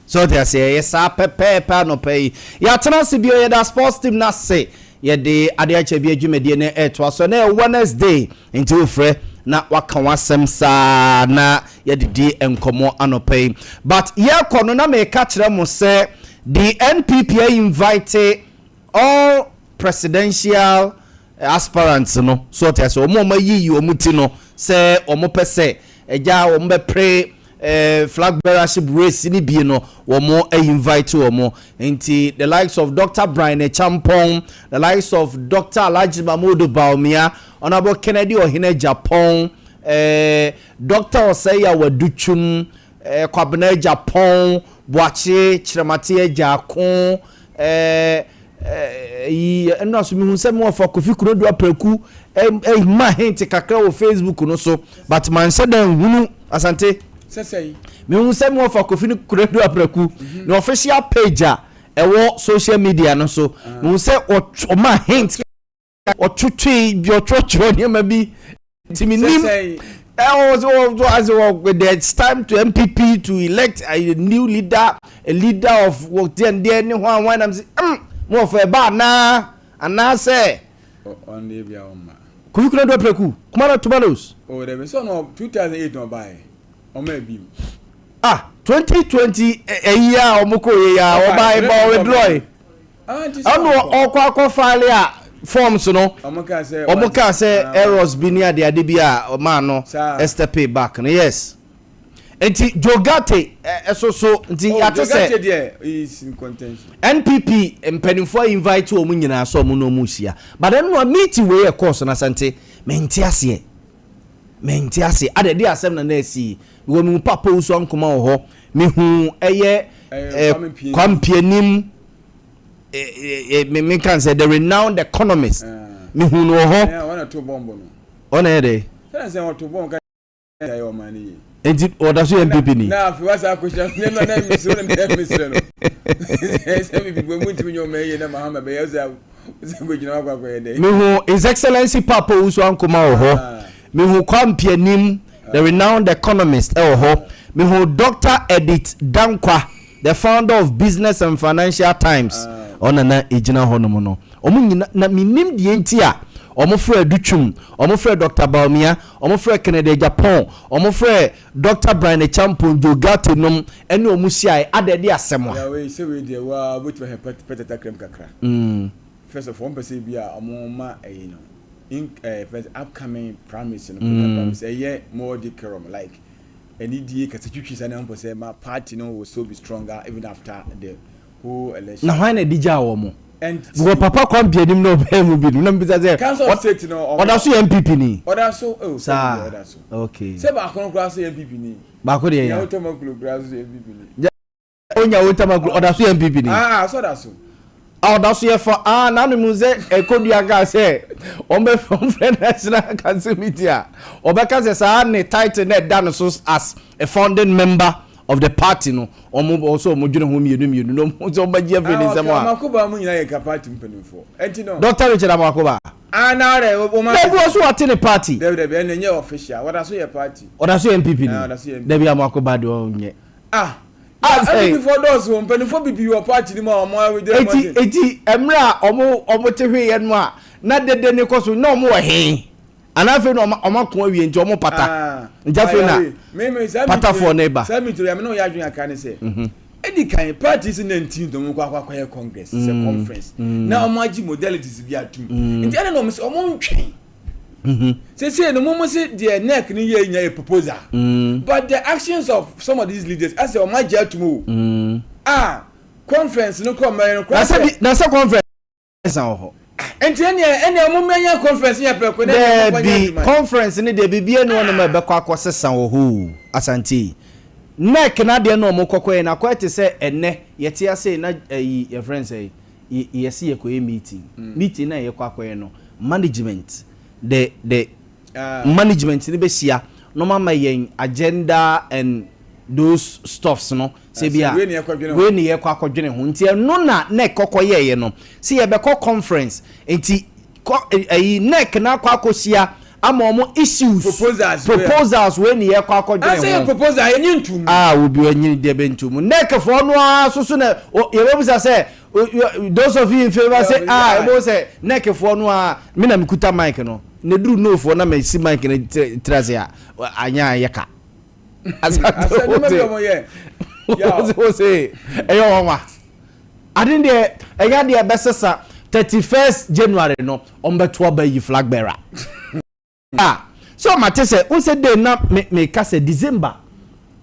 So ɔte aseɛ, ɛyɛ saa pɛpɛɛpɛ. Anɔpa yi yɛatena ase bio, yɛda sports team no ase. Yɛde adeɛ akyɛ bi adwumadie no ɛtoa so na ɛyɛ Wednesday, nti wofrɛ na waka w'asɛm saa na yɛdedi nkɔmmɔ anɔpa yi. But yɛkɔ no na meka kyerɛ mo sɛ the NPP invite all presidential aspirants no. So ɔte ase, wɔn a wɔayiyi wɔn ti no sɛ wɔn pɛ sɛ ɛgya wɔn bɛpere flag bearership race ni bie no, wɔn invite wɔn. Nti the likes of Dr Bryan Acheampong, the likes of Dr Alhaji Mahmood Bawumia, Honourable Kennedy Ohene Agyapong, Dr Osei Adutwum, Kwabena Agyapong, Boakye Kyerematen Agyarko, yi ɛnna so mihu sɛ mewɔfa Kofi Konadu Apraku ɛma hint kakra wɔ Facebook no so, but manhyɛ dɛ nhunu Asante. Sɛsɛ. Mihu sɛ mewɔfa Kofi Konadu Apraku na official page a ɛwɔ social media no so, mihu sɛ ɔma hint, ɔtwitwi bi, ɔtwerɛtwerɛ nneɛma bi, nti mi nim ɛwɔ so as well, it's time to NPP to elect a new leader, a leader of deɛ deɛ ne ho ahwan nam sɛ mo wɔ fɛ ba anaa anaasɛ ɔno ebi a ɔma Kofi Konadu Apraku Kumana Tomatoes. O dɛbi sɛ ɔno 2008 na ɔbaa yɛ ɔma ebi mu. Ah, 2020 ɛyi a ɔmo kɔ yɛ a ɔba ɛba ɔwithdraw yi, ɔno ɔkɔ akɔ file a forms no, ɔmo kaa sɛ ɔmo kaa sɛ errors bi ne adeade bi a ɔmaa no step back no. Yes, nti Joe Ghartey ɛso so nti yàtɛ sɛ Joe deɛ is in contention. NPP mpanimfoɔ invite wɔn nyinaa sɛ ɔmo na ɔmo hyia, but ɛno a meeting wei yɛ kɔɔso na Asante mente aseɛ, mente aseɛ ade de asɛm na esi wɔ mu. Papa Owusu Ankoma wɔ hɔ, mihu ɛyɛ ɛɛ Kwame Pianim, ɛɛ me kan sɛ the renowned economist, mihu no wɔ hɔ. Wɔn to bɔmbo no. Ɔna yɛ dɛ. Sɛ wɔto bɔmbo ka yɛ ɔman ni yie. Nti ɔda so yɛ NPP ni. Na afei wasa akɔhyia ne no na mesrɛ no na mesrɛ no sɛ bibi mu ntumi nyɛ ɔman yie na Mahama bɛyɛ sɛ kɔgyina wakɔ akɔyɛ dɛ. Mihu His Excellency Papa Owusu Ankoma wɔ hɔ, mihu Kwame Pianim, the renowned economist, ɛwɔ hɔ, mihu Dr Edith Dankwa, the founder of Business and Financial Times, ɔna na egyina hɔ nom no. Ɔmo nyina na minim deɛ nti a ɔmo frɛ Adutwum, ɔmo frɛ Dr Bawumia, ɔmo frɛ Kennedy Agyapong, ɔmo frɛ Dr Bryan Acheampong, Joe Ghartey nom ɛne ɔmo hyia ada de asɛm a. Ya wei sɛ wei deɛ waa wobɛtumi ahwɛ pɛtɛta kram kakra. First of all, wɔn pɛ sɛ bi a ɔmo ma ɛyi no in first upcoming primaries no, primaries ɛyɛ more decorum, like ɛni die kasa twitwi sa na wɔn pɛ sɛ ma party no will still be stronger even after the whole election. Na hwan na ɛdi gya wɔn mo? And because Papa Kwame Pianim na ɔbɛn mu bi no na mbisa sɛ Council of State no. Ɔda so yɛ NPP ni? Ɔda so, oh. Saa. Ɔda so. Okay. Sɛ baako no koraa so yɛ NPP ni. Baako deɛ Yawo yɛ Tamakloe koraa so yɛ NPP ni. Onya wo Tamakloe, ɔda so yɛ NPP ni? Ah, so ɔda so. A ɔda so yɛ fa ah n'anu mu sɛ Ekodua kaa sɛ wɔn bɛ fɛn fɛn national council meeting a ɔbɛka sɛ saa ne title na ɛda no so as a founding member of the party no, wɔn ɔsɔ wɔn dwene ho mmienu mmienu na wɔn sɛ wɔn bɛgye afiri ne nsɛm a. Amakoba mu nyinaa yɛ ka party mpanimfoɔ ɛnti no. Dr Richard Amoakoba. Ah, na ɔdɛ wɔn. Dɛbi, wɔ so wate ne party. Dɛbi dɛbi, ɛnna nyɛ official, wɔda so yɛ party. Ɔda so yɛ NPP ni? Ah, ɔda so yɛ NPP. Dɛbi, Amoakoba deɛ ɔnyɛ. Ah. Ah, NPP fo dɔɔso, mpanimfoɔ bibi wɔ party ni mu a wɔn awo. Eti mmerɛ a ɔmo te hwee yɛ no a na dede ne kɔ so na ɔmo wɔ hɛn anaa afei na ɔmo ako awie nti ɔmo pata nti afei na patafoɔ ne ba. Saa meeting yà mí náà yà adwene aka ne sɛ edi kan party si 19 na ɔmo kɔ akɔyɛ congress sɛ conference na ɔmo agye modalities bi atum, nti ɛna na ɔmo sɛ ɔmo ntwɛn sese no mo se deɛ NEC ni yɛ nya a proposal, but the actions of some of these leaders asɛ ɔmo agye atum o ah conference no kɔ mɛrin no. Na sɛ bi na sɛ conference wɔ hɔ. Nti ɛnìɛ ɔmo mɛnya conference yɛ pɛ ko ne ɛnìɛ ɔmo Dɛbi, conference ni deɛ bibi enu ɔnom a ɛbɛkɔ akɔ sesa wɔ hɔ o. Asante, NEC na deɛ na ɔmo kɔkɔ yɛ na akɔyɛ te sɛ ɛnɛ yɛte ase na ɛyi yɛfrɛ sɛ yɛsi yɛkɔyɛ meeting na yɛkɔ akɔyɛ no, management the management ni bɛhyia na ɔmo ama yɛn agenda and those stuffs no sɛ bi a wei ni yɛkɔ dwene ho. Wei ni yɛkɔ akɔdwene ho, nti ɛno na NEC kɔkɔ yɛɛyɛ no sɛ yɛbɛkɔ conference, nti kɔ ɛyi NEC na akɔ akɔhyia. ama wɔn issues. Proposals wei a. Proposals wei ne yɛkɔ akɔdwene Ansa yɛ ho. proposal yɛ nye ntum. A obi anyini deɛ bɛntu mu. NEC foɔ no ara so so na yɛbɛbusa sɛ those of you in favour say ah, ɛbɛhu sɛ NEC foɔ no ara, me na mekuta mic no, na ɛduru no foɔ na masi mic no tiri ase a, anyɛ a yɛ ka. Asɛ nneɛma bi a wɔyɛ. Wo se ɛyɛ nwanwa. Ade no deɛ ɛnyɛ adeɛ ɛbɛsesa 31st January no wɔbɛto aba yi flag bearer. Ah, sɛ ɔma te sɛ wo sɛ den na me me ka sɛ December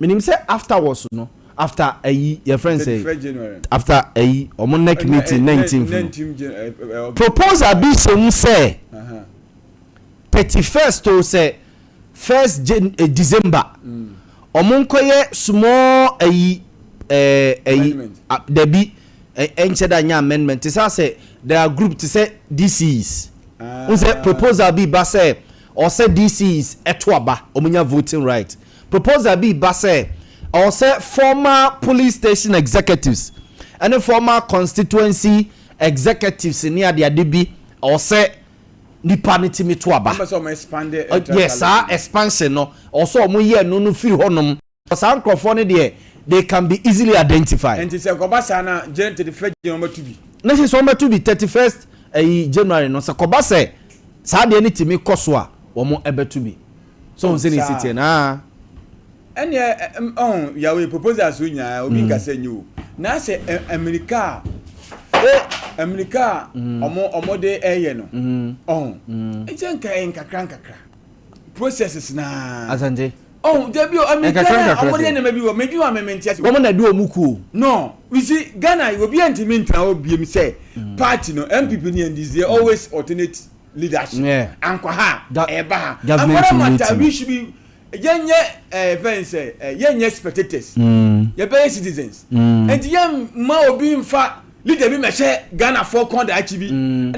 menim sɛ afterwards no after ayi yɛ friend sɛ after ayi ɔmo neck meeting 19th no proposal bi hyɛ mu sɛ 31st o sɛ first Jan eh, December ɔmo nkɔyɛ small ayi eh, ayi dabi ɛnkyɛ da nyɛ amendment te sɛ asɛ there are group te sɛ DCs n sɛ proposal bi ba sɛ ɔsɛ DCs ɛto aba, ɔmo nya voting right. Proposal bi ba sɛ ɔsɛ former police station executives ɛne former constituency executives ne adeade bi, ɔsɛ nipa ne timi to aba. Yes, saa expansion no ɔsɛ ɔmo yɛ no firi hɔnom. Saa nkurɔfoɔ no deɛ, they can be easily identified. Nti sɛ kɔba saa na Jan 31st January ɔmɛto bi. Ne sɛ ɔmɛto bi 31st ɛyi January no, sɛ kɔba sɛ saa deɛ ne timi kɔ so a, wɔn ɛbɛto bi so wɔn sɛ ne si tie naa. Ɛnneɛ ɔn yawe proposals wo nyinaa obi nkasa nyi o, na sɛ Amerika a Amerika a ɔmo de ɛyɛ no ɔn nkyɛn nka ɛyɛ nkakra nkakra processes naa. Asante. Ɔn dabi o, Amerika na ɔmo de nneɛma bi wɔ mɛ dwi wa mɛ nti ase. Wɔn na di wɔn kuo. No, you see, Ghana obi ntumi ntena hɔ biem sɛ party no, NPP ne NDC, they always alternate leadership. Ankɔ ha, ɛba ha. Government. And for that matter, we should be yɛnyɛ fɛn sɛ yɛnyɛ spectators, yɛbɛyɛ citizens. Nti yɛn mma obi nfa leader bi mɛhyɛ Ghanafoɔ kɔn daakye bi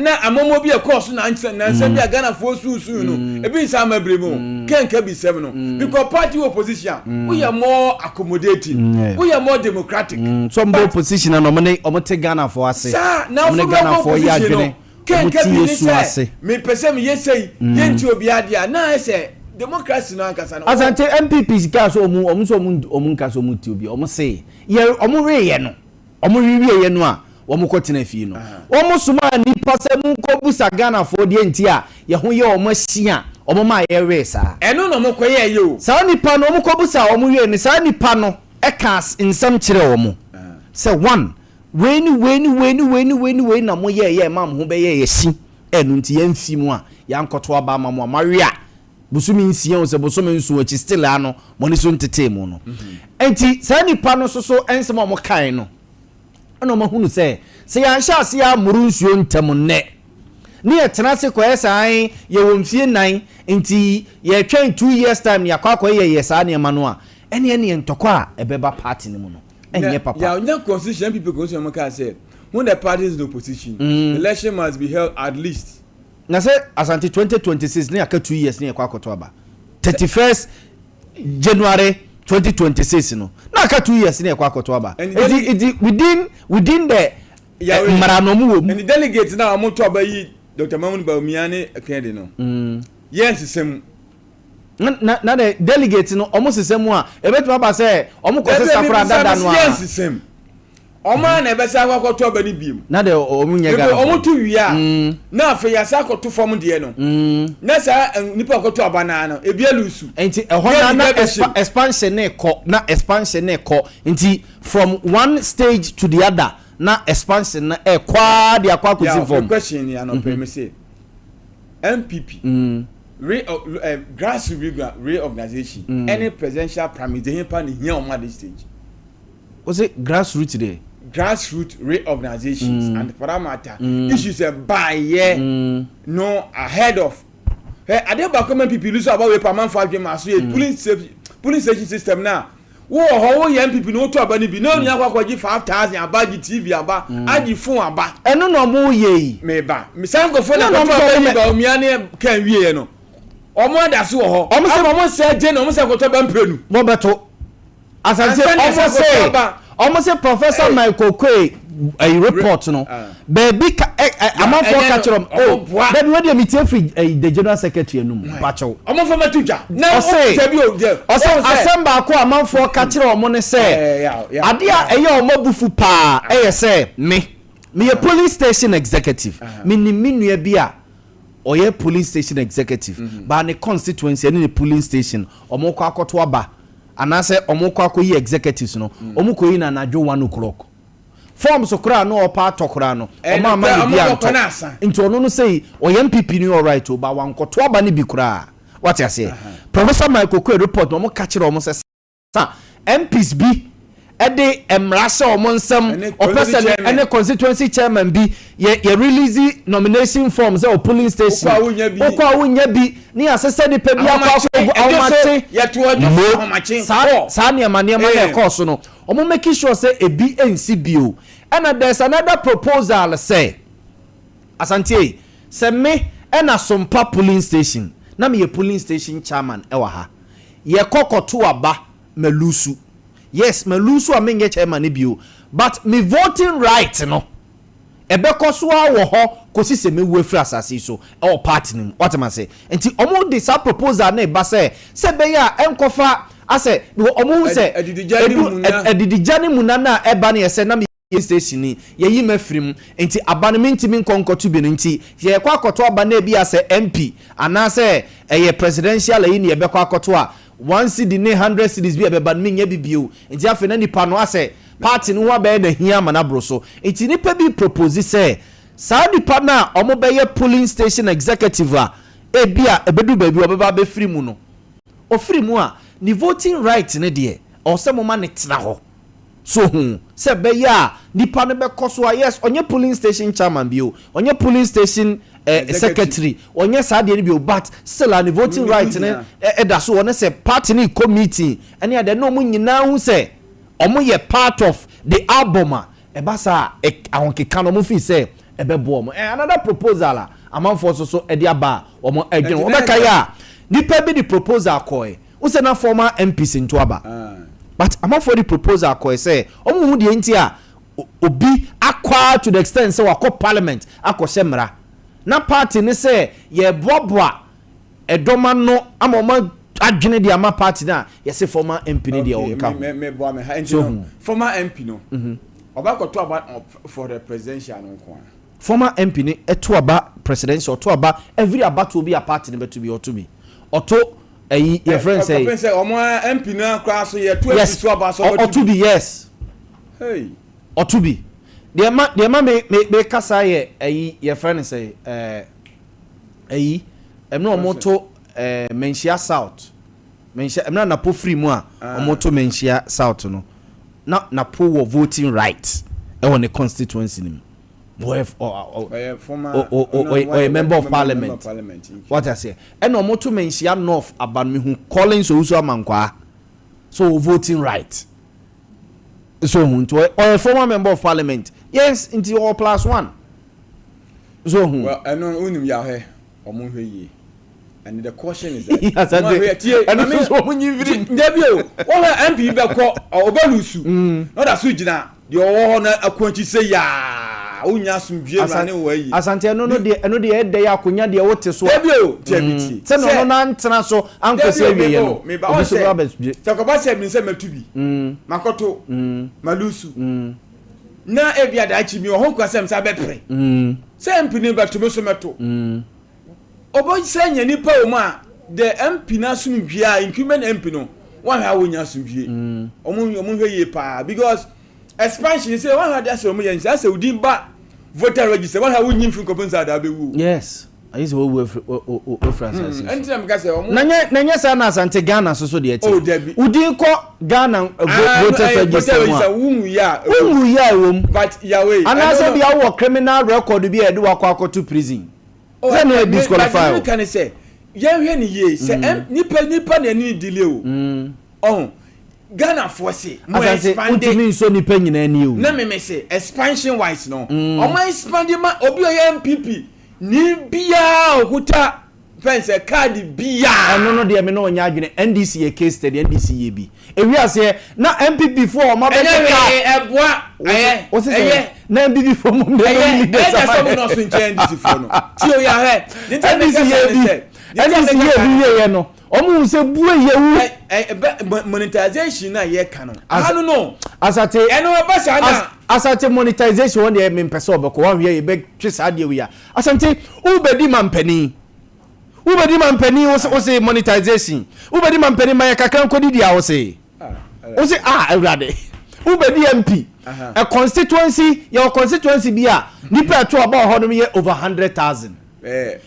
na amamɔ bi ɛkɔɔ so nansa nansa bi a Ghanafoɔ sunsun no ebi nsa ama bere mu kɛnkɛ bi sɛm no, because party opposition woyɛ more accommodating, woyɛ more democratic. So ɔmo bɛ opposition na ɔmo ne ɔmo te Ghanafoɔ ase. Saa na ɔmo ne afɔ bɛ kɔ Ghanafoɔ yɛ opposition adwene. No ɔmo kɛnkɛ te bi ne Yesu sɛ ase. Mepɛ sɛ meyɛ sɛyi, yɛnti obi adeɛ a na ayɛ sɛ democracy no ankasa no. Asante, NPP sika so ɔmo nso ɔmo nka so ɔmo ti obi, ɔmo se yɛ ɔmo reyɛ no, ɔmo rewie yɛ no a wɔn kɔ tena fie no, wɔn soma nipa sɛ mo nkɔ busa Ghanafoɔ deɛ nti a yɛ ho yɛ wɔn ahyia wɔn ma yɛ wee saa. Ɛno na ɔmo kɔ yɛ yɛ o. Saa nipa no wɔn kɔ busa wɔn wie no, saa nipa no ɛka nsɛm kyerɛ wɔn sɛ one wei ni wei ni wei ni wei ni wei ni wei na mo yɛ yɛ ma mo ho bɛyɛ yɛ si ɛno nti yɛn fi mu a yɛankɔto aba ama mo a mo awe a bosome 6 o sɛ bosome 7 akyi still ano mo ani so ntetee mu no. Nti saa nipa no soso nsɛm a wɔn kae no, ɛna wɔn ahunu sɛ sɛ yɛanhyɛ ase yɛ amoro nsuo ntɛm nnɛ ne yɛtena ase kɔyɛ saa, yɛwɔ mfie 4 nti yɛtwɛn 2 years time ne yɛakɔ akɔyɛ yɛ saa nneɛma no a, ɛne ntɔkɔ a ɛbɛba party no mu no ɛnyɛ papa. Ya nya constitution, NPP constitution mo kaa sɛ when the party is in opposition, election must be held at least. Na sɛ Asante, 2026 ne aka 2 years ne yɛkɔ akɔtɔ aba 31st January 2026 no, na aka 2 years ne yɛkɔ akɔtɔ aba. Nti within the mmara no ɔmo wɔ mu. And the delegate na ɔmo to aba yi Dr Mahmoud Bawumia ne Kennedy no, yɛn nsesɛ mu. Na the delegate no ɔmo sisɛ mu a, ebetumi aba sɛ ɔmo kɔ sisa kora dada no a. Yɛn nsesɛ mu, ɔmo a na ɛbɛsɛ akɔ akɔtɔ aba no biem. Na de ɔmo nyɛ Ghana. Ɔmo to wie a, na afei yasa akɔto fam deɛ no, na saa nipa akɔtɔ aba naa no ebi alusu. Nti ɛhɔ na expansion ne kɔ, na expansion ne kɔ, nti from one stage to the other na expansion na ɛkɔ de akɔ akɔsi fam. Yeah, question ni anɔpɛ mi sɛ NPP grassroots reorganization ɛne presidential primary de hin pa ne hia ɔmo at this stage? O sɛ grassroots de. Grassroots reorganizations and for that matter issues ɛbaayɛ no ahead of ɛ adeɛ baako ma NPP lusu aba wei pa amanfo adwene ma so yɛ polling station system na wowɔ hɔ, woyɛ NPP na woto aba no bi na onua akɔ akɔgye 5,000 aba, agye TV aba, agye phone aba. Ɛno na ɔmo yɛ yi. Meba saa nkɔfoɔ na kɔtɔ aba yi ba omia ne kan wie yɛ no, ɔmo ada so wɔ hɔ. Ɔmo sɛ ɔmo sɛ gye na ɔmo sɛ kɔtɔ aba mprenu. Mo bɛto Asante, ɔmo sɛ Ɔmo se Professor Michael Oquaye ɛyi report no baabi ka ɛ ɛ amanfoɔ ka kyerɛ ɔmo oh dabi wei deɛ mi tie firi ɛyi the general secretary anum mpakyɛw. Ɔmo nfa mɛto dwa. Ɔse ɔse asɛm baako a amanfoɔ ka kyerɛ ɔmo ne sɛ adeɛ a ɛyɛ ɔmo abufu paa ɛyɛ sɛ me meyɛ polling station executive me nim me nua bi a ɔyɛ polling station executive but ne constituency ɛne ne polling station ɔmo kɔ akɔto aba. Anaasɛ ɔmo kɔ akɔyi executives no, ɔmo kɔyi no anadwo 1 o'clock. Forms koraa na ɔpɛ atɔ koraa no, ɔmo amma no bi antɔ. Nti ɔno no sei, ɔyɛ NPP ni alright o, but wankɔto aba no bi koraa. Wate aseɛ? Professor Mike Oquaye report no, ɔmo ka kyerɛ ɔmo sɛ sa MPs bi de mmara hyɛ wɔn nsam, ɔpɛ sɛ ne ɛne constituency chairman bi yɛ yɛ release nomination form sɛ wɔ polling station, wokɔ a wonya bi ne yɛasesɛ nipa bi akɔ akɔgu ahomakye mo saa saa nneɛma nneɛma na ɛkɔɔ so no, wɔn make sure sɛ ebi nsi bio. Ɛna there's another proposal sɛ Asantie sɛ me ɛna Sompa polling station na meyɛ polling station chairman ɛwɔ ha, yɛkɔ kɔto aba, malusu. Yes, ma lose a menyɛ chairman no bio, but me voting right no ɛbɛkɔ so ara wɔ hɔ kɔsi sɛ mɛwu afiri asase yi so ɛwɔ party no mu. Wate mase? Nti ɔmo de saa proposal no reba sɛ sɛ ɛbɛyɛ a ɛnkɔfa asɛ because ɔmo hu sɛ ɛdu adidigya ne muna no a ɛba no yɛ sɛ na me yɛ station ni, yɛyi me afiri mu, nti aba no mentumi nkɔ nkɔto bi no nti sɛ yɛkɔ akɔto aba no ebia sɛ MP anaasɛ ɛyɛ presidential ayi ne yɛbɛkɔ akɔto a, 1 cedi ne 100 cedis bi a ɛbɛba no mennya bi bio. Nti afei na nipa no asɛ party no ho abɛyɛ no ahia ama no aboro so. Nti nipa bi propose sɛ saa nipa no a wɔbɛyɛ polling station executive a ebia ɛbɛduru baabi ɔbɛba abɛfiri mu no, ɔfiri mu a ne voting right no deɛ ɛwɔ sɛ moma no tena hɔ. So ho sɛ ɛbɛyɛ a nipa no bɛkɔ so a, yes, ɔnyɛ polling station chairman bio, ɔnyɛ polling station eh, secretary, ɔnyɛ saa deɛ no bio, but still a ne voting right no ɛda so wɔ ne sɛ party no kɔ meeting ɛne adeɛ na wɔn nyinaa hu sɛ wɔn yɛ part of the album a ɛba saa a ahokeka no wɔn feel sɛ ɛbɛboa wɔn. Eh, another proposal a amanfoɔ nso so ɛde aba a wɔn ɛdwene wɔn bɛka yɛ a nipa bi de proposal kɔɛ. Wohu sɛ na former MPs nto aba but amanfoɔ de proposal kɔɛ sɛ wɔn nhu deɛ nti a obi akɔ ara to the extent sɛ wakɔ parliament akɔhyɛ mmara na party no sɛ yɛreboaboa ɛdɔm ano ama wɔn adwene de ama party no a yɛse former MP no deɛ ɔnka ho. Okay, me boa me ha nti no former MP no ɔbɛkɔto aba for the presidential no nko ara. Former MP no to aba presidential, ɔto aba every abatoɔ bi a party no bɛto bi ɔto bi, ɔto ɛyi yɛfrɛ no sɛ. Ɔpɛ sɛ ɔmo a MP no koraa so yɛ to yes so aba so ɔto bi yes. Hey. Ɔto bi. Deɛ ma deɛ ma me me me kasa yɛ ɛyi yɛfrɛ no sɛ ɛɛ ɛyi ɛmuna ɔmo to ɛɛ Manhyia South, Manhyia ɛmuna Napo firi mu a ɔmo to Manhyia South no na Napo wɔ voting right ɛwɔ ne constituency no mu. Ɔyɛ ɔyɛ member of parliament wate aseɛ ɛna ɔmo to Manhyia North aba no mehu Collins Owusu Amankwaa so ɔwɔ voting right so ohun nti ɔyɛ former member of parliament, yes, nti ɔwɔ plus one so ohun. Well, ɛno wonim yɛ ahwɛ ɔmo nhwɛ yie and the caution is that Asante ɛno nso so ɔmo nyi mfiri mu. Dabi o, wɔhwɛ MP bi bɛkɔ ɔbɛ lusu na ɔda so gyina deɛ ɔwɔ hɔ no ako akyi sɛ yaa wonya asomdwie mmra ne wɔ ayi. Asante ɛno no deɛ ɛno deɛ ɛdɛ yɛ akonya deɛ wote so a. Dabi o, tie mi tie. Sɛ na ɔno nantena so ankɔsi awieɛ no obi so bɛba bɛgye. Sɛ kɔba sɛ mi sɛ mɛtu bi makɔto malusu na ebi adaakye mi wɔ ho kwan sɛ msa bɛpere sɛ MP no bɛto me so mɛto. Ɔbɔ sɛ nya nipa wɔ mu a the MP no asomdwie a incumbent MP no wɔn ahwɛ a wɔnya asomdwie. Wɔn hwɛ yie paa because expansion sɛ wɔn ahwɛ ade asɛ wɔn yɛ nsɛ asɛ odin ba voter register wɔn ahwɛ a wɔnyi mfiri nkɔpem sɛ adaa bɛwu. Yes, ayi sɛ wɔwu afiri wɔfiri asase so. Ɛnti na meka sɛ wɔn. Na nyɛ na nyɛ saa na Asante Ghana soso deɛ ti. Oh dabi. Odin kɔ Ghana voters register mu a. Wunwu yɛ a. Wunwu yɛ a ɛwɔ mu. But Yahweh. Anaasɛ bia wowɔ criminal record bi a yɛde wo akɔ akɔto prison. Oh, Sɛ na disqualify o. But ne sɛ yɛnhwɛ ne yie sɛ mm. nipa nipa na ɛne dile o. Mm. Ɔho Ghana foɔ se mo expand. Asante ntumi nsɔ nipa nyinaa ni o. Na meme se expansion wise no. Ɔmo mm. expand ma obi ɔyɛ NPP ni biara okuta. Fɛn sɛ card biaa. Ɛno no deɛ me ne wo nyɛ adwene NDC yɛ case study NDC yɛ bi ewi aseɛ na NPP foɔ ɔmo abɛgye Ɛnyɛ car hwee ɛboa ɛyɛ wose sɛ ɛyɛ na NPP foɔ mo deɛ ɛyɛ bɛyi leaders ɛyɛ ama sɛ ɔmo nɔɔso nkyɛn NDC foɔ no ti o yɛ ahwɛ ne nti a NDC meka yɛ saa ne bi sɛ ne nti a NDC meka yɛ saa bi ne wie yɛ no ɔmo hu sɛ bue yɛ wu ɛ ɛ bɛ monetization na yɛ ka no As aha no no asate ɛno ɛba saa as na asate monetization wɔn deɛ mempɛ sɛ ɔbɛkɔ wɔn hwɛ yɛ bɛtwe saa deɛ wei a asante wobɛdi ma mpanin wobɛdi ma mpanin wose wose monetization wobɛdi ma mpanin ma yɛ kakra nkɔdidi a wose wose ah awurade wobɛdi MP a constituency yɛwɔ constituency bi a nipa ɛto aba wɔ hɔ nom yɛ over 100,000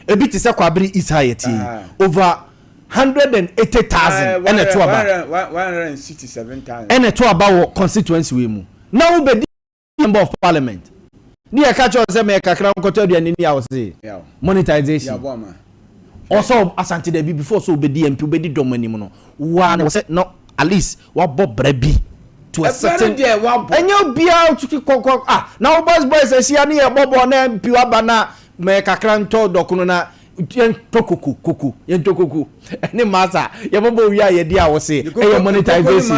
ebi te sɛ Kwabere East ha yɛtie yi over 180,000 ɛna ɛto aba ɛna ɛto aba wɔ constituency wei mu na wobɛdi member of parliament ne yɛ ka kyerɛ sɛ mɛ kakra nkɔtɔ aduane ni a wɔse monetization ɔsɛ Asante dabi before sɛ wobɛdi MP wobɛdi dɔm anim no waa na wɔsɛ no at least wabɔ bra bi to a certain ɛnyɛ obiara tuki kɔkɔ ah na wo boys boys ahyia ne yɛ bɔbɔ na MP waba na mɛ kakra ntɔ dɔkono na yɛntɔ koko koko yɛntɔ koko ɛne masa yɛbɔbɔ wie a yɛdi a wɔse ɛyɛ monetization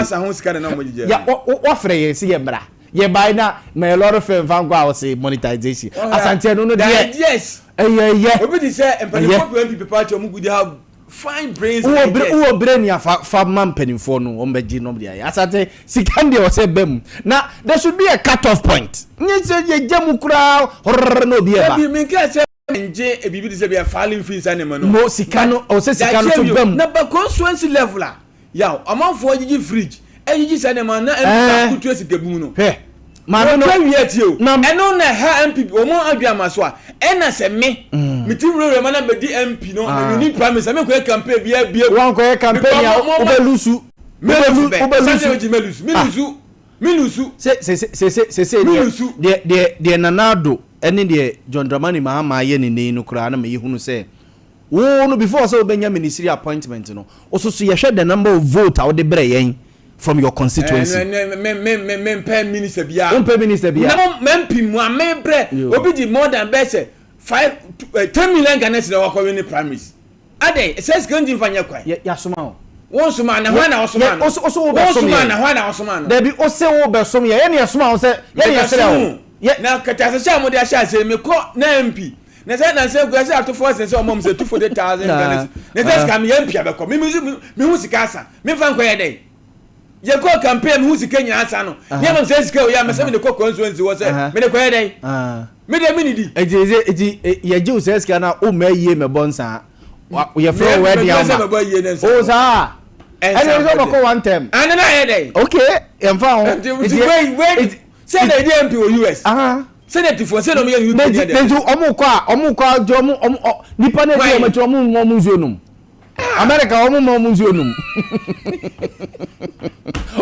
ya wɔfrɛ yɛn sɛ yɛ mmra yɛbae na mɛ lɔre fɛ nfa nkɔ a wɔse monetization Asante ɛno no deɛ ɛyɛ yɛ obi ti sɛ mpanimfoɔ pɛ NPP party ɔmo gudi have fine brains. Wowɔ bere wowɔ bere nea fa fa ma mpanimfoɔ no wɔn bɛgye nom deɛ ayɛ Asante sika deɛ wɔsɛ bɛ mu na there should be a cut off point nye sɛ yɛgya mu koraa horror na obi ɛba. Ebi mi nka sɛ ngye biribi te sɛ bia filing fee nsa nneɛma no. No sika no ɔsɛ sika no so bɛ mu. Na ba constituency level a yaw amanfoɔ gyegye fridge ɛgyegye saa nneɛma na MP baako tua sika bi mu no. Hwɛ maame no. Wɔtwa wie tie o. Ɛno na ɛha MP wɔn adwene ama so a ɛna sɛ me me ti wurawura ma na bɛdi MP no na me ni prime minister me nkɔyɛ campaign bi abie. Wankɔyɛ campaign a wobɛ lusu. Wobɛ lusu. Wobɛ lusu. Me lusu. Me lusu. Se se se se se se deɛ deɛ deɛ deɛ Nana Addo ɛne deɛ John Dramani Mahama ayɛ ne nnɛ yi no koraa na ma yɛhunu sɛ wo no before sɛ wobɛnya ministry appointment no wo so so yɛhwɛ the number of vote a wode brɛ yɛn from your constituency. Ɛɛ me me me me mpɛ minister biara. Wo mpɛ minister biara. Na mo MP mu a me brɛ obi di more than bɛyɛ sɛ 5 10 million Ghana cedis na wakɔ win ne primaries. Adɛn sɛ sika nti nfa nyɛ kwan. Yɛ yasoma wo. Wo nsoma na hwan na ɔsoma no. Ose ose wo bɛ som yɛ. na hwan na ɔsoma no. Dabi ose wo bɛ som yɛ yɛ ne yɛsoma wo sɛ yɛ ne yɛsrɛ wo. Yɛ. Na kɛtɛasehyɛ a mode ahyɛ aseɛ yi mekɔ na MP na sɛ nansa kura sɛ atofoɔ sen sɛ ɔmɔ m sɛ 240,000 Ghana cedis na sɛ sika meyɛ MP abɛkɔ me me ho sika asa memfa nkɔyɛ dɛn. Yɛkɔɔ campaign mehu sika nyinaa sa no ne ama sɛ sika oyɛ ama sɛ mede kɔ constituency hɔ sɛ mede kɔyɛ dɛn me deɛ menidi. Eti eti eti yɛgye wo sɛ sika na wo mma yie mɛbɔ nsaa yɛfrɛ wo ɛde ama o saa ɛne sɛ ɔbɛkɔ one term ɛne na ayɛ dɛn okay yɛmfa ho nti wei wei sɛ na ɛdi MP wɔ US sɛ na tifoɔ sɛ na ɔmo yɛ no UK deɛ dɛ nti ɔmo kɔ a ɔmo kɔ a nti ɔmo ɔmo nipa na ɛdi ɔmo akyi ɔmo nwa ɔmo nsuo nom. America wɔn ma wɔn nsuo num.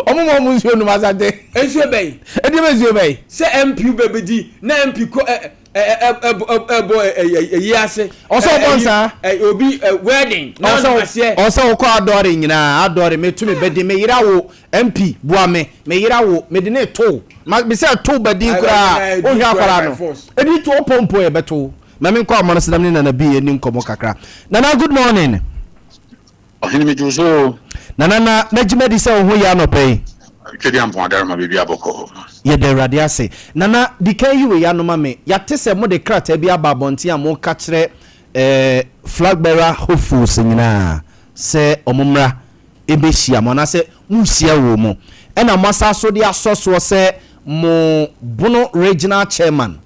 Wɔn ma wɔn nsuo num Asante. Nsuo bɛyi. Ɛdi bɛ nsuo bɛyi. Sɛ MP bɛ bi di na MP kɔ ɛ ɛ ɛ ɛbɔ ɛyi ase. Ɔsɛ ɔbɔ nsa. Obi wedding na ɔnum aseɛ. Ɔsɛ ɔkɔ adɔre nyinaa adɔre me tu me bɛ di me yera wo MP boa me me yera wo me de ne to ma me sɛ to bɛ din koraa ohwɛ akwaraa no ɛdi to ɔpɔ mpo yɛ bɛ to. Ma me nkɔ Amono Sedam ne Nana B nni nkɔmmɔ kakra. Nana good morning. Ɔhene me dwo so o. Nana na mɛgye madi sɛ wo ho yɛ anɔpa yi. Twedeampɔn Adaroma baabi a bɔkɔɔ. Yɛda Awurade ase. Nana di kan yi wei ano ma me. Yɛate sɛ mode krataa bi aba abɔnten a moreka kyerɛ eh, flag bearer hopefuls nyinaa sɛ wɔn mmra mmɛhyia mo anaasɛ morehyia wɔ mu. Ɛna moasan so de asɔ soɔ sɛ mo Bono Regional Chairman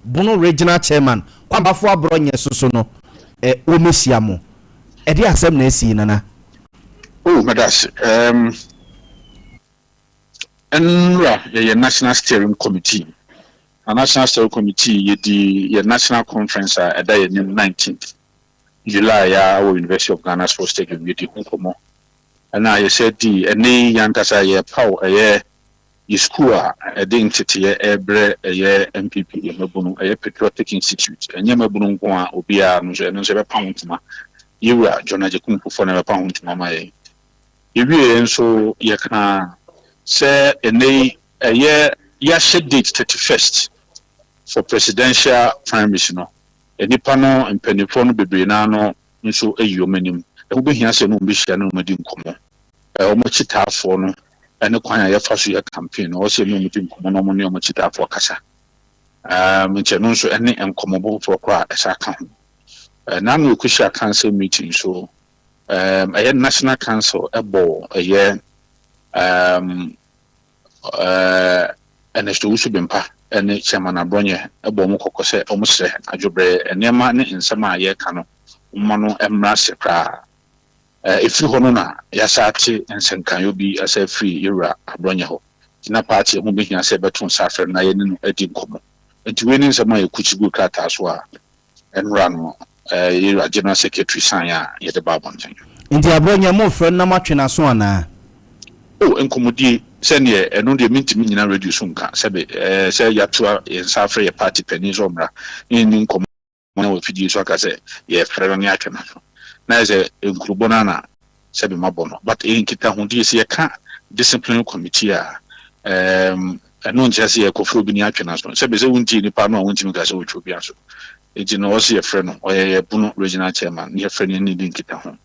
Bono Regional Chairman Kwabafo Aborɔnyɛ soso no ɛ wɔmmɛhyia mo. Ɛdeɛ asɛm na asi yi Nana? Oh meda ase. Ɛɛm Nnora yɛyɛ National Steering Committee. Na National Steering Committee yɛdi yɛn National Conference a ɛda yɛn anim 19th July a wɔ University of Ghana Sports Stadium yɛdi ho nkɔmmɔ. Ɛna yɛsɛ dii ɛnɛ yi yɛn ankasa yɛrepaw ɛyɛ Yɛ sukuu a ɛde nteteɛ rebrɛ ɛyɛ NPP mmabunu, ɛyɛ Patriotic Institute, ɛnyɛ mmabunu nko ara, obiara no nso, ɛno nso yɛbɛpa ho ntoma. Yɛwura John Agyekum Kufuor na ɛbɛpa ho ntoma ama yɛn. Yɛwieɛ nso yɛkaa sɛ ɛnnɛ yi ɛyɛ yɛahyɛ date 31st for presidential primaries no, nnipa no, mpaninfoɔ no bebree no ara no. nso ayi wɔn anim. Ɛho bɛhia sɛ yɛne wɔn bɛhyia ne wɔn adi nkɔmmɔ. Wɔn akyitaafoɔ no ne kwan a yɛfa so yɛ campaign no, ɛwɔ sɛ yɛne wɔn di nkɔmmɔ na wɔne wɔn akyitaafoɔ kasa. Nti ɛno nso ne nkɔmmɔbɔ foforɔ koraa a ɛsan ka ho. N'ano yɛkɔhyia council meeting nso, ɛyɛ National Council bɔɔ ɛyɛ Ernest Owusu Bempah ne Chairman Abrɔnyɛ bɔ wɔn kɔkɔ sɛ wɔsrɛ adwobrɛ nneɛma ne nsɛm a yɛreka no wɔmma no mmra ase koraa. Ɛfiri hɔ no na yɛasan ate nsɛnkaeɛ bi asan afiri Yɛwura Abrɔnyɛ hɔ. Nti na party ɛho bɛhia sɛ yɛbɛto nsa afrɛ no na yɛne no adi nkɔmmɔ. Nti wei ne nsɛm a yɛkukyi guu krataa so a Nnora no, yɛn General Secretary sign a yɛde ba abɔnten. Nti aberɛ nyɛ mofrɛ no na moatwe n'aso anaa? Oh, nkɔmmɔdie, sɛdeɛ ɛno deɛ mentumi nnyina radio so nka, sɛbe, ɛɛ, sɛ yɛato yɛn nsa afrɛ yɛn party panin sɛ ɔmmra na yɛnni nkɔmmɔ wɔ afidie so aka sɛ yɛrefrɛ no na yɛatwe n'aso. Na ayɛ sɛ nkurobɔ no ara na sɛbe mabɔ no. But ɛyɛ nkitahodie, sɛ yɛka discipline committee a, ɛɛm, ɛno nkyerɛ sɛ yɛrekɔfrɛ obi na yɛatwe n'aso. Sɛbe sɛ wontie nipa no a wontumi nka sɛ wotwe obi aso. Enti no ɔse yɛfrɛ no, ɔyɛ yɛn Bono regional chairman na yɛfrɛ no yɛne no di nkitaho.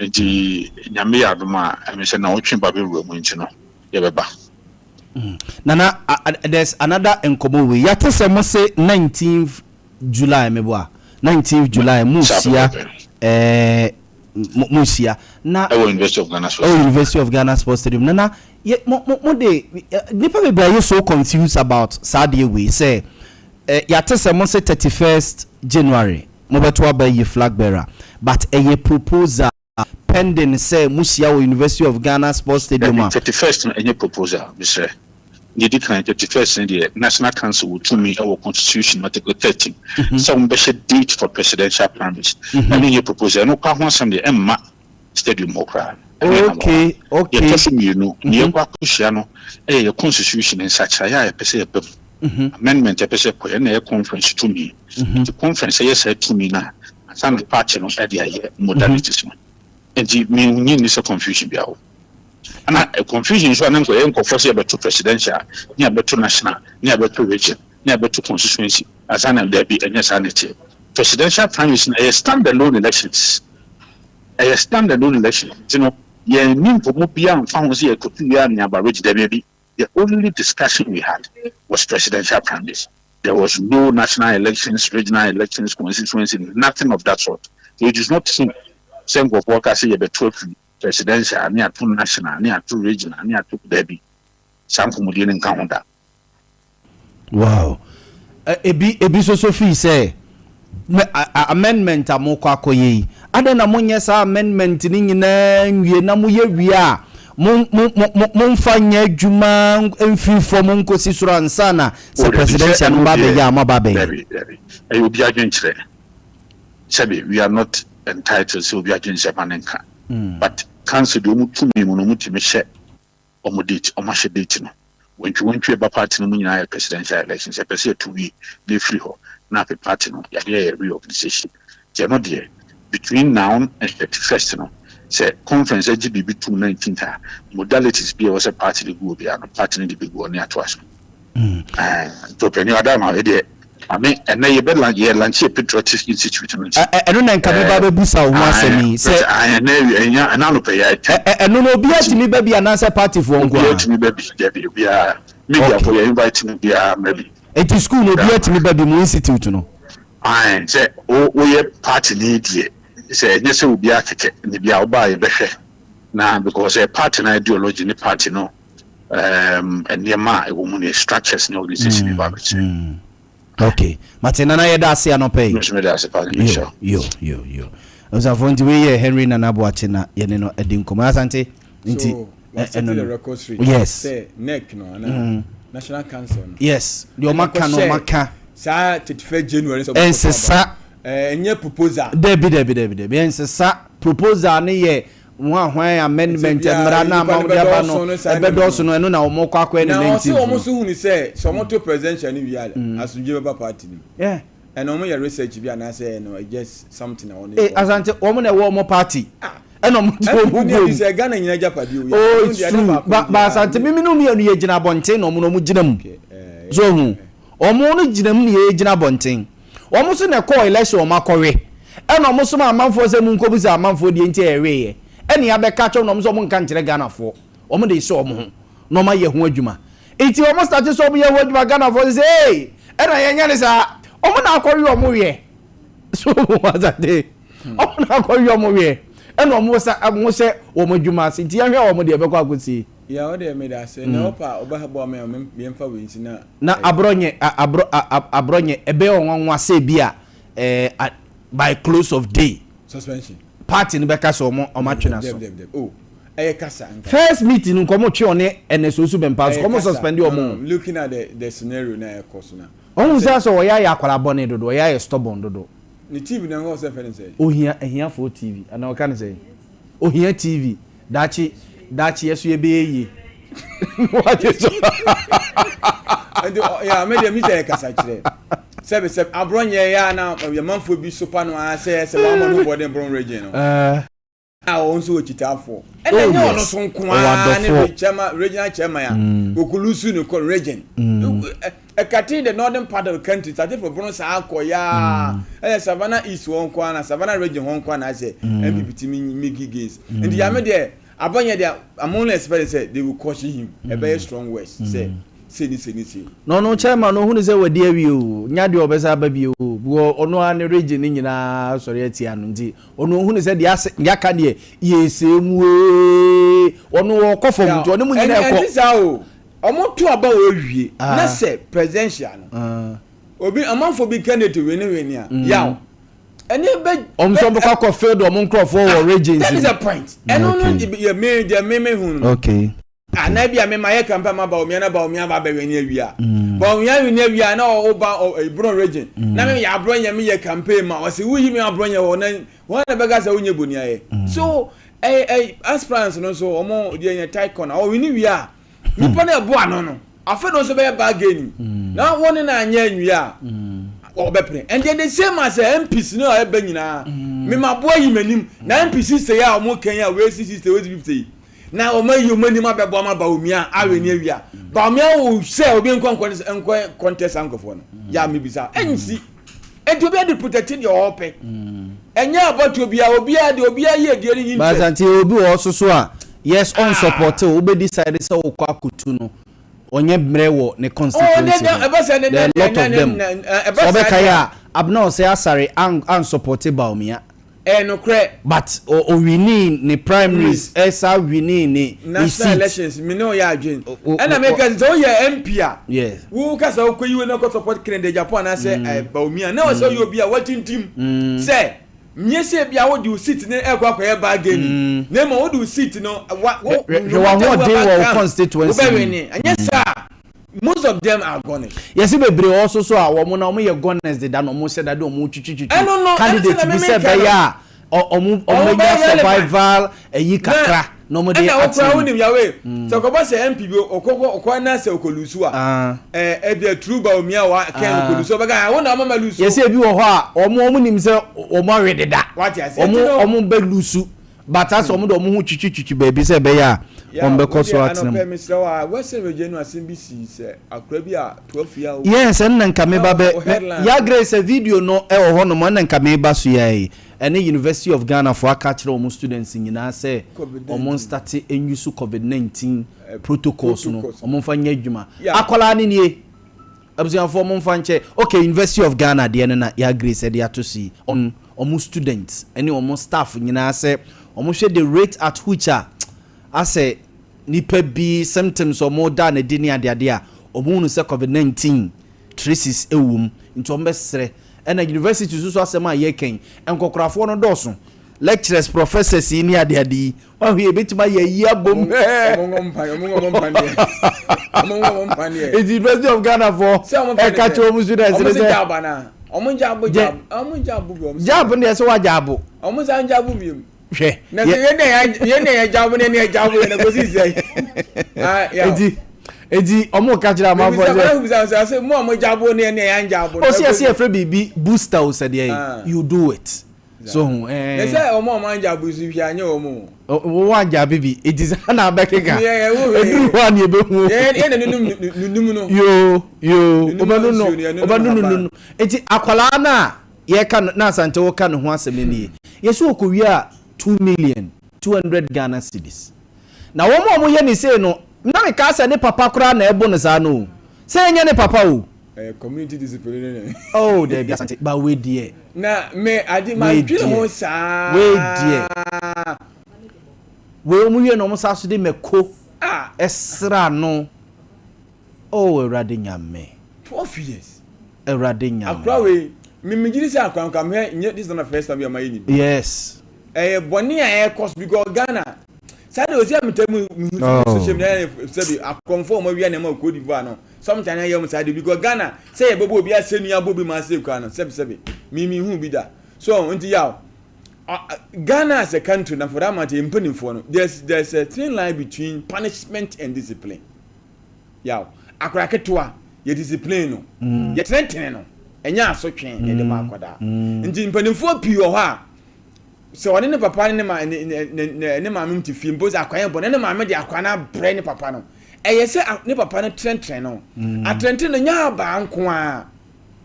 Enti Nyame yɛ adom a, ɛme sɛ nawɔtwe ba bɛwura mu nti no yɛbɛba. Nana, there's another nkɔmɔ wei, yɛate sɛ mo se 19th July meboa? 19th July mo hyia ɛɛ mo hyia na. Ɛwɔ University of Ghana Sports Stadium. Ɛwɔ University of Ghana Sports Stadium. Nana, yɛ mo mo mo de nipa bebree ayɛ so confused about saa adeɛ wei sɛ Eh yɛate sɛ mose 31st January mobɛto aba ayi flag bearer but ɛyɛ proposal pending sɛ mohyia wɔ University of Ghana Sports Stadium Dabi, a. 31st no ɛnyɛ proposal, mesrɛ. Deɛ ɛdi kan, 31st no deɛ National Council wɔ tumi wɔ Constitution mu Article 13 sɛ wɔbɛhyɛ date for presidential primaries. Ɛno nyɛ proposal, ɛno koraa ho asɛm deɛ ɛmma stadium hɔ koraa. Ɛno yɛ number one. Okay, okay. Deɛ ɛtɔ so mmienu, deɛ yɛkɔ akɔhyia no yɛ yɛ constitution nsakyeraeɛ a yɛpɛ sɛ ɛba mu. Amendment a yɛpɛ sɛ yɛkɔyɛ ɛno na ɛyɛ conference tumi. Nti conference yɛ saa tumi no a, ansa na party no de ayɛ modalities no. Nti mennye nni sɛ confusion biara wɔ mu. Ɛna confusion nso a na nkɔyɛ nkurɔfoɔ sɛ yɛbɛto presidential, ne yɛabɛto national, ne yɛabɛto region, ne yɛabɛto constituency ansa na daabi ɛnyɛ saa na ɛteɛ. Presidential primaries no ɛyɛ stand alone elections. Ɛyɛ stand alone election nti no yɛnni nkɔmmɔ biara mfa ho sɛ yɛkɔto wie a ne aba region daabi daabi. The only discussion we had was presidential primaries. There was no national elections, regional elections, constituency, nothing of that sort. So it is not true sɛ nkurɔfoɔ ka sɛ yɛbɛto afiri presidential ne ato national ne ato regional ne ato daabi. Saa nkɔmmɔdie no nka ho da. Wow. Ebi ebi nso so fii sɛ amendment a mokɔ akɔyɛ yi, adɛn na monyɛ saa amendment no nyinaa nwie na moyɛ wie a mo mo mo momfa nyɛ adwuma mfiri fam nkosi soro ansa na sɛ Oh, dabi, sɛ presidential no ɛno ba deɛ, abɛyɛ a moaba abɛyɛ. dabi, dabi. Ɛyɛ obi adwenkyerɛ. Sɛbi, we are not entitled sɛ obi adwenkyerɛ ma no nka. But council deɛ wɔn tumi mu no, wɔtumi hyɛ wɔn date, wɔn ahyɛ date no. Wantwiwantwi ɛba party no mu nyinaa yɛ presidential elections, yɛpɛ sɛ yɛto wie na ɛfiri hɔ na afei party no yɛde ayɛ reorganisation. Nti ɛno deɛ between now and 31st no sɛ conference agye biribi tom 19th a, modalities bi a ɛwɔ sɛ party no gu obiara no, party no de bɛgu hɔ ne atoa so. Nti ɔpanin Adama wei deɛ Maame ɛnɛ yɛbɛ lan yɛ lanche yɛ patriotic institute no nti. Ɛno na nka meba bɛbusa wo ho asɛm yi sɛ. Ɛnɛ awia ɛnya ɛnɛ anɔpɛ yɛ atwa. Ɛno no obiara tumi ba bi anaasɛ party foɔ nko ara. Obiara tumi ba bi dabi obiara media foɔ yɛ invite no obiara mma bi. Nti school no obiara tumi ba bi mo institute no. Ae sɛ wo woyɛ party ni deɛ sɛ ɛnyɛ sɛ obiara kɛkɛ ne bia woba a yɛbɛhwɛ na because ɛyɛ party no ideology ne party no um, nneɛma a ɛwɔ mu ne structures ne organization ne ba abɛkyerɛ. Mm. Okay. Mate Nana yɛda ase anɔpa yi. Nso meda ase paa ne Yo, yo, yo, yo. Abusuafoɔ nti wei yɛ Henry Nana Boakye na yɛne no adi nkɔmmɔ. Asante nti So, ɛno the no. record straight. Yes. Sɛ NEC no ana mm. National Council no. Yes. Deɛ ɔma ka no ɔma ka. Saa 31 January sɛ Ɛnsesa. Ɛnyɛ proposal. Dabi dabi dabi dabi ɛnsesa proposal ne yɛ Hwan hwan amendment mmara no a ma wɔde aba no ɛbɛdɔɔso no ɛno na wɔn kɔ akɔyɛ ne Na ɔse 19th wɔn no. nso hunu sɛ sɛ wɔn to presidential no wie a asomdwie bɛba party no mu. Yeah. Ɛna wɔn yɛ research bi anaasɛ ɛno it's just something a wɔn Eh, Asante wɔn na ɛwɔ wɔn party ɛna wɔn ti wɔn NPP guom. deɛ sɛ Ghana nyina agyapadeɛ o. Oh it's true ba ba Asante mimi no mmienu yɛ gyina abɔnten na wɔn na wɔn gyina mu. So hu wɔn no gyina mu na yɛ gyina abɔnten. Wɔn nso na ɛkɔɔ election wɔn akɔwe. Ɛna ɔmo soma amanfoɔ sɛ monkɔbisa amanfoɔ deɛ nti a yɛweeɛ. Ɛne yɛabɛka akyerɛ wɔn na ɔmo sɛ ɔmo nka nkyerɛ Ghanafoɔ. Ɔmo de rehyɛ ɔmo ho na ɔmo ayɛ ho adwuma. Nti ɔmo starte sɛ ɔmo yɛ ho adwuma Ghanafoɔ sɛ sɛ ee ɛna yɛnyɛ ne saa. Ɔmo na akɔwe ɔmo weɛ. So Asante ɔmo na akɔwe ɔmo weɛ. Ɛna ɔmo sa ɔmo hyɛ wɔn adwuma ase. Nti yɛnhwɛ ɔmo deɛ ɛbɛkɔ akɔsie. Yeah, wo deɛ meda ase. Na wopɛ a wobɛboa me a yɛmfa wei nsi na. Na aborɔ nyɛ aborɔ aborɔ nyɛ ɛbɛyɛ ɔnwanwa sɛ bi a ɛɛ by close of day. Suspension. Party no bɛka sɛ ɔmo ɔmo atwe n'aso. Dɛbi dɛbi dɛbi oh ɛyɛ kasa nka. First meeting no nka ɔmo twe ɔne Ernest Owusu Bempah so nka ɔmo suspend ɔmo. No no looking at the the scenario na ɛkɔ so na. Ɔhu sɛ asɛ ɔyɛ ayɛ akwadaa bɔne dodo ɔyɛ ayɛ stubborn dodo. Ne TV no nka ɔsɛ fɛ ne sɛn. Ohia ahiafoɔ TV anaa ɔka ne sɛn ohia TV daakye daakye yɛ so yɛbɛyɛ yie wagye so. Nti ya me deɛ mi sɛ yɛ kasa kyerɛ sɛbi sɛ aborɔ nyɛ yɛ a na yɛmanfoɔ bi sopa no ara sɛ sɛ wɔn ama no bɔden Brong region no. A wɔn nso wɔ kyitaafoɔ ɛna ɛnyɛ ɔno so nko ara ne chairman regional chairman a okulusu ne kɔ region ɛkate the northern part of the country started from Bono saa kɔ yaa ɛyɛ Savannah East wɔn nko ara na Savannah region wɔn nko ara na asɛ NPP ti mi migi gains nti yame deɛ abɔnyɛ deɛ I'm only expecting sɛ they will caution him ɛbɛyɛ strong words sɛ sei ne sei ne sei. Na ɔno chairman no ohunu sɛ wadi awie o nya deɛ ɔbɛsa aba bio o because ɔno ara ne region no nyinaa sɔre atia no nti ɔno ohunu sɛ deɛ asɛ deɛ aka deɛ yɛsɛɛ mu ee ɔno ɔkɔ fam nti ɔne mu nyinaa ɛkɔ. Ɛnte saa o ɔmo to aba wɔ awie na sɛ presidential no obi amanfoɔ bi candidate wini wini a yaw ɛne bɛ. Ɔmo nso ɔmo bɛkɔ akɔ field ɔmo nkorɔfoɔ wɔ regions. That is the point ɛno no yɛ me deɛ me me hu no. Okay. Ah na ebia me mayɛ campaign ma Bawumia na Bawumia aba abɛwɛne awia. Mm. Bawumia wene awia na ɔba eh, Borɔ region. Mm. Na me yɛ aborɔ me yɛ campaign ma ɔse woyi me aborɔ nyɛ hɔ na wɔn na bɛka sɛ wonyɛ boni ayɛ. Mm. So eh, eh, aspirants no nso wɔn deɛ yɛ tight corner ɔwene wie a nipa no ɛbo ano no afei no nso bɛyɛ bargaining. Mm. Na wɔn ne na anyɛ nwie a mm. ɔbɛpere. And then the same as eh, MPs no a ɛbɛ nyinaa. Mm. Memaboa yi m'anim na MPs sɛ yɛ a wɔn kɛn a wɔasi 60 wɔasi 50 yi. na wɔn ayi wɔn anim abɛbɔ ama Bawumia awe ne awia Bawumia wo sɛ obi nkɔ nkɔ nkɔ contest ankɔfoɔ no yɛ a mebisa ɛnsi nti obi ade protect deɛ ɔpɛ ɛnyɛ abɔtoɔ bia obiara deɛ obiara yɛ deɛ ne interest. Baasa obi wɔ hɔ soso a yes ɔn support o wobɛ decide sɛ wokɔ akotu no ɔnyɛ mmerɛ wɔ ne constituency ho there are a lot of them sɛ ɔbɛkae a Abena Osei Asare an support Bawumia. Ɛyɛ nokorɛ. But o winii ne primaries ɛsa winii ne ne seat. National elections me ne wo yɛ adwen. Ɛna me ka sɛ sɛ woyɛ MP a. Yes. Wo ka sɛ wokɔ yi wei na kɔ support Kennedy Agyapong anaasɛ mm. Bawumia na wɔ sɛ woyɛ obi a watintim mm. sɛ nyɛ sɛ bia wode wo seat no ɛkɔ akɔyɛ bargaining mm. na mmom wode wo seat no wa wo hwɛ w'ahoɔden wɔ wo constituency wobɛwene ɛnyɛ saa Most of them are goners. Yɛsi bebree wɔ so so a wɔn na wɔn yɛ goners deda na wɔn hyɛ da de wɔn twitwi twitwi candidate bi sɛ ɛbɛyɛ a wɔn wɔn bɛnya survival ɛyi kakra na wɔn de atena mu. Ɛna okura wonim yawe mm. sɛ ɔkɔbɔ sɛ MP bi ɔkɔkɔ ɔkɔ na sɛ ɔkɔlusu a ah. ɛɛ ɛbi aturu ba omia wa kɛn ah. ɔkɔlusu ɔbɛka ah, wɔn na ɔma ma lusu. Yɛsi ebi wɔ hɔ a wɔn wɔn nim sɛ wɔn awe deda wɔn wɔn bɛ lusu. But asɛ wɔn de wɔn ho twitwitwitwi baabi sɛ ɛbɛyɛ a wɔn bɛkɔ so atena mu. Anɔpɛ mesrɛ wo a Western region no asɛm bi sii sɛ akora bi a 12 year old. Yes ɛno na nka meba bɛ ya Grace sɛ video no ɛwɔ hɔ nom ɛno na nka meba so ya yi ɛne University of Ghana foɔ aka akyerɛ wɔn students nyinaa sɛ wɔn nstate nuse covid 19 protocols no wɔn nfa nyɛ adwuma akwadaa no nie. Abusuafoɔ momfa nkyɛ. Ok University of Ghana deɛ no na ya Grace de ato so yi. Wɔn wɔn students ne wɔn staff nyinaa sɛ wɔn hwɛ the rate at which a asɛ nipa bi symptoms wɔn da no adi ne adeade a wɔn hunu sɛ covid 19 traces wɔ mu nti wɔn bɛsrɛ ɛna university nso so asɛm a yɛka yi nkɔkorafoɔ no dɔɔso lecturers professors yi ne adeade yi Wahu yɛ ebetumi ayɛ ayi abom. Nti University of Ghana fo ɛka kyerɛ wɔn students ne sɛ. Ɔmo ngya abo gya ɔmo ngya abo bi ɔmo. Gya abo deɛ sɛ wagya abo. Ɔmo san gya abo bi mu. Hwɛ. Na sɛ yɛn na yɛn na yɛ gya abo na yɛn na yɛ gya abo yɛn na kosi sɛ. Eti eti ɔmo ka kyerɛ amanfoɔ sɛ. Ebisa sɛ sɛ mo a mo gya abo ne yɛn na yɛn gya abo. Ɔsi ɛsi ɛfrɛ biribi booster o sɛ deɛ you do it. So ho ɛɛ. Na sɛ wɔn a wɔn angya abo so hwɛ anyɛ wɔn o. Wɔn angya abo bi eti saa na abɛkeka. Eduru hɔ a na ebehu. Yɛn yɛn na nunum nunum no. Yoo yoo ɔbɛnu no ɔbɛnu nunum eti akwadaa no a. yɛka no na Asante wɔka ne ho asɛm no nie. Yɛsɛ ɔkɔwie a 2 million 200 Ghana cedis. Na wɔn a wɔyɛ ne sei no, na meka sɛ ne papa koraa na ɛbo no saa no o. Sɛ ɛnyɛ ne papa o. Ɛyɛ community discipline ne. Oh, dabi, Asante ba, wei deɛ. Na me ade ma Wei dwene deɛ. ho saa. Wei deɛ. Wei wɔn wie na wɔn sa so de mako Ah. ɛsra no. Oh, Awurade Nyame. 12 years. Awurade Nyame. Akora wei, me me gyiri sɛ akora nkwa mehwɛ nye, this is not the first time bi a ma yɛ ni bi. Ɛyɛ bɔnne a ɛkɔ so because Ghana saa de osi amita mu mu social media sɛbi akɔnfo a wɔn awia nneɛma wɔ Cote d'Ivoire no, sometimes ɛyɛ wɔn saa de because Ghana sɛ yɛ bɛbɔ obi asɛnua bɔ obi ma ase kura no, sɛbi sɛbi mi mi hu bi da so. Nti yaw, Ghana as a country na for that matter mpanimfoɔ no, there's a thin line between punishment and discipline. Yaw, akora ketewa yɛ discipline no, yɛ tenetene no, ɛnyɛ asotwe yɛde ma akwadaa. Nti mpanimfoɔ pii wɔ hɔ a sɛ ɔne ne papa ne ne ma ne ne ne ne maame mu te fie mpo, sɛ akwan bɔ ne ne maame de akwa no abrɛ ne papa no, ɛyɛ sɛ ne papa no trɛntrɛn no. Atrɛntrɛn no nyɛ abaa nko a,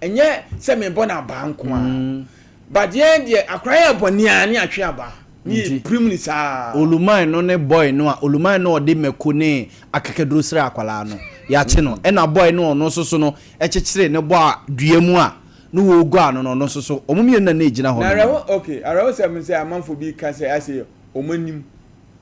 ɛnyɛ sɛ mebɔ no abaa nko a, but yɛn deɛ, akora yɛ bɔ nea ne atwe abaa ne yɛ pirim ne saa. Oluman no ne boy no a, oluman no ɔde mako ne akakaduro srɛ akwadaa no, yɛakye no. Ɛna boy no, ɔno nso so no ɛkyekyere ne bɔ a dua mu a ne wɔɔgu ano no, ɔno nso so, ɔmo mmienu na ne gyina hɔ na no. Awerɛho, okay, awerɛho sɛm sɛ amanfo bi ka sɛ asɛ ɔmo anim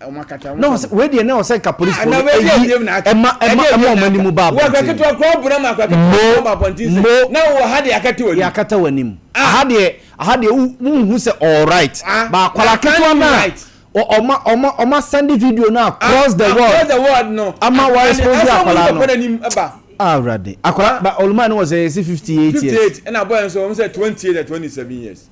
ɔmo akata ɔmo. Na ɔsɛ wei deɛ, na ɔsɛ nka polisifoɔ na no wei deɛ ɛyi ebiem na aka. ɛma Ɛdeɛ ɛma ebiem ɔmo na anim aka. ba Wɔ akora abɔnten. Ketewa koraa ɔbuna ma akora ketewa Mo ba abɔnten mo sɛ na wɔ ha de akata w'anim. Yɛakata w'anim. Aha deɛ wonhu sɛ all right Ah, ba akwara na ketewa can't no a right. ɔma send video no across the Across world the world no. Ama wa expose ɛsɛ ɔmo akwadaa no. papa n'anim ɛba. Ah, Awurade, akwara ba, oluman no wɔ sɛ yɛsi 58 years. 58, ɛna boy nso wɔn sɛ 28 or 27 years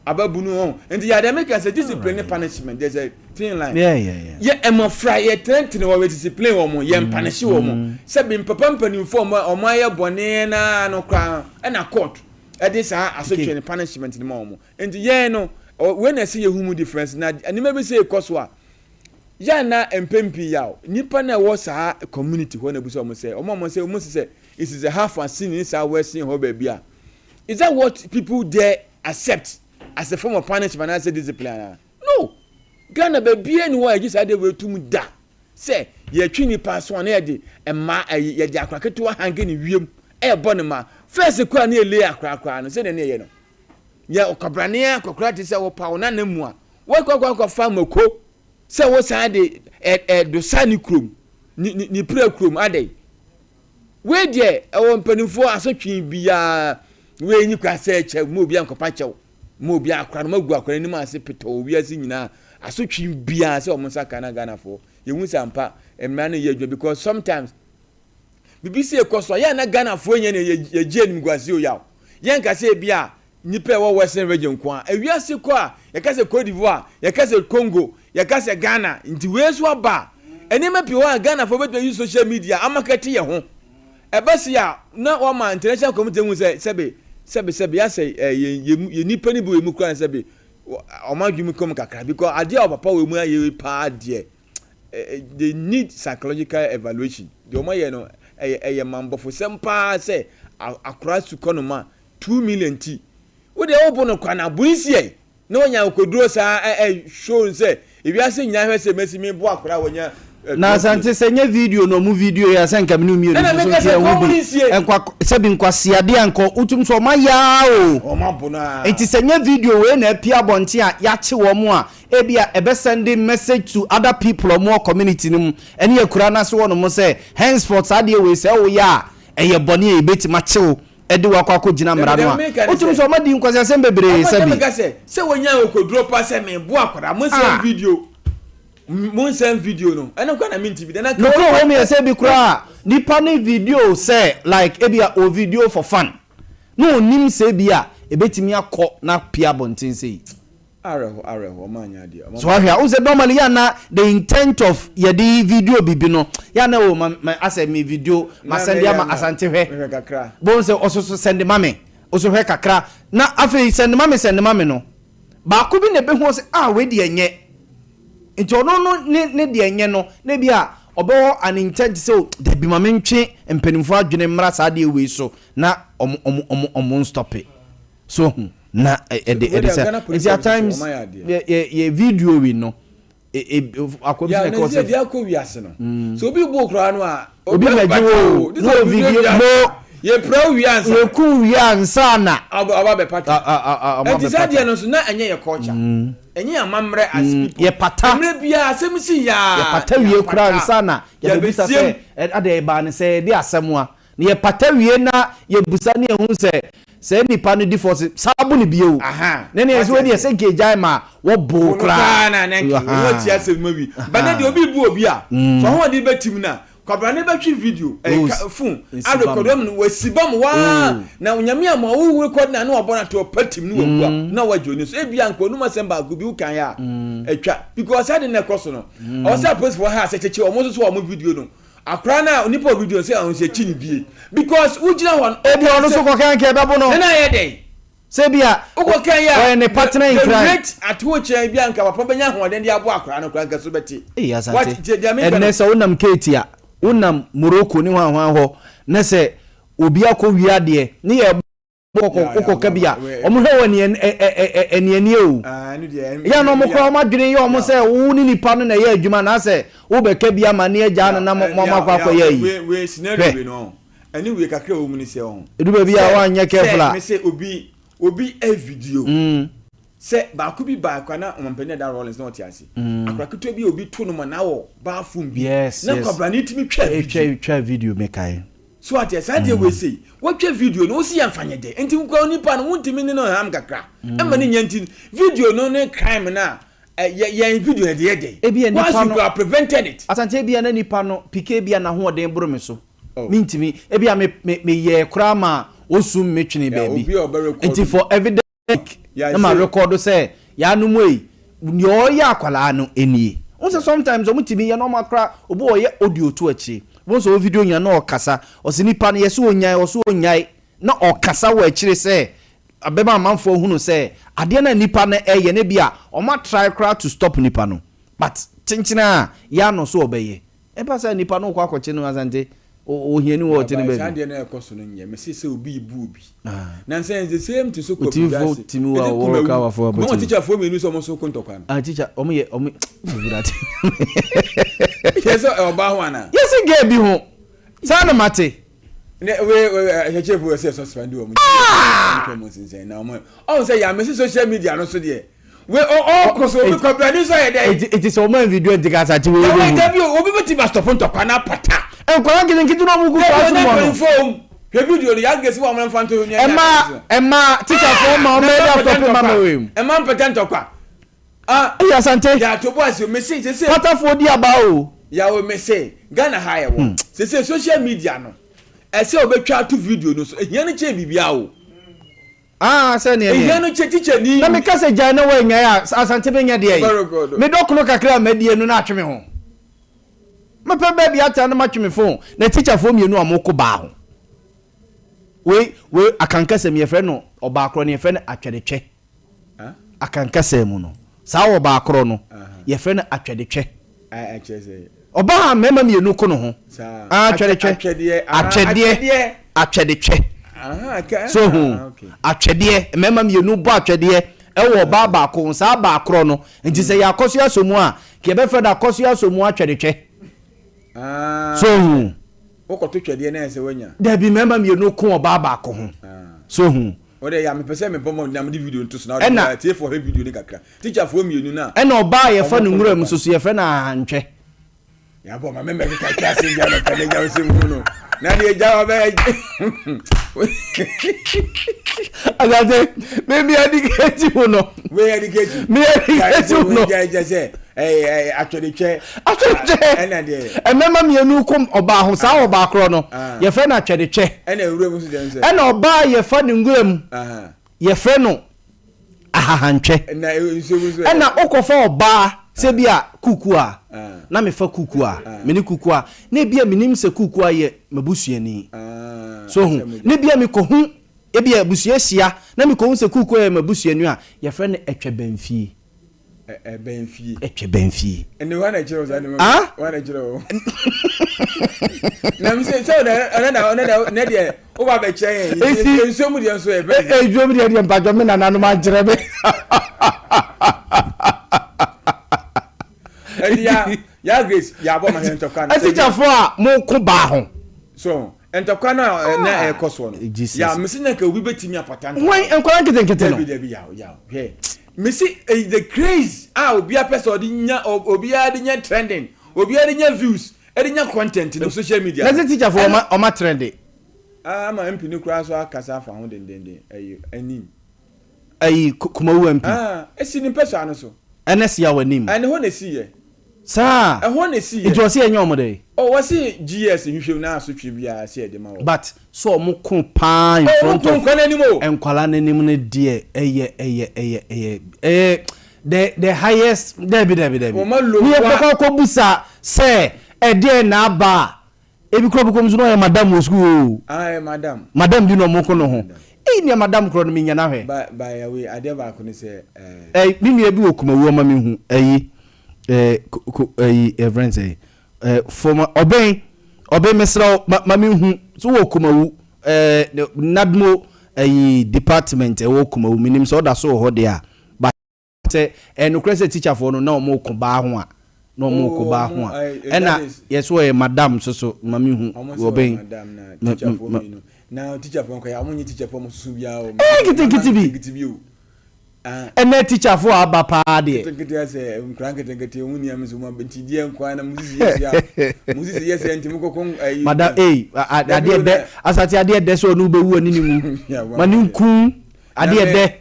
ababunu wɔn. Nti yàrá mi ka sɛ discipline ne punishment, there is a thin line. Yɛ mmɔfra, yɛ tɛnɛtɛnɛ wɔ, yɛ discipline wɔn, yɛ mpanish wɔn. Sɛbi, mpapa mpanimfoɔ wɔn ayɛ bɔnne naa no koraa, ɛna court ɛde saa asotwe ne punishment ne ma wɔn. Nti yɛn no wei na ɛsɛ yɛ hu mu difference. Na nneɛma bi sɛ ekɔ so a, yɛn na mpɛn pii yaw nipa na ɛwɔ saa community hɔ na ebusa wɔn sɛ wɔn a wɔn sɛ wɔn sɛ it is a half a sin ne saa western hɔ baabi a, is that what people there accept as a form of punishment and as a discipline ana? No, Ghana baabi ni hɔ a yɛgye saa de wei tum da sɛ yɛtwi nipa so a na yɛde mmaa ɛyi, yɛde akora ketewa hange ne wiem ɛɛbɔ ne ma. First kora ne yɛle akora akora no sɛdeɛ ne yɛyɛ no, yɛ ɔkwabrane akɔkora te sɛ wɔpa wo nana mu a wɔkɔ akɔ akɔfa mako sɛ wosan de ɛ ɛ dosa ne kurom ne ne ne pira kurom adɛ. Wei deɛ, ɛwɔ mpanimfoɔ asotwe biara. Wei nyi kora sɛ kyɛw mu obi ankɔpa kyɛw mu obi akora no magu akora anim ase petɔɔ wiase nyinaa. Asotwe biara sɛ ɔmo nsa ka na Ghanafoɔ yɛhu sɛ ampa mmara no yɛ adwuma, because sometimes bibi sɛ ɛkɔ so a, yɛn na Ghanafoɔ nyɛ ne yɛgye animguase o. Yaw, yɛn ka sɛ ebi a nipa ɛwɔ Western Region nko a, ewiase kɔ a, yɛka sɛ Cote d'Ivoire, yɛka sɛ Congo, yɛka sɛ Ghana. Nti wei nso aba a, nneɛma pii wɔ a Ghanafoɔ bɛtumi ayi social media amakɛte yɛ ho. Ɛbɛ si a na wama international community ehu sɛ sɛbi sɛbi sɛbi yasɛ ɛ yɛn yɛn yɛn nipa ni bi wɔ emu kura sɛbi ɔmo adwene mu kɔm kakra, because adeɛ a ɔpapa wɔ emu ayɛ paa deɛ, they need psychological evaluation. Deɛ ɔmo ayɛ no ɛyɛ mambɔfosɛm paa sɛ akora sukɔ no ma 2 million ti wo deɛ wobo no kwa na polisi yɛ na wɔnya akoduro saa ɛ ɛ show sɛ ewiase nyinaa hwɛ sɛ mesi mi bo akora wɔnya. Na Asante, sɛ nyɛ video na ɔmo video yɛ sɛ nka mene mmienu Ɛna so so meka nti sɛ ɛho kɔn mu bi ne nsie. Nkwa sɛbi nkwasiadeɛ a nkɔ wotum sɛ ɔma yaa o. Ɔmo abo no a. Nti sɛ nyɛ video wei na apia abɔnten a yɛakye wɔn mo a, ebi a ɛbɛ send message to other people a ɔmo wɔ community no mu ɛne akura no ase wɔ nom sɛ henceforth saa adeɛ wei sɛ woyɛ a ɛyɛ bɔne a yɛbɛtumi akye wo ɛde wakɔ akɔgyina mmara no a Dɛm meka ne wotum sɛ- sɛ ɔma di nkwasiasɛm bebree. Ɔmo Sɛbi. meka sɛ wɔnya akoduro pa sɛ mebo akora mo nsɛm video mo nsɛm video no ɛno kora na menti bi dɛ na Nokoro wɔ mu yɛ sɛ bi koraa nipa ne video sɛ like ebi a o video for fun na onim sɛ bi a ebetumi akɔ na pia abɔnten sɛ yi. Awerɛho, awerɛho, ɔmo anya adeɛ ɔmo. So ahwɛ a, sɛ normally yɛ ana the intent of yɛde video bibi no yɛ ana o ma asɛ mi video ma send ama Asante hwɛ. Hwɛ kakra. Bon sɛ ɔso so send ma me, ɔso hwɛ kakra, na afei send ma me, send ma me no, baako bi na ebehu sɛ ah, wei deɛ nyɛ. Nti ɔno no ne deɛ nyɛ no, na ebi a ɔbɛwɔ an intent sɛ o dabi, ma me ntwe mpanimfoɔ adwene mmra saa adeɛ wei so na ɔmo nstop so hu. Na ɛde ɛde sɛ nti at times yɛ yɛ yɛ video wi no akɔ bi sɛ ɛkɔ sɛ. Yà akɔ wiase no. Mm. So obi bu koraa no a. Obi na gye wo no video mo. Yɛ pira wi ansa. Yɛ ku wi ansa na. Ɔba bɛ pata. Ɛti sɛ adeɛ no nso na ɛnyɛ yɛ culture. Mm. Ɛnyɛ amammerɛ as mm. people. Yɛ pata. Mmerɛ biara asɛm si yaa. Yɛ pata wie koraa ansa na. Yɛ bɛ bisa sɛ ɛde ɛbaa ne sɛ ɛde asɛm a. Na yɛpata wie na yɛbusa ne yɛhu sɛ saa nipa no di fɔ se saa bo no bio. Na ne yɛsɛ wei deɛ sɛ nka egyae ma wɔbo koraa. Na na nka wɔn ti asɛm ma wi. Ba ne deɛ obi bu obi a. Sɛ ɔho ɔde bɛ tim na kwabra ne bɛtwe video ɛka phone arekɔdo ɛmu no wasi ba mu waa na onyame ama wo rekɔd na ne wabɔ na to ɔpa tim ne wawu a na wagye oni so ebi anka onum asɛm baako bi wokan a atwa because ade na ɛkɔ so no ɔwɔ sɛ apolisifoɔ ha asɛ kyekye wɔn nso so wɔn video no Akora no a onipa obi di ɔsɛ ɔno sɛ kyi ne bie because wogyina hɔ no. Ebi ɔno so kɔkɛn kɛ ɛbɛbo no. Nana ayɛ dɛn. Sɛ bi a wokɔkɛn yɛ ɔyɛ ne partner in crime. The rate at which bi a nka papa bɛnya ahoɔden de aboa akora no koraa nka so bɛte. Ee Asante ɛnɛ sɛ wonam Kate a wonam Morocco ne hwan hwan hɔ na sɛ obi akɔ wia adeɛ ne yɛ wokɔ wokɔka bi a wɔn hwɛ wɔ anianie o yɛ na wɔn koraa wɔn adwene yɛ wɔn sɛ wo ne nipa no na ɛyɛ adwuma na asɛ wobɛka bi ama ne agya no na mo mo akɔ akɔyɛ ayi hwɛ ɛne wei kakra wɔ mu ne sɛ ɔho edu baabi a wɔanyɛ careful a sɛ obi obi ɛ video sɛ baako bi baako na ɔmampanin ɛda Rawlings na ɔte ase akora ketewa bi obi to no ma na wɔ bathroom bi na kwabrane tumi twa video twa video mekae So ate aseɛ? Saa deɛ wei sei, watwa video no, wosi yɛmfa nyɛ dɛn? Nti wokura onipa no, wontumi ne no nham kakra ɛma ne nya nti video no ne crime no a, yɛ yɛn video yɛde yɛ dɛn? Ebia nipa Once no, you could have prevented it. Asante ebia na nipa no, PK ebia n'ahoɔden boro me so, mentumi, ebia me me meyɛɛ koraa ma osum me twenee Yeah, baabi, obi a ɔbɛ record nti for evidence. Na ma record sɛ yaanom ei nea ɔyɛ akwadaa no nie. Wohu sɛ sometimes ɔmo tumi yɛ na ɔmo akora obi wɔ ɔyɛ audio to akyire. Wohu sɛ ɔwɔ video nyina na ɔkasa ɔse nipa no yɛse ɔnyae ɔse ɔnyae na ɔkasa wɔ akyire sɛ bɛma amanfoɔ ahunu sɛ adeɛ no a nipa no ɛyɛ no ebia ɔmo atry koraa to stop nipa no but kyenkyene a yaano so ɔbɛyɛ. Ɛba saa nipa no wokɔ akɔkye no Asante ohiani wɔ ɔte ne baabi. Saa deɛ na ɛkɔ so no nyɛ mese sɛ obi rebu obi na nsɛ the same thing so kɔ Otimfo timi wa wɔwɔ ka wafo abɔtimi. Wɔn teacher foɔ mmienu sɛ wɔn so ko ntɔkwa no. Ah teacher wɔn yɛ wɔn ewurade. Yɛ sɛ ɔbaa ho ana. Yɛsi girl bi ho saa na mate. Ne we we akyerɛkyerɛfo wɔ sɛ suspend wɔn. Ah! Wɔn nsensɛn na wɔn ɔn sɛ yà mesi social media no so deɛ we ɔkɔ so obi kɔ brani nso ayɛ dɛ. Eti eti sɛ wɔn video nti kasa ti wei bɛ hu. Dabi obi bɛ ti ba stop ntɔkwa na pata. Nkwadaa nketenkete na wɔn gu class mu no. Mpanyinfoɔ hwɛ video no yà gesi wɔn mfa nto. Ɛma ɛma teacher fo ma wɔn bɛ da stop ma ma wei mu. Ɛma mpɛtɛ ntɔkwa. Ah, Eyi Asante. Ya to bo ase me se sese. Patafoɔ di aba o. Ya o me se Ghana ha yɛ wɔ. Sese social media no. Ɛsɛ obetwa ato video no so. Ehia no kyɛn biribiara o. Ah, sɛ neɛ neɛ. Ehia no kyɛ teacher ni. Na me ka sɛ gyae na woannyae a, Asante menyɛ deɛ yi. Me dɔ kono kakra a madie no na atwe me ho. Mepɛ baabi atra na matwe me phone na teacherfoɔ mmienu a wɔko baa ho. Wei, wei akankasɛm yɛfrɛ no ɔbaa korɔ no yɛfrɛ no atwɛdetwɛ. Akan kasa mu no, saa ɔbaa korɔ no, yɛfrɛ no atwɛdetwɛ. Ɔbaa a mmarima mmienu ko no ho. Atwɛdetwɛ. Atwɛdeɛ. Atwɛdetwɛ. So ho. Atwɛdeɛ. Mmarima mmienu bɔ atwɛdeɛ ɛwɔ ɔbaa baako ho. Saa baa korɔ no. Nti sɛ yɛ akɔsoa asɔ mu a, ka yɛbɛfrɛ no akɔsoa asɔ mu atwɛdetwɛ. So ho. Wokɔto twɛdeɛ na ɛsɛ wanya. Dabi, mmarima mmienu ko ɔbaa baako ho. So ho. Wo deɛ ya mepɛ sɛ mebɔ mmɔden na mede video no to so na wode Ɛna. atiefoɔ hwɛ video no kakra. Tikyafoɔ mmienu no a. Ɛna ɔbaa a yɛfa wɔn no kɔ nwura mu ntɔkwa nso so yɛfrɛ no ahantwɛ. Yabɔ ma mɛmɛ keka twa asɛm bi anɔpa na agya wo sɛ mu no na deɛ agya wa bɛyɛ. Asante me me educate wo no. Wei educate. Me educate wo no. Gya gya sɛ ɛɛ atwɛdetwɛ. Atwɛdetwɛ. Ɛna deɛ. Mmarima mmienu ko ɔbaa ho saa ɔbaa korɔ no yɛfrɛ no atwɛdetwɛ. Ɛna nwura mu nso deɛ nsɛ. Ɛna ɔbaa yɛfa no nwura mu yɛfrɛ no ahahantwɛ. Ɛna nsuo mu nso. Ɛna wokɔfa ɔbaa sɛ bi a kuku a na mefa kuku a me ne kuku a na ebi a menim sɛ kuku a yɛ m'abusuani so ho na ebi a mekɔhu ebi a abusua hyia na mekɔhu sɛ kuku a yɛ m'abusuani a yɛfrɛ no ɛtwɛbɛnfie. Ɛbɛn fie. Ɛtwɛ bɛn fie. Ɛnna wɔn na kyerɛ wo saa nneɛma. Ah? Wɔn na kyerɛ wo. Na mi sɛ sɛ ɔna ɔna na ɔna na ne deɛ o ba bɛ kyerɛ yɛn. Esi nsuo mu deɛ nso yɛ bɛn. Nsuo mu deɛ deɛ mpatwɔ mi nananom akyerɛ mi. Ɛdi ya ya Grace yɛ abɔ ma yɛn ntɔkwa no. Atikyafoɔ a mo ko baa ho. So ntɔkwa no a na ɛkɔ soɔ no. Ya mesi na nka obi bɛtumi apata ntɔkwa. Wɔn nkwadaa nketenkete no. Dabi dabi yaw yaw hwɛ. Mesi eh, the craze a obiara pɛ sɛ ɔde nya obiara de nya trending obiara de nya views ɛde nya content no social media. Na sɛ teacher fo ɔma ɔma trende. Ah ama MP no koraa so akasa afa ho dendenden ɛyi anim. Ɛyi Kumawu MP. Ah esi ne mpɛsua no so. Ɛna si awɔ anim. Ɛne hɔ na esi yɛ. Saa. Ɛhɔ na esi yɛ. Nti ɔsi ɛnyɛ ɔmo dɛ. Oh wɔsi GS nhwehwɛ mu na asotwe biara sɛ yɛde ma wɔn. But sɛ ɔmo ko paa in front of nkwadaa no anim no deɛ ɛyɛ ɛyɛ ɛyɛ ɛyɛ ɛyɛ the the highest dɛbi dɛbi dɛbi. Ne yɛ kɔkɔ kɔ busa sɛ ɛdeɛ na aba a ebi kura bi kɔm so na ɔyɛ madam wɔ sukuu o. Ah ɛyɛ madam. Madam bi na ɔmo ko no ho. Eyi nea madam korɔ no mi nya n'ahwɛ. By by the way adeɛ baako ne sɛ ɛɛ. Ɛy me nua bi wɔ Kumawu ɔma me hu ɛyi ɛɛ ko ko ɛyi yɛfrɛ no sɛn Eh, former ɔbɛn ɔbɛn mesrɛ wo ma ma menhu so wɔ Kumawu eh, NADMO ayi department ɛwɔ Kumawu menim sɛ ɔda so wɔ hɔ deɛ a but sɛ ɛyɛ nokorɛ sɛ teacherfoɔ no na wɔn ko baa ho a na wɔn ko baa ho a ɛna yɛ so ɔyɛ madam so so ma menhu ɔbɛn ma ma na teacherfoɔ nkɔyɛ wɔn nyɛ teacherfoɔ wɔn soso biara o ɛyɛ nketenkete bi Ɛnɛ teacher fo aba paa deɛ. Nketenkete asɛ nkura nketenkete wɔn nua mi so mo nti deɛ nkwa na mo sisi yɛ sia mo sisi yɛ sia nti mo kɔkɔ ayi. Madam ee adeɛ dɛ asate adeɛ dɛ sɛ ɔno bɛwu ɔne ne nwu ma ne nku adeɛ dɛ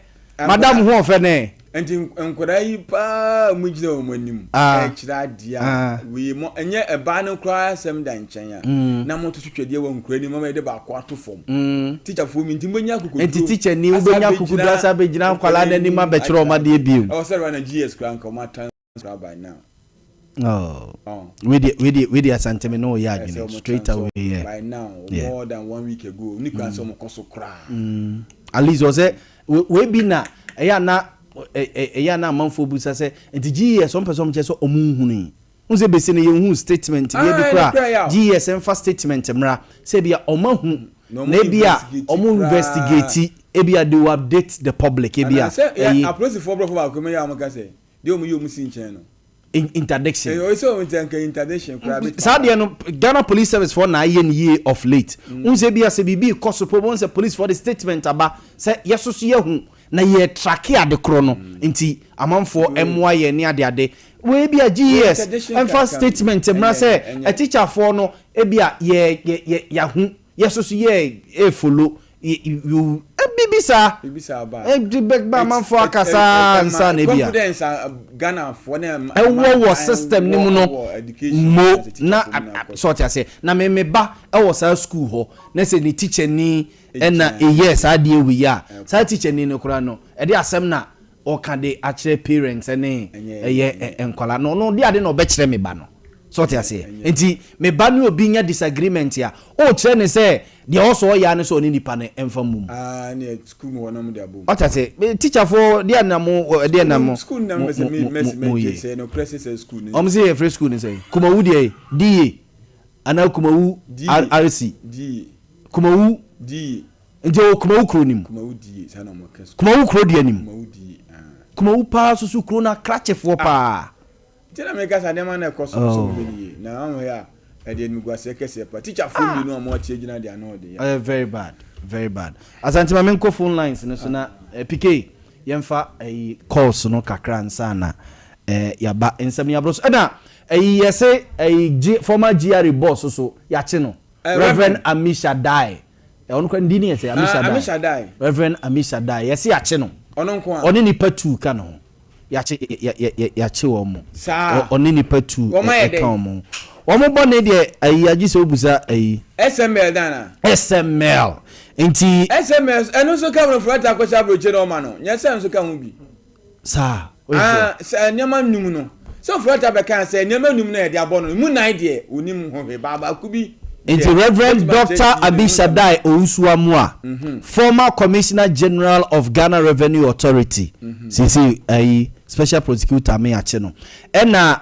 madam ho ɔfɛ nɛ. Nti nkwadaa yi paa mo gyina wɔn anim ɛkyerɛ adeɛ a wei mo ɛnyɛ ɛbaa no koraa asɛm da nkyɛn a na mo toto twɛdeɛ wɔ nkura anim ama yɛde baako ato fam. Tikyafoɔ mi nti mobɛnya akokoduro. Nti tikyani wobɛnya akokoduro asa abɛgyina nkwadaa no anim abɛkyerɛ wɔn adeɛ bio. Ɛwɔ sɛ Rwanda GS koraa nka wɔn atan koraa by now. Oh. Wei deɛ wei deɛ wei deɛ Asante me ne wo yɛ adwene straight away yeah. By now yeah. more than one week ago ni kwan sɛ wɔn kɔ so koraa. Mm. At least ɔsɛ wei bi na ɛyɛ ana ɛyɛ ana amanfoɔ busa sɛ nti GES wɔn pɛ sɛ wɔn kyerɛ sɛ wɔn nhunu yi. Wohu sɛ bese no yɛnhuu statement bia bi koraa a GES mfa statement mmra sɛ ebia ɔmo ahu na ebia ɔmo investigate ebia they will update the public ebia ɛyi. Apolisifoɔ brɔfo baako mu yɛ a wɔn ka sɛ deɛ wɔn yɛ wɔn si nkyɛn no. Interdiction. Ɛyɛ sɛ wɔn nkyɛn nka interdiction koraa bɛ. Saa deɛ no Ghana Police Service foɔ na ayɛ no yie of late. Wohu sɛ ebia sɛ biribi rekɔ so pɛ wobɛhu sɛ police foɔ de statement aba sɛ yɛsoso yɛahu na yɛ tracke ade korɔ no nti amanfoɔ mmoa yɛn ne ade ade. Wei ebia GES mfa statement mmra sɛ atikyafoɔ no ebia yɛ yɛ yɛ yahu yɛ soso yɛ efolo you bibi saa ɛdi bɛba amanfoɔ akasa ansa na ebia ɛwɔ wɔ system no mu no mo na sɛ ɔte aseɛ na me me ba ɛwɔ saa school hɔ na sɛ ne teacher ni ɛna eyɛ saa adeɛ wei a saa teacher ni no koraa no ɛde asɛm na ɔka de akyerɛ parents ne ɛyɛ nkwadaa no ɔno de ade na ɔbɛkyerɛ me ba no so ɔte aseɛ nti me ba ne obi nya disagreement a ɔkyerɛ ne sɛ deɛ ɔsɔ ɔyɛ ne sɛ ɔne nipa no ɛmfa mmom ɔte aseɛ teacher foɔ deɛ na mo deɛ na mo mo yɛ ɔmo sɛ yɛfrɛ school ne sɛ Kumawu deɛ DA anaa Kumawu RC Kumawu Nti ɛwɔ Kumawu kuro no mu. Kumawu kuro deɛ nim. Kumawu paa soso kuro no akrakyefoɔ paa. Nti na meka sɛ nneɛma na ɛkɔ so so mo bɛ nie na ahun yɛ a ɛde animguaseɛ kɛseɛ pa teacher foɔ mmienu a wɔn akyi agyina deɛ ano ɔde yɛ. Ɛyɛ very bad very bad. Asante ma menkɔ phone lines no so na PK yɛmfa ɛyi calls no kakra nsa na eh, yaba nsɛm no yɛaborɔ so ɛna ɛyi yɛse ɛyi G, former GRA boss so yɛakye no Reverend Ammishaddai Ɔno koraa ne din yɛ sɛ Ammishaddai. Ammishaddai. Reverend Ammishaddai. Yɛse yɛakye no. Ɔno nko a. Ɔne nipa tuu ka ne ho. Yɛakye yɛ yɛ yɛ yɛakye wɔn mo. Saa. Ɔne nipa tuu Wɔn ayɛ ɛka dɛn? wɔn ho. Wɔn bɔne deɛ ayi agye sɛ wobusa ayi. SML dan a. SML. Nti. SML ɛno nso ka ho no Furata akɔhyɛ aburokyire na ɔma no. Nyɛ sɛ nso ka ho bi. Saa. Woyɛ sure? Ah, sɛ nneɛma nnum no. Sɛ Ofori-Atta bɛkaa sɛ nneɛma nnum no a yɛde abɔ no, emu nnan deɛ, ɔnim ho hwee, baa baako bi deɛ, Nti Rev. ɔbɛtumi akyerɛ Doctor din ne ho nsɛm. Abishaddai Owusu-Amoah, former Commissioner General of Ghana Revenue Authority, seesei ayi. Special Prosecutor ama yɛakye no. Ɛna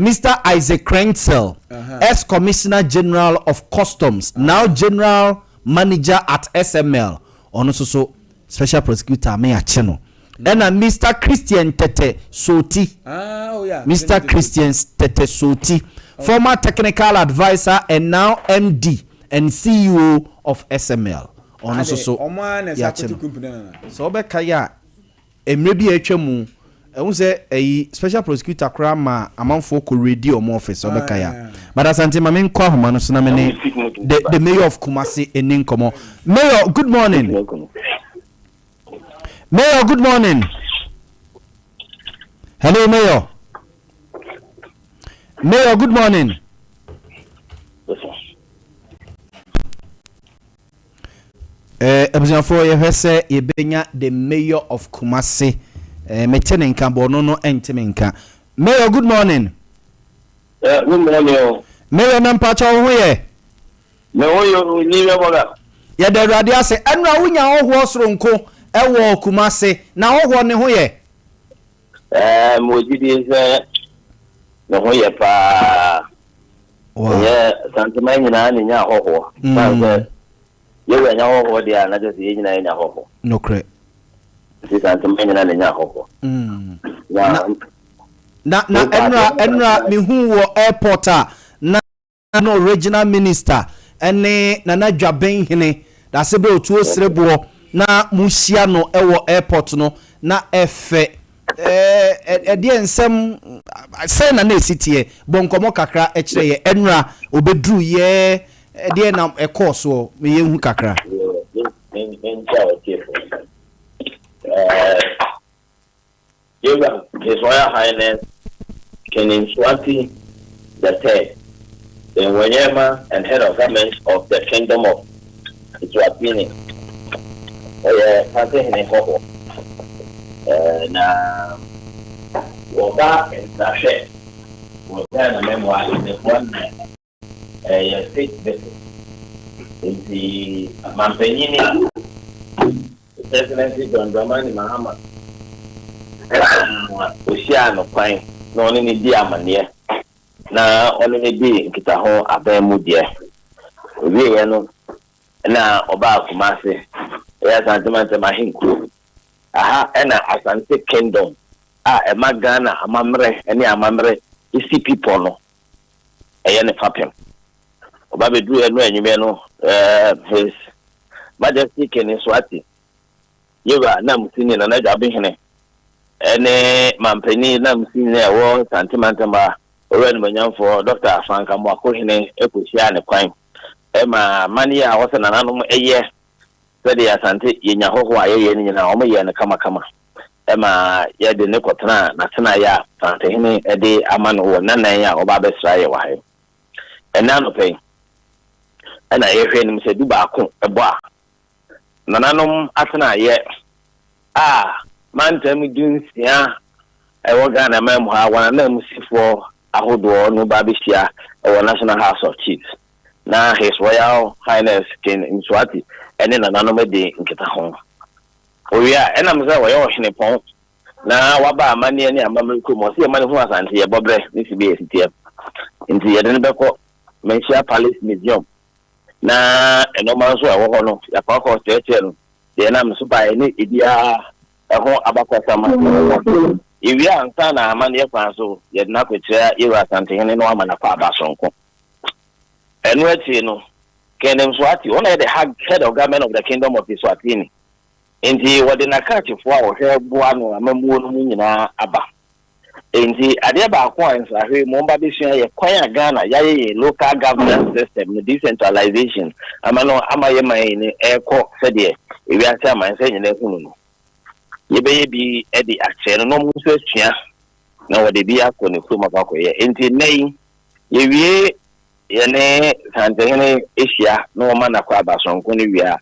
Mister Isaac Crentsil, ex Commissioner General of Customs, now General Manager at SML, ɔno nso so Special Prosecutor ama yɛakye no. Ɛna Mister Christian Tete Soti, Ah, oh yeah. Mr. Christian Tete Soti, former technical adviser and now MD and CEO of SML, ɔno nso so ɔmo a na ɛsɛ yɛakye akoto no. Company nana. Sɛ wobɛka yɛ a, mmerɛ bi a atwa mu, ɛhu sɛ ɛyi Special Prosecutor koraa ma amanfoɔ kɔ raid ɔmo office, wobɛka yɛ a. But Asante, ma menkɔ ahoma no so na me ne the mayor of Kumasi ɛni nkɔmmɔ. Mayor, good morning. Mayor, good morning. Hello, Mayor. Mayor, good morning. Abusuafoɔ, yɛhwɛ sɛ yɛbɛnya the mayor of Kumasi. Mete ne nka bɔ, ɔno no ɛnte me nka. Mayor, good morning. Yeah, good morning o. Mayor, na mpakyɛ, wo ho yɛ? Me ho yɛ o, ni bɛ bɔ ka. Yɛda Awurade ase. Ɛnora wonya ɔhoɔ soronko ɛwɔ Kumase, na ɔhoɔ ne ho yɛ? Mo gyidie sɛ ne ho yɛ paa. Ɛyɛ Santeman nyinaa ne nya ahɔhoɔ. San sɛ yɛwura nya ahɔhoɔ deɛ a, na kyerɛ sɛ yɛn nyinaa yɛnya ahɔhoɔ. Nti Santeman nyinaa ne nya ahɔhoɔ. Na Na ɛnora mehu wɔ airport a na no Regional Minister ɛne Nana Dwabenhene dase bɛ otuo sereboɔ na mohyia no ɛwɔ airport no, na ɛfɛ. Ɛdeɛ nsɛm sɛn na esi teɛ? Bɔ nkɔmɔ kakra ɛkyerɛ yɛ. Ɛnora obɛduru yɛ, ɛdeɛ na ɛkɔɔ soɔ? Meyɛ hu kakra. Menkyɛ a wɔtie fo. Yɛwura His Royal Highness King Mswati the Third, the Ngwenyama and head of government of the Kingdom of Eswatini. Ɔyɛ Asantehene hɔhoɔ. Na wɔba nsrahwɛ wɔ Ghana mɛmoa nnafua 4, ɛyɛ state visit. Nti mampanyini, His Excellency John Dramani Mahama, ɛna ohyia no kwan na ɔne ne di amanneɛ na ɔne ne di nkitaho abɛn mu deɛ. Owieɛ no na ɔbaa Kumase, ɛyɛ Asantemantam ahenkuro aha, ɛna Asante Kingdom a ɛma Ghana amammerɛ ne amammerɛ esi pipɔ no, ɛyɛ ne fapem. Ɔba bɛduru ɛno anwummerɛ no, His Majesty King Mswati, yɛwura Namsini Nana Dwabehene, ɛne mampanin Namsini a ɛwɔ Santemantam a owura nimonyamfoɔ Dr. Frank Amoakohene ɛkɔhyia ne kwan ɛma amanneɛ a wɔsɛ nananom ɛyɛ sɛdeɛ Asante yɛnya hɔhoɔ a yɛyɛ no nyinaa, wɔn yɛ no kamakama ɛma yɛde ne kɔtena n'atenaeɛ a Santehene ɛde ama no wɔ nanan a ɔba abɛsra yɛ wɔ ha yi. Ɛnɛ anɔpɛ yi ɛna yɛhwɛ anim sɛ 11 ɛbɔ a, nananom atenaeɛ a mantam 16 ɛwɔ Ghana man mu ha, wɔn ananmusifoɔ ahodoɔ no ba abɛhyia ɛwɔ National House of Chiefs na His Royal Highness King Mswati ɛne nananom de nkitaho. Owie a, ɛnam sɛ wɔyɛ ɔhenepɔn na waba amanneɛ ne amammerɛ kurom, ɔsɛ yɛma ne ho Asante yɛbɔberɛ ne si bi yɛ siteɛ, nti yɛde no bɛkɔ Manhyia Palace Museum na ɛnɔma nso a ɛwɔ hɔ no, yɛakɔ akɔ kyerɛkyerɛ no deɛ ɛnam so baeɛ ne ebiara ɛho abakɔsɛm. Yɛwie ansa na amanneɛ kwan so yɛde no akɔkyerɛ yɛwura Asantehene na wama no akɔ aba sonko. Ɛno akyiri no, King Mswati, ɔno yɛ the head of government of the Kingdom of Eswatini, nti wɔde n'akrakyefoɔ a wɔhwɛ boa no amammuo no mu nyinaa aba. Nti adeɛ baako a nsrahwɛ mu ɔmba bɛsua yɛ kwan a Ghana yɛayɛ yɛ local governance system no, decentralization ama no ama yɛ man yi no ɛrekɔ sɛdeɛ ewiase aman sɛ nyinaa hunu no. Yɛbɛyɛ bi de akyerɛ no na ɔmo nso asua na wɔde bi akɔ ne kurom akɔ akɔyɛ. Nti nnɛ yi yɛwie, yɛne Santehene ahyia na wɔma nakɔ aba sonko no wie a,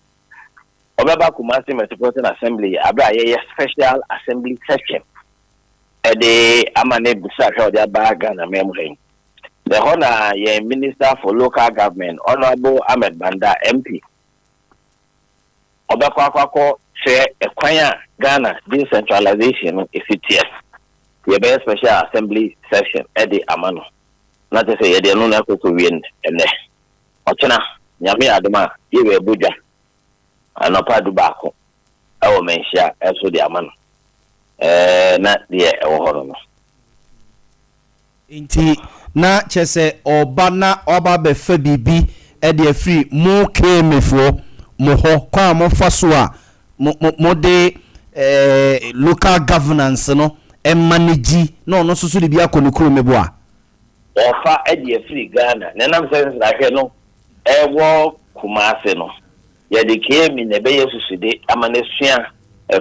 ɔbɛba Kumasi Metropolitan Assembly abere a yɛyɛ special assembly session ɛde ama ne bisa hwɛ ɔde aba Ghana man mu ha yi. Na ɛhɔ na yɛn Minister for Local Government, Honourable Ahmed Banda MP, ɔbɛkɔ akɔ akɔ kyerɛ ɛkwan a Ghana decentralization no esi teɛ. Yɛbɛyɛ special assembly session de ama no na kyerɛ sɛ yɛde ɛno na ɛkɔ kɔwie no ɛnnɛ. Ɔkyena, Nyame yɛ adom a, yɛbɛbɔ dwa anɔpa dubaako wɔ Manhyia nso de ama no. Ɛɛ, na deɛ ɛwɔ hɔ no no. Nti na kyerɛ sɛ ɔreba na waba abɛfa biribi de afiri mo KMA foɔ mo hɔ, kwan a mofa so a mo mo mode eh, local governance no manage na ɔno nso so de bi akɔ ne kurom meboa? Ɔrefa de afiri Ghana na ɛnam sɛ nsrahwɛ no wɔ Kumasi no, Yɛde KMI na ɛbɛyɛ asusude ama no asua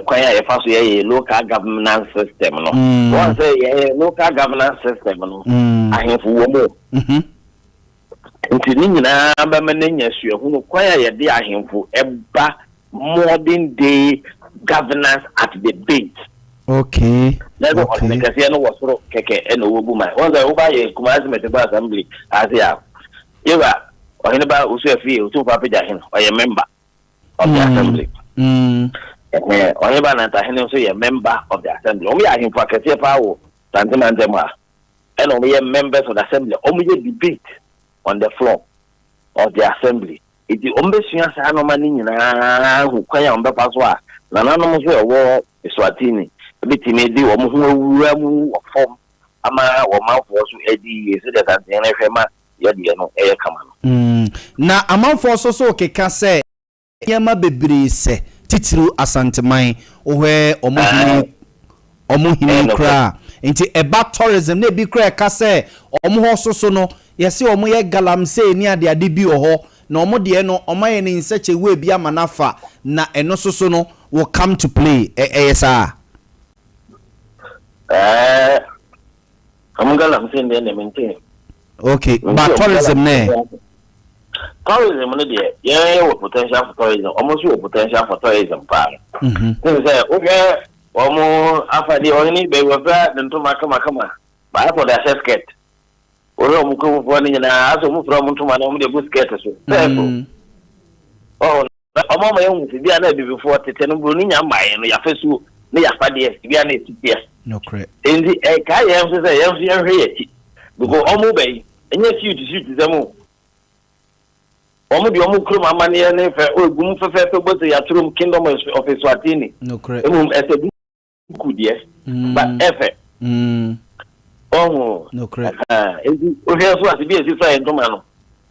kwan a yɛfa so yɛ yɛn local governance system no. Wɔn sɛ yɛn local governance system no, ahemfo wɔ mu. Nti ne nyinaa bɛma no anya suahunu kwan a yɛde ahemfo ba modern day governance at the base. Na ɛsɛ ɔhene kɛseɛ no wɔ soro kɛkɛ ɛna ɔwɔ bu man. Wɔn sɛ woba yɛ Kumasi Metropolitan Assembly ase a, Yewa, Ɔhene ba Osu Afriyie Otumfoɔ Apagya Hene, ɔyɛ member of the assembly. Ɛhɛn, Ɔhene ba Nantahene nso yɛ member of the assembly. Wɔn yɛ ahemfo akɛseɛ paa wɔ Sante mantam ha. Ɛna wɔn yɛ members of the assembly. Wɔn yɛ debate on the floor of the assembly. Eti wɔn bɛsua saa nneɛma no nyinaa ahu kwan a wɔn bɛfa so a nananom nso ɛwɔ Eswatini bɛtumi de wɔn ho awura mu wɔ fam ama wɔn manfoɔ nso adi yie sɛdeɛ Asantehene hwɛ ma yɛ deɛ no yɛ kama no. Na amanfoɔ nso so rekeka sɛ nneɛma bebree sɛ, titiriw Asanteman, wohwɛ wɔn hene wɔn hene yi koraa a, nti ɛba tourism na ebi koraa ɛka sɛ wɔn hɔ nso so no, yɛse wɔn yɛ galamsey ne adeade bi wɔ hɔ, na wɔn deɛ no wɔn ayɛ no in such a way bi ama no afa, na ɛno nso so no will come to play, ɛ ɛyɛ saa? Ɛɛ, ɔmo galamsey deɛ na mente. Okay, but tourism nɛ. Tourism no deɛ yɛn yɛ wɔ potential for tourism, ɔmo nso wɔ potential for tourism paa. Sɛ sɛ wohwɛ wɔn afadeɛ ɔhene baabi wɔfira ne ntoma kamakama, baayɛ de ahyɛ skirt. Wohwɛ wɔn kuromfoɔ no nyinaa asɛ wɔn fira wɔn ntoma na wɔn de agu skirt so. Sɛ so. Ɔhɔ na wɔn ama yɛn hu sɛ bi a na abibifoɔ tete no buroni nya mmaeɛ no yafasuo ne yafadeɛ bi a na esi teɛ. Nokorɛ. Nti ɛkae yɛn nso sɛ yɛn nso yɛnhwɛ yɛn akyi because wɔn ba yi ɛnyɛ suit suit sɛm o. Wɔn deɛ wɔn kurom amanneɛ ne fɛ o egu mu fɛfɛɛfɛ bɔ sɛ yɛatwerɛ mu Kingdom of Eswatini. Nokorɛ. Mmom ɛsɛ bi Kuku deɛ but ɛfɛ. Ɔho. Nokorɛ. Nti wohwɛ nso ase bi a esi fira yɛn ntoma no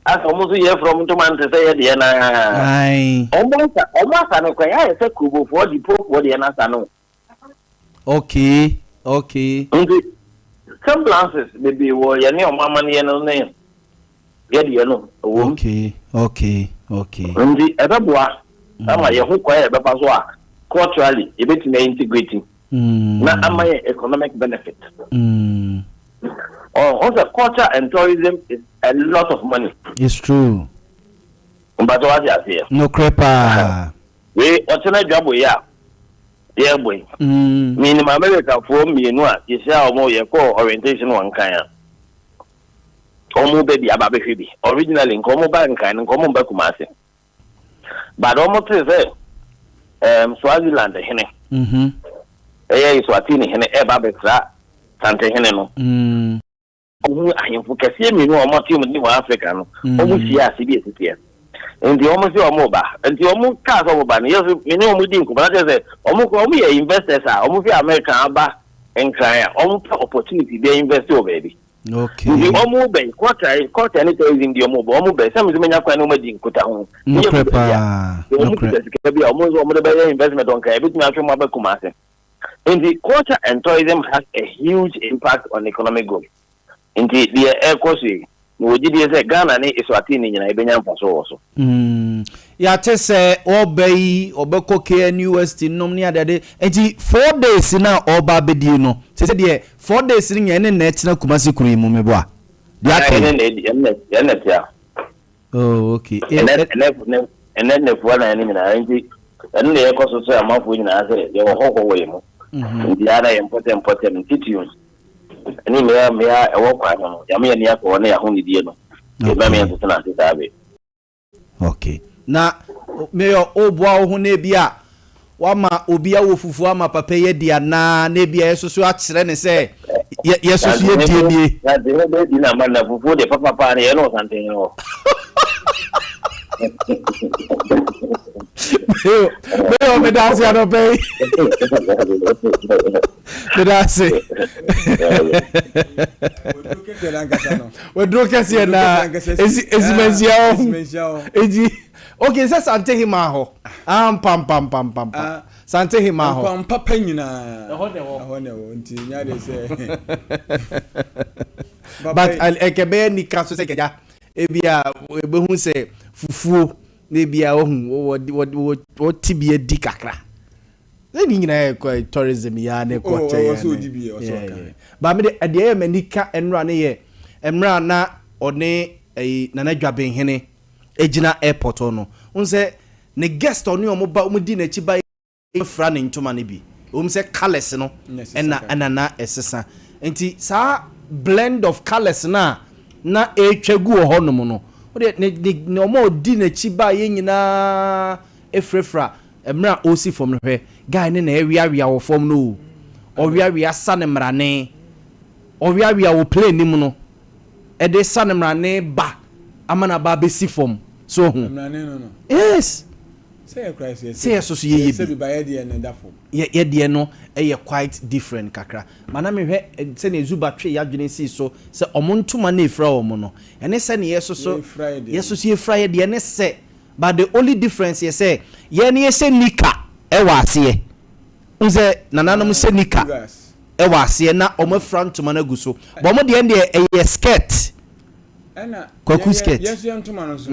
asa wɔn nso yɛ fira wɔn ntoma no te sɛ yɛ deɛ naa. Ayi. Wɔn asa wɔn asa no kwan ayɛ sɛ kurobofoɔ de pofoɔ deɛ n'asa no. Okay okay. Nti semblances bebree wɔ yɛne wɔn amaneɛ no ne yɛ deɛ no ɛwɔ mu. Okay okay okay. Nti ɛbɛboa ama yɛn ho kwan a yɛbɛfa so a culturally yɛbɛtumi a integrate na ama yɛn economic benefit. Ɔn ɔn sɛ culture and tourism is a lot of money. It's true. Mpatsɔ wate aseɛ. Nokorɛ paa. Wei ɔkyena dwabo yi a yɛrebɔ yi. Menim Americafoɔ mmienu a yɛhyia wɔn yɛkɔɔ orientation wɔ Nkan a. Wɔn ba bi aba abɛhwɛ bi. Originally nka wɔn ba Nkran no nka wɔn mba Kumasi. But wɔn tee sɛ um, Swaziland hene, mm-hmm. ɛyɛ Eswatini hene ɛreba abɛsra Sante hene no. Mm. Ohun ahemfo kɛseɛ mmienu a wɔn ate wɔn din wɔ Africa no, mm. wɔn hyia ase bi esiteɛ. Nti wɔn sɛ wɔn ba. Nti wɔn kaa sɛ wɔn ba no, yɛ so me ne wɔn di nkɔmɔ na kyerɛ sɛ wɔn kɔ wɔn yɛ investors a wɔn fi America aba Nkran a wɔn pɛ opportunity bi invest wɔ baabi. Okay. Nti ɔmo bɛn kɔta kɔta ne tourism deɛ ɔmo bɔ ɔmo bɛn sɛ mo menya kwan na ɔmo adi nkuta ho. Nokorɛ paa. Ɔmo kuta sika bi a ɔmo nso ɔmo de bɛyɛ investment ɔnka ebetumi atwe ɔmo aba Kumasi. Nti culture and tourism has a huge impact on economic growth. Nti deɛ ɛrekɔ so yi, mewɔ gyidie sɛ Ghana ne Eswatini nyinaa yɛbɛnya mfasoɔ wɔ so. Yɛate sɛ ɔreba yi ɔbɛkɔ KNUST nom ne adeade nti 4 days no a ɔreba abɛdie no sɛ deɛ 4 days no nyɛ ɛne na ɛtena Kumasi kuro yi mu meboa deɛ aka yi. Ɛne na ɛte a. Oh okay. Ɛnɛ ɛnɛ nnɛfua na ɛne nyinaa nti ɛno na yɛkɔ so sɛ amanfoɔ nyinaa sɛ yɛwɔ hɔhɔ wɔ yɛn mu nti ara yɛ mpɔtɛm mpɔtɛm ntitiw ne mmea mmea ɛwɔ kwan ho no yɛama yɛn ani akɔ hɔ na yɛaho nidie no yɛbɛma yɛn nso tena ase saa bere. Okay. Na meyɛ ɔboa wo ho na ebi a wama obi awɔ fufuo ama papa yi adi anaa na ebi a ɛso so akyerɛ ne sɛ. Yɛ yɛ soso yɛ die nie. Santehene bɛ di na ma na fufuo deɛ papapa no yɛ no wɔ Santehene hɔ. Mayor, Mayor, meda ase anɔpɛ yi. Meda ase. Waduro kɛseɛ na esimansia hɔ. Eti okay sɛ Santehema hɔ. Ah mpampampampampa. Santehema hɔ. Nkwan papa nyinaa. Ɛhɔ na ɛwɔ. Ɛhɔ na ɛwɔ nti nya de sɛ. But ɛkɛbɛyɛ nika so sɛ kɛgya ebi a ebehu sɛ fufuo na ebi a ohu wɔte bi adi kakra. Sɛ ne nyinaa yɛ kɔ tourism ya ne culture ya ne. Ba me de ɛdeɛ yɛ m'ani ka nnora ne yɛ mmerɛ a na ɔne ɛyi Nana Dwabenhene egyina airport hɔ no. N sɛ ne guest ɔne ɔmo ba ɔmo di n'akyi ba fira ne ntoma no bi. Ɛwom sɛ colours no ɛna ɛna na ɛsesa. Nti saa blend of colours no a na ɛretwa gu wɔ hɔnom no, wodeɛ ne ne ne ɔmo a ɔdi n'akyi ba yɛ nyinaa efirafira mmerɛ a ɔresi fam no hwɛ guy no na ɛweawea wɔ fam no o. Ɔweawea sa ne mmarane. Ɔweawea wɔ plane no mu no ɛde sa ne mmarane ba ama no aba abɛsi fam. So ohu? Mmarane no no. Yes. Sɛ yɛ kora sɛ Sɛ yɛ soso yɛyɛ bi. Sɛ bi ba yɛ deɛ no da fam. Yɛ yɛ deɛ no yɛ quite different kakra. Ma na mehwɛ sɛnea Zuba twee y'adwene sii so sɛ wɔn ntoma no a efira wɔn no, ɛne sɛnea yɛ soso Yɛfira yɛ deɛ yɛ soso yɛfira yɛ deɛ no sɛ. But the only difference yɛ sɛ yɛn no yɛhyɛ nika wɔ aseɛ. Wohu sɛ nananom hyɛ nika wɔ aseɛ na wɔn afira ntoma no agu so. But wɔn deɛ no deɛ ɛyɛ skirt. Ɛna Kwaku skirt. yɛn nso yɛn ntoma no nso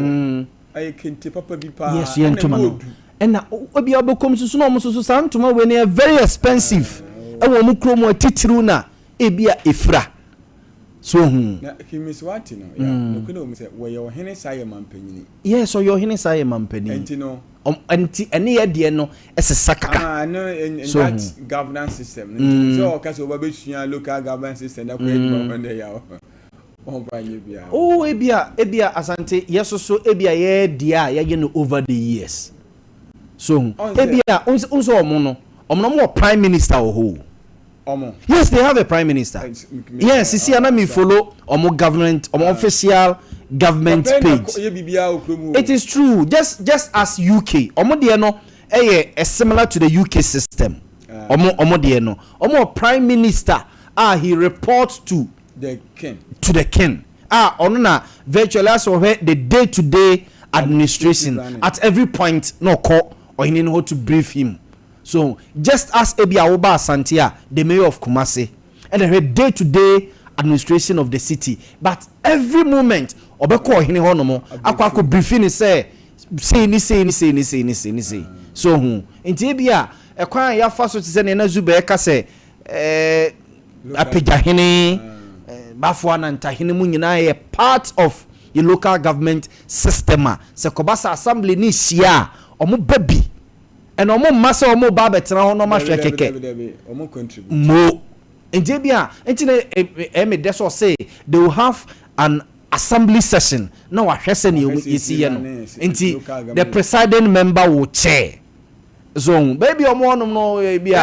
ɛyɛ kente papa bi paa. Yes, yɛn ɛna ntoma emu no. odu. Ɛna ebi a wobɛkɔ mu soso na wɔn soso saa ntoma wei no yɛ very expensive ɛwɔ wɔn kurom hɔ titiriw na ebi a efira. So ohu. Na Kimiswati no, ya, nokorɛ wɔ mu sɛ wɔyɛ ɔhene saa yɛ mampanyini. Yes, ɔyɛ ɔhene saa yɛ mampanin. Ɛnti no. Ɔm ɛnti ɛne yɛ deɛ no ɛsesa kakra. Ah, no, in So that ohu. governance system no, nti sɛ ɔka sɛ ɔba bɛsua local governance system na kɔyɛ adwuma hɔ no deɛ yaw. Ɔmfa nyɛ biara. Oh, ebia, ebia Asante, yɛsoso ebia yɛ deɛ a yɛayɛ no over the years. So ohu. Ɔn sɛ. Ebia, wohu sɛ, wohu sɛ ɔmo no, ɔmo no ɔmo wɔ prime minister wɔ hɔ o. Ɔmo. Yes, they have a prime minister. Yes, sisi a na mi follow ɔmo government, ɔmo official government page. It is true, just as UK, ɔmo deɛ no ɛyɛ similar to the UK system. Ɔmo ɔmo deɛ no, ɔmo wɔ prime minister a he reports to the king. To the king. A ɔno na virtually asɛ ɔhwɛ the day to day administration at every point na ɔkɔ ɔhene no hɔ to brief him. So just as ebi a woba Asante a the mayor of Kumasi ɛna hwɛ day to day administration of the city, but every moment ɔbɛkɔ ɔhene hɔ nom akɔ akɔ briefing ne sɛ sei ne sei ne sei ne sei ne sei ne sei. So hu nti ebi a ɛkwan a yɛafa so te sɛ nea na Zuba ɛka sɛ apagyahene, Bafo Anantahene mu nyinaa yɛ part of the local government system a sɛ kɔba sɛ assembly ne hyia a ɔmo ba bi ɛna ɔmo mma sɛ ɔmo ba abɛtena hɔ na ɔmo ahwɛ kɛkɛ mo. Nti ebi a nti na ɛmi dɛ sɛ ɔse they will have an assembly session na wahwɛ sɛ nea yɛsi yɛ no, nti the presiding member will chair. So ohun baabi ɔmo hɔnom no ebi a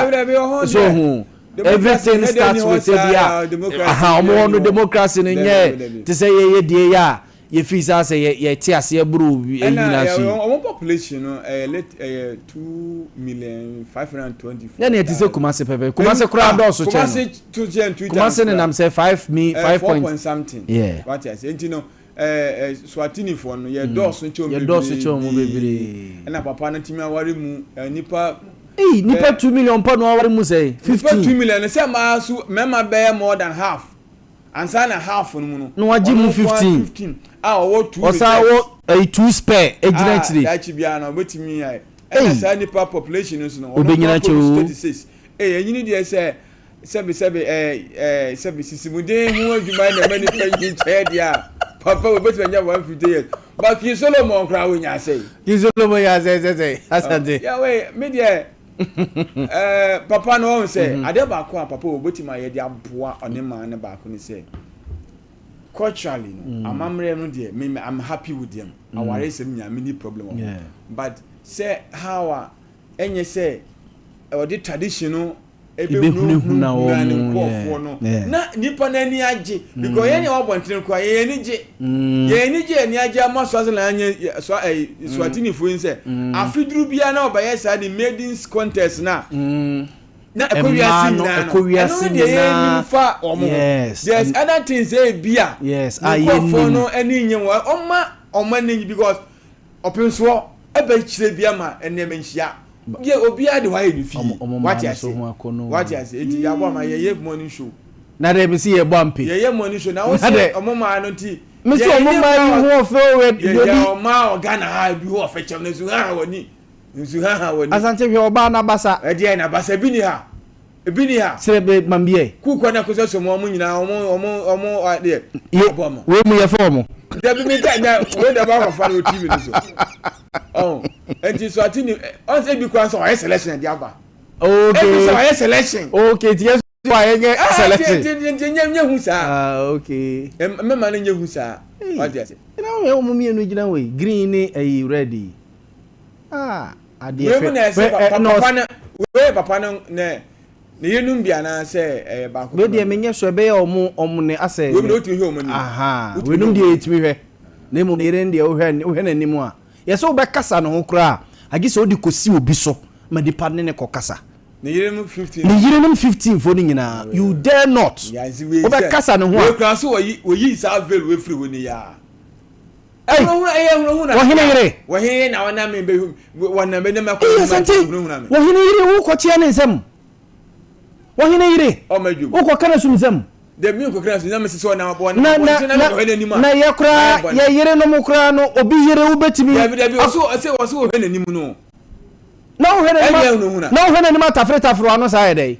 so ohun everything starts with ebi a aha ɔmo hɔ no democracy no nyɛ te sɛ yɛyɛ die yɛ a yɛfiri saa sɛ yɛ yɛte aseɛ boro eyi nyinaa so yi. Ɛna ɔmo population no ɛyɛ late ɛyɛ 2,524,000. Yɛn ti sɛ Kumasi pɛpɛ, Kumasi koraa dɔɔso kyɛn no. Kumasi to kyɛn two times. Kumasi nenam sɛ five mi five point. 4 point something. Yeah. Wate ase nti no ɛɛ Swatinifoɔ no yɛ dɔɔso kyɛn wɔn bebree. Yɛ dɔɔso kyɛn wɔn bebree. Ɛna papa no tumi aware mu nipa. Eyi nipa 2 million pa no aware mu sɛ 15. Nipa 2 million sɛ mmaa so mmarima bɛyɛ more than half ansa na half no mu no. Na wagye mu 15. 15 a ɔwɔ two. Ɔsan wɔ ɛyi two spare egyina akyire. A daakye biara na ɔbɛtumi ayɛ. Ɛna saa nipa population no so no. Ɔbɛnyina kyɛ o. 36 ee enyini deɛ sɛ sɛbi sɛbi ɛɛ ɛɛ sɛbi sisimuden ho adwuma na ɛma nipa yi nkyɛn deɛ a papa wo bɛtumi anya 150 years, but King Solomon koraa wo nya asɛe. King Solomon yɛ asɛe sɛsɛ Asante. Yawe mi deɛ papa no ɔhun sɛ adeɛ baako a papa wo bɛtumi ayɛ de aboa ɔne maa ne baako ne sɛ culturally no, amammerɛ no deɛ me I'm happy with them. Aware sɛm nyinaa me ni problem wɔ ho, but sɛ how a ɛnyɛ sɛ ɔde tradition no. Ebehunahuna ebehunahuna ne wɔn, nkurɔfoɔ no na nipa n'ani agye because yɛn yɛ wɔ abɔntene koraa yɛn ani gye, yɛn ani gye, yɛn ani agye ama Swaziland anyɛ swa ɛyi Swatinifoɔ yi sɛ afe duru biara na ɔbɛyɛ saa ne maidens contest na na ɛkɔ wiase Mmaa no, nyinaa no ɛkɔ wiase ɛno no deɛ yɛn nyinaa. nim fa wɔn ho. There's other things ebi a a ne nkurɔfoɔ yɛnnim. No ani nye wɔn, ɔma wɔn ani nye because ɔpemsoɔ ɛbɛ kyerɛ bi ama nneɛma nhyia yɛ, obiara de hɔ ayɛ ne fie. Ɔmo mmaa Wate no ase so ho akɔnnɔ. Wate ase, eti yabɔ ama yɛyɛ morning show. Na dɛ mesi yɛ bɔ ampe. Yɛyɛ morning show na Na wɔsɛ ɔmo maa no nti mesi ɔmo mmaa yi ho ɔfɛ o yɛ yɛ yɛ ɔmaa wɔ Ghana ha bi ho ɔfɛ kyɛm no nsu ha wɔ ni, nsu ha ha wɔ ni. Asante, hwɛ ɔbaa n'abasa. Ɛdeɛ n'abasa bi ni ha, ebi ni ha. Srɛ bɛ mambiɛ. Kuukɔ na kosɛ so mo ɔmo nyinaa ɔmo adeɛ Ye abɔ mo. Wei mu yɛfɛ ɔmo. Dabi, mi ka na wei dɛm akɔfa no wɔ TV no so ɔn, nti so ati ni ɔn sɛ ebi kura sɛ ɔyɛ selection ɛde aba. Ebi sɛ ɔyɛ selection. Okay, ti yɛ so a yɛnyɛ selection. Nti nti nye nye hu saa. Ah, okay. Mmɛma no nye hu saa, wate ase. Ɛna wɔn yɛ wɔn mmienu gyina hɔ yi, green ne ɛyi red yi, ah, adeɛ Wei mu na fɛ ɛsɛ fɛ ɛ papa na papa no, wei papa no ne ne yerenom bi anaasɛ ɛyɛ baako. Wei deɛ menyɛ so ɛbɛyɛ ɔmo ne asɛ. Wei mu na wotumi hwɛ ɔmo anim. Aha. Wotumi Weinom hwɛ deɛ ɔmo anim. yɛtumi hwɛ, na mmom ne yere no deɛ, wohwɛ n'anim a, yɛ sɛ wobɛkasa ne ho koraa agye sɛ wode kɔsi obi so ma nipa ne ne kɔkasa. Ne yerenom 15. Ne yerenom 15 foɔ no nyinaa, you dare not Yansi wei sɛ wobɛkasa ne ho wei a. kura so wɔyi saa veil wei firi hɔ ni yaa. Ei! Ɛhunahuna, ɛyɛ hunahuna. Wɔhene yere. Wɔhene yere na wɔnam mi bɛ wɔnam bɛ nam akɔ. Ei, Asante, hunahuna mi. Wɔhene yere wokɔkyea ne nsam, wɔhene yere Ɔma dwom. wokɔka no sum nsam. Dabi, mi nkɔkra so nyame sisi ɔnam wɔnam na na abɔnten na na mekɔhwɛ n'anim a. Na yɛ koraa Ayɛ bɔne. yɛ yerenom koraa no, obi yere wobɛtumi Dabi, dabi, ɔso ɔsɛ ɔso wɔhwɛ n'anim no. Na wohwɛ n'anim Ɛnyɛ hunahuna. Na wohwɛ n'anim atafere ano saa yɛ dɛ.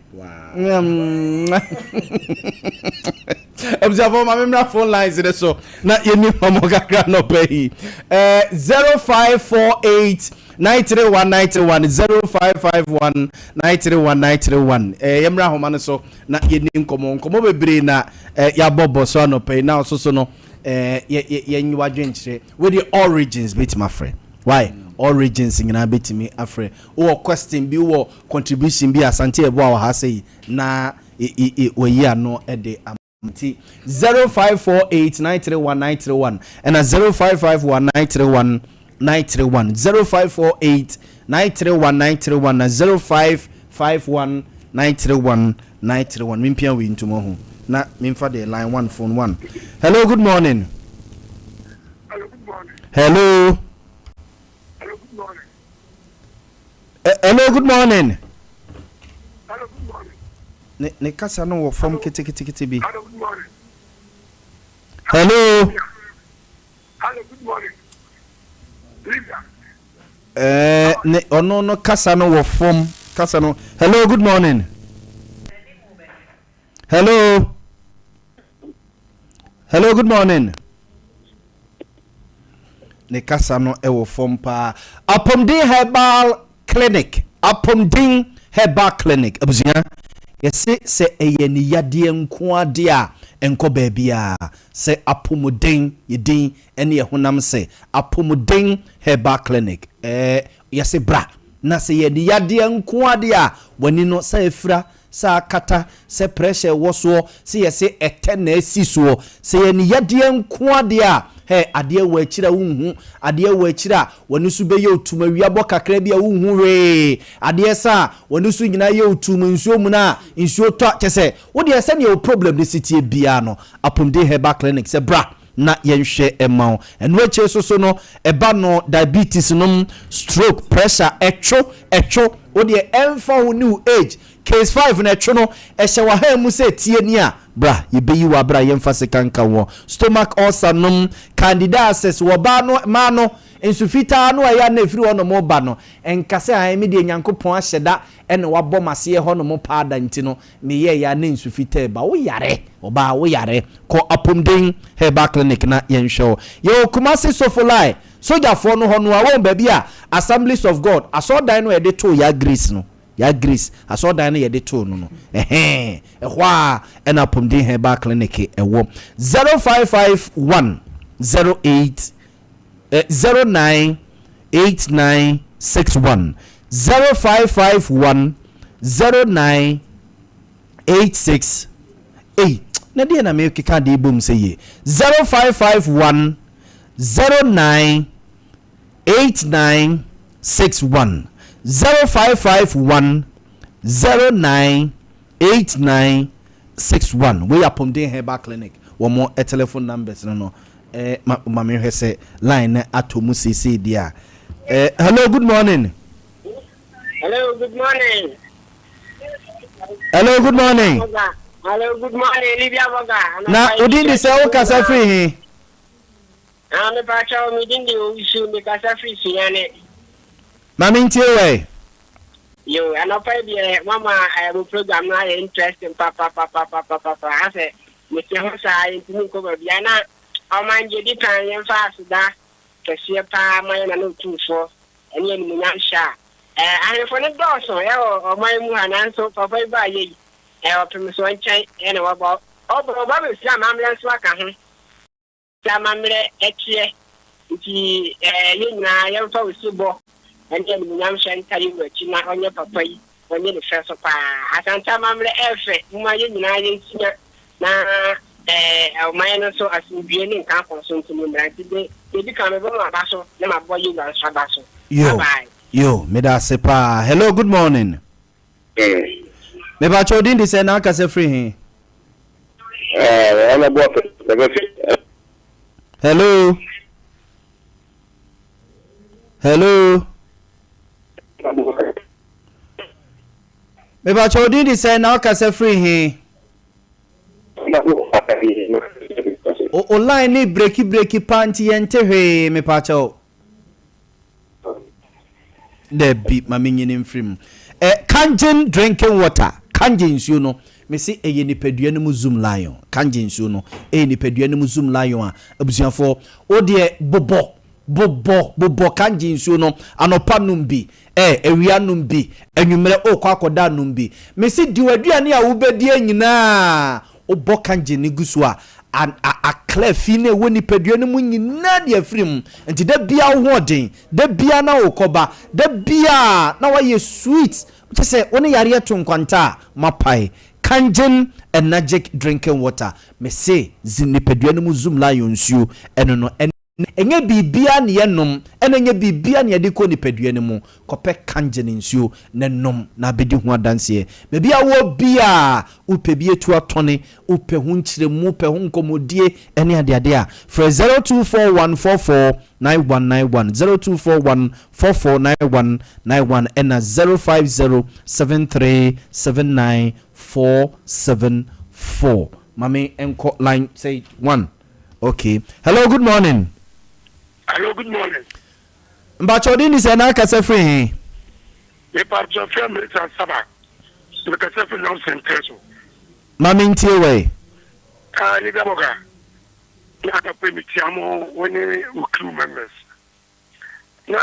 Abusuafoɔ, ma memmra phone lines ne so na yɛni mmɔmmɔ kakra nɔpɛ yi. 0548 931 931, 0551 931 931. Yɛmmra ahoma no so na yɛni nkɔmmɔ. Nkɔmmɔ bebree na yɛabɔ bɔ so anɔpɛ yi, na ɔso so no yɛnyi wadwenkyerɛ. Wede all regions bɛtumi afrɛ, why all regions nyinaa bɛtumi afrɛ. Wowɔ question bi, wowɔ contribution bi, Asante ɛboa wɔ ha sɛ yi na wɔyi ano de ama. Nti 0548 931 931 ɛna 0551 931 931, 0548 931 931 na 0551 931 931. Mempia wei ntoma ho na memfa de line one, phone one. Hello, good morning. Hello, good morning. Hello. Hello, good morning. Hello, good morning. Hello, good morning. Ne kasa no wɔ fam ketekete bi. Hello, good morning. Hello. Hello, good morning. Lisa. Ne ɔno no kasa no wɔ fam, kasa no. Hello, good morning. Hello, hello, good morning. Ne kasa no ɛwɔ fam paa. Apɔmden Herbal Clinic, Apɔmden Herbal Clinic, abusua, yɛse sɛ ɛyɛ ne yadeɛ nko adeɛ a ɛnkɔ baabiara sɛ apɔmuden yɛdin ɛne ɛhonam sɛ Apɔmuden Herbal Clinic, yɛse bra na sɛ yɛ ne yadeɛ nko adeɛ a w'ani no sɛ afira, sɛ akata, sɛ pressure wɔ soɔ, sɛ yɛse ɛtɛ na asi soɔ, sɛ yɛ ne yadeɛ nko adeɛ a hɛ adeɛ wɔ akyiri a wonhu adeɛ wɔ akyiri a w'ani so bɛyɛ otum, awiabɔ kakra bi a wonhu hwee, adeɛ sa a w'ani so nyinaa yɛ otum, nsuo mu no a nsuo tɔ a kyɛ sɛ wodeɛ sɛdeɛ wo problem no si tie biara no, Apɔmuden Herbal Clinic sɛ bra na yɛnhwɛ ɛma wo. Ɛno akyire so so no ɛba no diabetes nom, stroke, pressure, ɛtwo ɛtwo, wodeɛ ɛmfa ho new age case 5 na ɛtwo no ɛhyɛ w'ahan mu sɛ tie ni a, bra, yɛbɛyi wɔ abra, yɛmfa sika nka wɔ stomach ulcer nom, candidiasis wɔ baa no maa no nsu fitaa no a ɛyɛ na ɛfiri hɔ nom ba no, ɛnka sɛ ae me deɛ Nyankopɔn ahyɛ da ɛna wabɔ maseɛ hɔ nom paa da nti no meyɛ ya ne nsu fitaa ba. Wo yare, ɔbaa, wo yare, kɔ Apɔmuden Herbal Clinic na yɛnhwɛ wo. Yɛwɔ Kumase Sofolai sogyafoɔ no hɔ no a wɔn baabi a Assemblies of God asɔɔdan no a yɛde too Ya Grace no, Ya Grace asɔɔdan no yɛde too no no, ɛhɛn ɛhɔ a ɛna Apɔmuden Herbal Clinic ɛwɔ. 0551 08 09 8961, 0551 09. 86 Ei, na deɛ na mekeka de bom sɛ yie 0551 09 89 61 0551 09 89 61 Wei yɛ Apɔmuden Herbal Clinic wɔn telephone numbers no no eh, ma, ma mehwɛ sɛ line no atɔ mu seesei deɛ a. Eh, hello, good morning. Hello, good morning. Hello, good morning. Hello, good morning, Lydia Boga. Na odin de sɛ wo kasa firi he? Ah, me pa kyɛw, me din de Owusu, me kasa firi Sunyane. Ma me ntie wɛ. Yo, anɔpa yi deɛ mama eh, mo program no ayɛ interesting papapapapapapa. Asɛ mete ho saa yɛntumi nkɔ baabi a na ɔman deɛ di kan yɛmfa aseda kɛseɛ paa ma yɛn Nana Otumfoɔ ɛne animuonyam hyɛ a eh, ahemfo no dɔɔso ɛwɔ ɔman mu ha nanso papa yi baa yei eh, ɔpem soɔ nkyɛn ɛna waba ɔba ɔba bɛsua amammerɛ nso aka ho sɛ amammerɛ teɛ nti eh, yɛn nyinaa yɛmfa osebɔ ɛne animuonyam hyɛ nta yɛn wura akyi na ɔnyɛ papa yi ɔnyɛ ne fɛ so paa. Asante amammerɛ ɛɛfɛ momma yɛn nyinaa yɛnsua na eh, ɔman no nso asomdwie ne nkankɔ nso ntumi mmra nti de deɛ kan mebɔ mo aba so na mabɔ yɛn wura nso aba so. Yo, Bye bye. yo, meda ase paa. Hello, good morning. Mepakyɛ wo din de sɛ na akasa firi he? Hello? Hello? Mepakyɛ wo din de sɛ na akasa firi he? O, o line ne breki breki paa nti yɛnte hwee mepakyɛ wo. Dabi, ma menyini mfiri mu. Eh, Kangen drinking water, Kangen nsuo no, mese ɛyɛ nipadua no mu zoom lion. Kangen nsuo no, ɛyɛ nipadua no mu zoom lion a, abusuafoɔ, wo deɛ bobɔ, bobɔ, bobɔ Kangen nsuo no, anɔpa nom bi, eh, awia nom bi, anwummerɛ wokɔ akɔda nom bi. Mese di w'aduane a wobɛdie nyinaa, Wobɔ kangen no gu so a, a, a, akla fi no a ɛwɔ nipadua no mu nyinaa de afiri mu. Nti da biara wo ho ɔden, da biara na wokɔ ba, da biara na woayɛ sweet. Kyerɛ sɛ wo ne yareɛ to nkwanta a, moapae. Kangen Enagic Drinking Water, mese zi nipadua no mu Zoomlion nsuo, ɛno no, ɛne. Ɛnyɛ biribiara na yɛnom, ɛna ɛnyɛ biribiara na yɛde kɔ nipadua no mu. Kɔpɛ kangen nsuo na nom na bɛdi ho adanseɛ. Baabi a wowɔ biara, wopɛ bi atu atɔne, wopɛ ho nkyerɛmu, wopɛ ho nkɔmmɔdie ne adeade a, frɛ 0241449191, 0241449191 ɛna 0507379474. Ma me nkɔ line sɛ one. Okay. Hello, good morning. Hello, good morning. Mpakyɛ ɔde ni sɛ na akasa firi he? Mepakyɛ fɛ Mesa Saba. Mekasa firi Nelson Teso. Ma mentie wɛ. Ah, ni daboga. Na akapɛ metia mo wo ne wo crew members. Na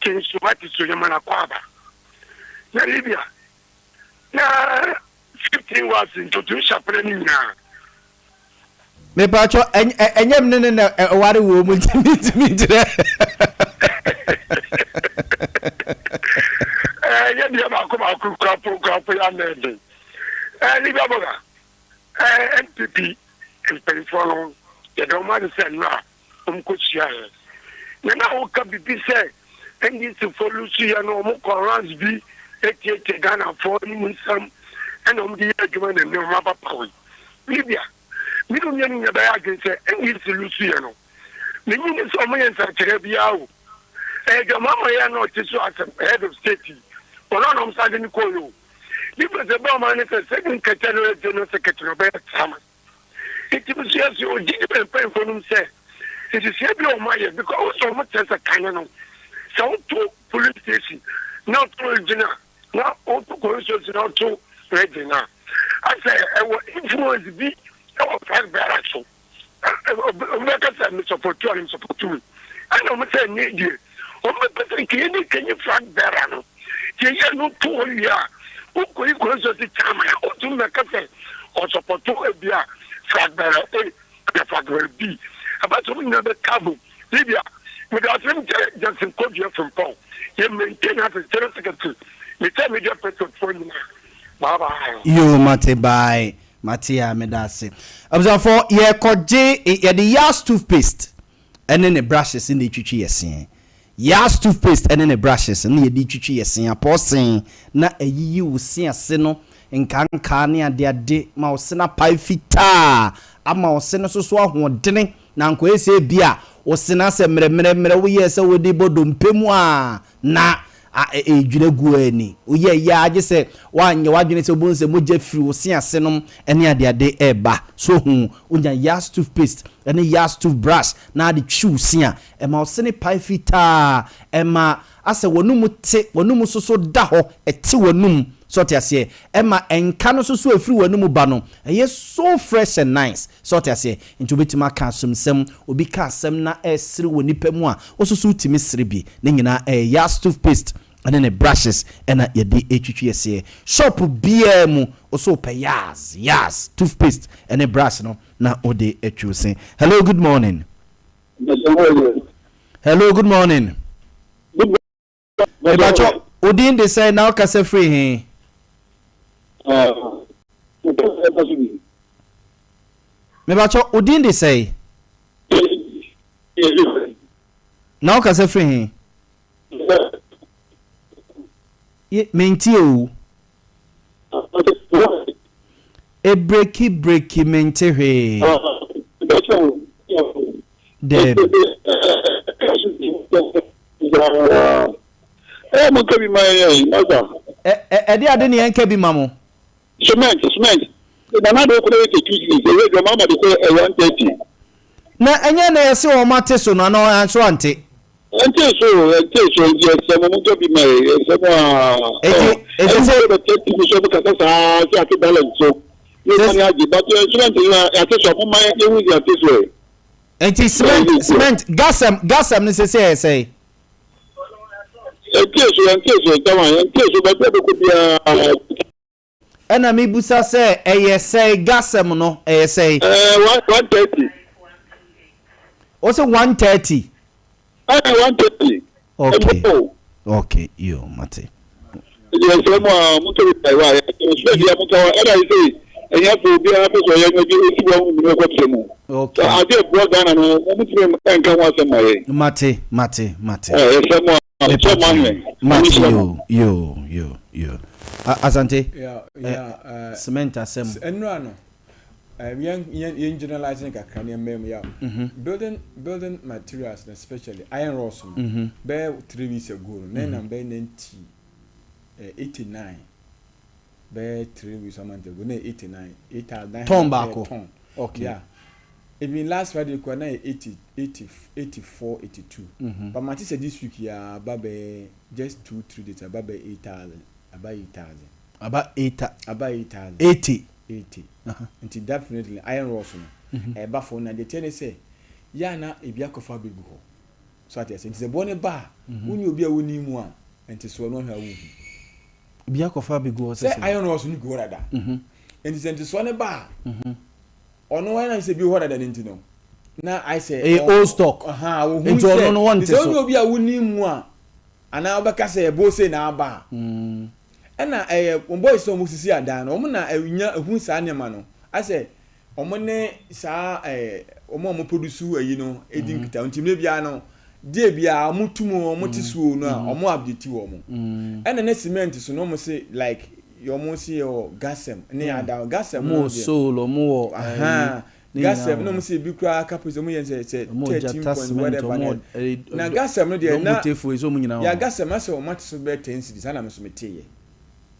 Kinsuma ti so yɛma na kɔ aba. Na Libya. Na 15 was ntoto nhyapena ne nyinaa. Mepaatwɔ ɛnyɛ me ne ne na ɛware wɔ mu nti mentumi nkyerɛ. Ɛyɛ deɛ baako baako kurapo kurapo yɛ anɛ den. Libya bɔga NPP mpanyinfoɔ no yɛda wɔn ase sɛ nnora wɔn kɔ suaeɛ. Na na woka biribi sɛ NDC foɔ lusu yɛ no wɔn kɔ rounds bi etietie Ghanafoɔ ne mu nsɛm ɛna wɔn de yɛ adwuma na nnɛ wɔn aba pawe. Libya, me ne mmienu nyɛ bɛyɛ adwene sɛ NDC lusu yɛ no. Menyi ne sɛ wɔn yɛ nsakyerɛ biara o. Ɛyɛ dwamama yɛ na ɔte so as head of state yi. Ɔno na wɔn san de ne kɔɔ yɛ o. Difference ɛbɛ ɔman ne sɛ sɛbi nkɛtɛ no yɛ general secretary ɔbɛyɛ chairman. Nti me nso yɛsɛ ogye di bɛn mpanyinfoɔ nom sɛ nhyehyɛɛ bi a wɔn ayɛ because wosɛ wɔn kyerɛ sɛ kane no sɛ woto police station na woto region a na woto constituency na woto region a asɛ ɛwɔ influence bi ɛwɔ flag bearer so obi bɛka sɛ mesɔpɔtu a mesɔpɔtu mi ɛna wɔn sɛ ne deɛ wɔn bɛpɛ sɛ nka yɛde kanyi flag bearer no yɛyɛ no to hɔ wie a wokɔyi constituency chairman a wotumi bɛka sɛ ɔsɔpɔto ebi a flag bearer A na flag bearer B ɛba sɛ wɔn nyinaa bɛka bom libya mede asɛm kyerɛ Justin Kodua Frimpong yɛ maintain as a general secretary mekyɛ media president foɔ nyinaa. Bye bye. Yoo mate bye mate a meda ase. Abusuafoɔ yɛkɔgye yɛde Yas toothpaste ɛne ne brushes na ɛtwitwi yɛ seɛ. Yas toothpaste ɛne ne brushes na yɛde twitwi yɛ se apɔɔ se na ayiyi wo se ase no nkankaa ne adeade ma wo se no apae fitaa ama wo se no soso ahoɔdene na ankɔyɛ sɛ ebia wo se no asɛ mmerɛmmerɛmmerɛ woyɛɛ sɛ wode bɔ dompe mu a na a ɛredwira gu ani. Woyɛ yɛ ara gye sɛ woanyɛ w'adwene sɛ wobɛhu sɛ mogya firi wo se ase nom ne adeade reba. So hu? Wonya Yas toothpaste ne Yas toothbrush na ade twi wo se a, ɛma wo sene pae fitaa. Ɛma asɛ w'anum te, w'anum soso da hɔ, ɛte w'anum. So ɔte aseɛ? Ɛma nka no soso a ɛfiri w'anum ba no, ɛyɛ so fresh and nice. So ɔte aseɛ? Nti wobɛtumi aka asomsɛm, obi ka asɛm na ɛresere wɔ nipa mu a, wo nso so wotumi sere bi. Ne nyinaa ɛyɛ Yas toothpaste ne ne brushes na yɛde retwitwi ɛseɛ. Shop biara mu, wo so wopɛ Yas, Yas toothpaste ne brush no na wode atwi wo se. Hello, good morning. Hello, good morning. Mepakyɛ wo din de sɛn na wokasa firi he? Mepakyɛ wo din de sɛn na wokasa firi he? Mentie o. Ebreki breki mente hwee. Daabi. Ɛyɛ mo nka bi ma yɛn yɛn masa. Ɛ ɛ ɛde ade ne yɛn nka bi ma mo. Cement cement. Nana de okura yɛ 2 cedis ɛyɛ adwuma ama de kɔ 130. Na ɛnyɛ na yɛse wɔn ate so no anaa wɔn ante? Ɛntee so o, ɛntee so, nti yɛsrɛ mo, montɔ bi ma yɛn, yɛsrɛ mo aa. Eti, eti sɛ. Ɛna bɛtɛ TV so, ɔmo kasa saa sɛ ate balance so, ne yɛn ani agye, but yɛn cement no yɛate so a, momma yɛhu sɛ yɛate so ɛ. Eti cement, cement, gasɛm, gasɛm no sese ɛyɛ sɛn? Ɛntee so, ɛntee so, Tama, ɛntee so, baabi a bɛkɔ biara. Ɛna mebusa sɛ ɛyɛ sɛe gasɛm no ɛyɛ sɛe. Ɛɛ 130. Wose 130. Ɛɛ 130. Okay okay yo mate. Ɛdi ɛsɛ mu a mo tɛbi ta wa yɛ ɛsɛ di mo ta wa ɛna yi sɛ ɛnyɛ fo obiara pɛ sɛ ɔyɛ no bi esi wɔn mu ɛkɔ kyerɛ mu. Okay. Ade ɛboa Ghana no mo mo tumi ɛnka ho asɛm ma yɛ. Mate mate mate. Ɛɛ ɛsɛ mu a. Mate yo yo yo yo Asante eh, cement asɛm. Nnura no yɛn yɛn yɛn generalize ne kakra ne mmɛn mu ya. Mhm. Building building materials na especially iron rods no. Mhm. Bɛyɛ 3 weeks ago no na ɛnam bɛyɛ 90 89 bɛyɛ 3 weeks one month ago na 89 8,900 Ton baako. Ton. Okay. Yeah. Even last Friday kura na yɛ 80 80 84 82. But mate sɛ this week yɛ aba bɛyɛ just 2, 3 days aba bɛyɛ 8,000 aba 8,000. Aba 8. Aba 8,000. 80. 80. Nti definitely iron rods no ɛba fam na deɛ kyerɛ ne sɛ yɛ ana ebi akɔfa abɛgu hɔ. So ate ase nti sɛ bɔ ne ba a wonni obi a wonni mu a nti soɔ no ɔhwɛ a wohu. Ebi akɔfa abɛgu hɔ sɛ iron rods no gu hɔ dada. Nti sɛ nti soɔ ne ba a ɔno ɛna sɛ bi hɔ dada ne nti no na ayɛ sɛ ɛyɛ old stock. Nti ɔno no wɔnte so. so. Sɛ obi a wonni mu a anaa wobɛka sɛ ɛbo sei na aba a ɛna ɛyɛ wɔn boys sɛ wɔn sisi adan no wɔn na ɛnya ehu saa nneɛma no asɛ wɔn ne saa wɔn a wɔn produce ayi no edi nkita nti mmerɛ biara no deɛ biara wɔn tu mu wɔn te suo no a wɔn update wɔn ɛna ne cement so no wɔn se like wɔn se yɛ wɔ gasɛm ne ada gasɛm no deɛ soul wɔn wɔ gasɛm na wɔn se ebi koraa kapos wɔn yɛ sɛ 13 point whatever na gasɛm no deɛ na yɛ gasɛm asɛ wɔn ate so bɛyɛ 10 cedis ana nso me te yɛ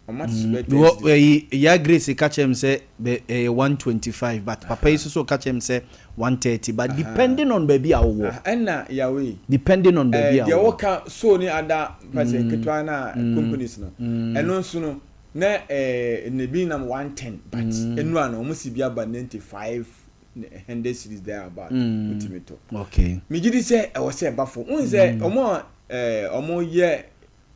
wɔn ate so bɛyɛ 10 cedis. Ɛyi ya Grace ka kyerɛ m sɛ bɛ ɛyɛ 125 but papa yi soso ka kyerɛ m sɛ 130 but depending on baabi a wowɔ. Ɛna yawe. Depending on baabi a wowɔ. Deɛ wɔka so ne ada pɛsɛ ketewa na companies no ɛno nso no na ne bi nam 110 but enura no wɔn si bi aba 95 100 cedis there about wotumi tɔ. Okay. Megye di sɛ ɛwɔ sɛ ɛba fam n sɛ wɔn a wɔn yɛ.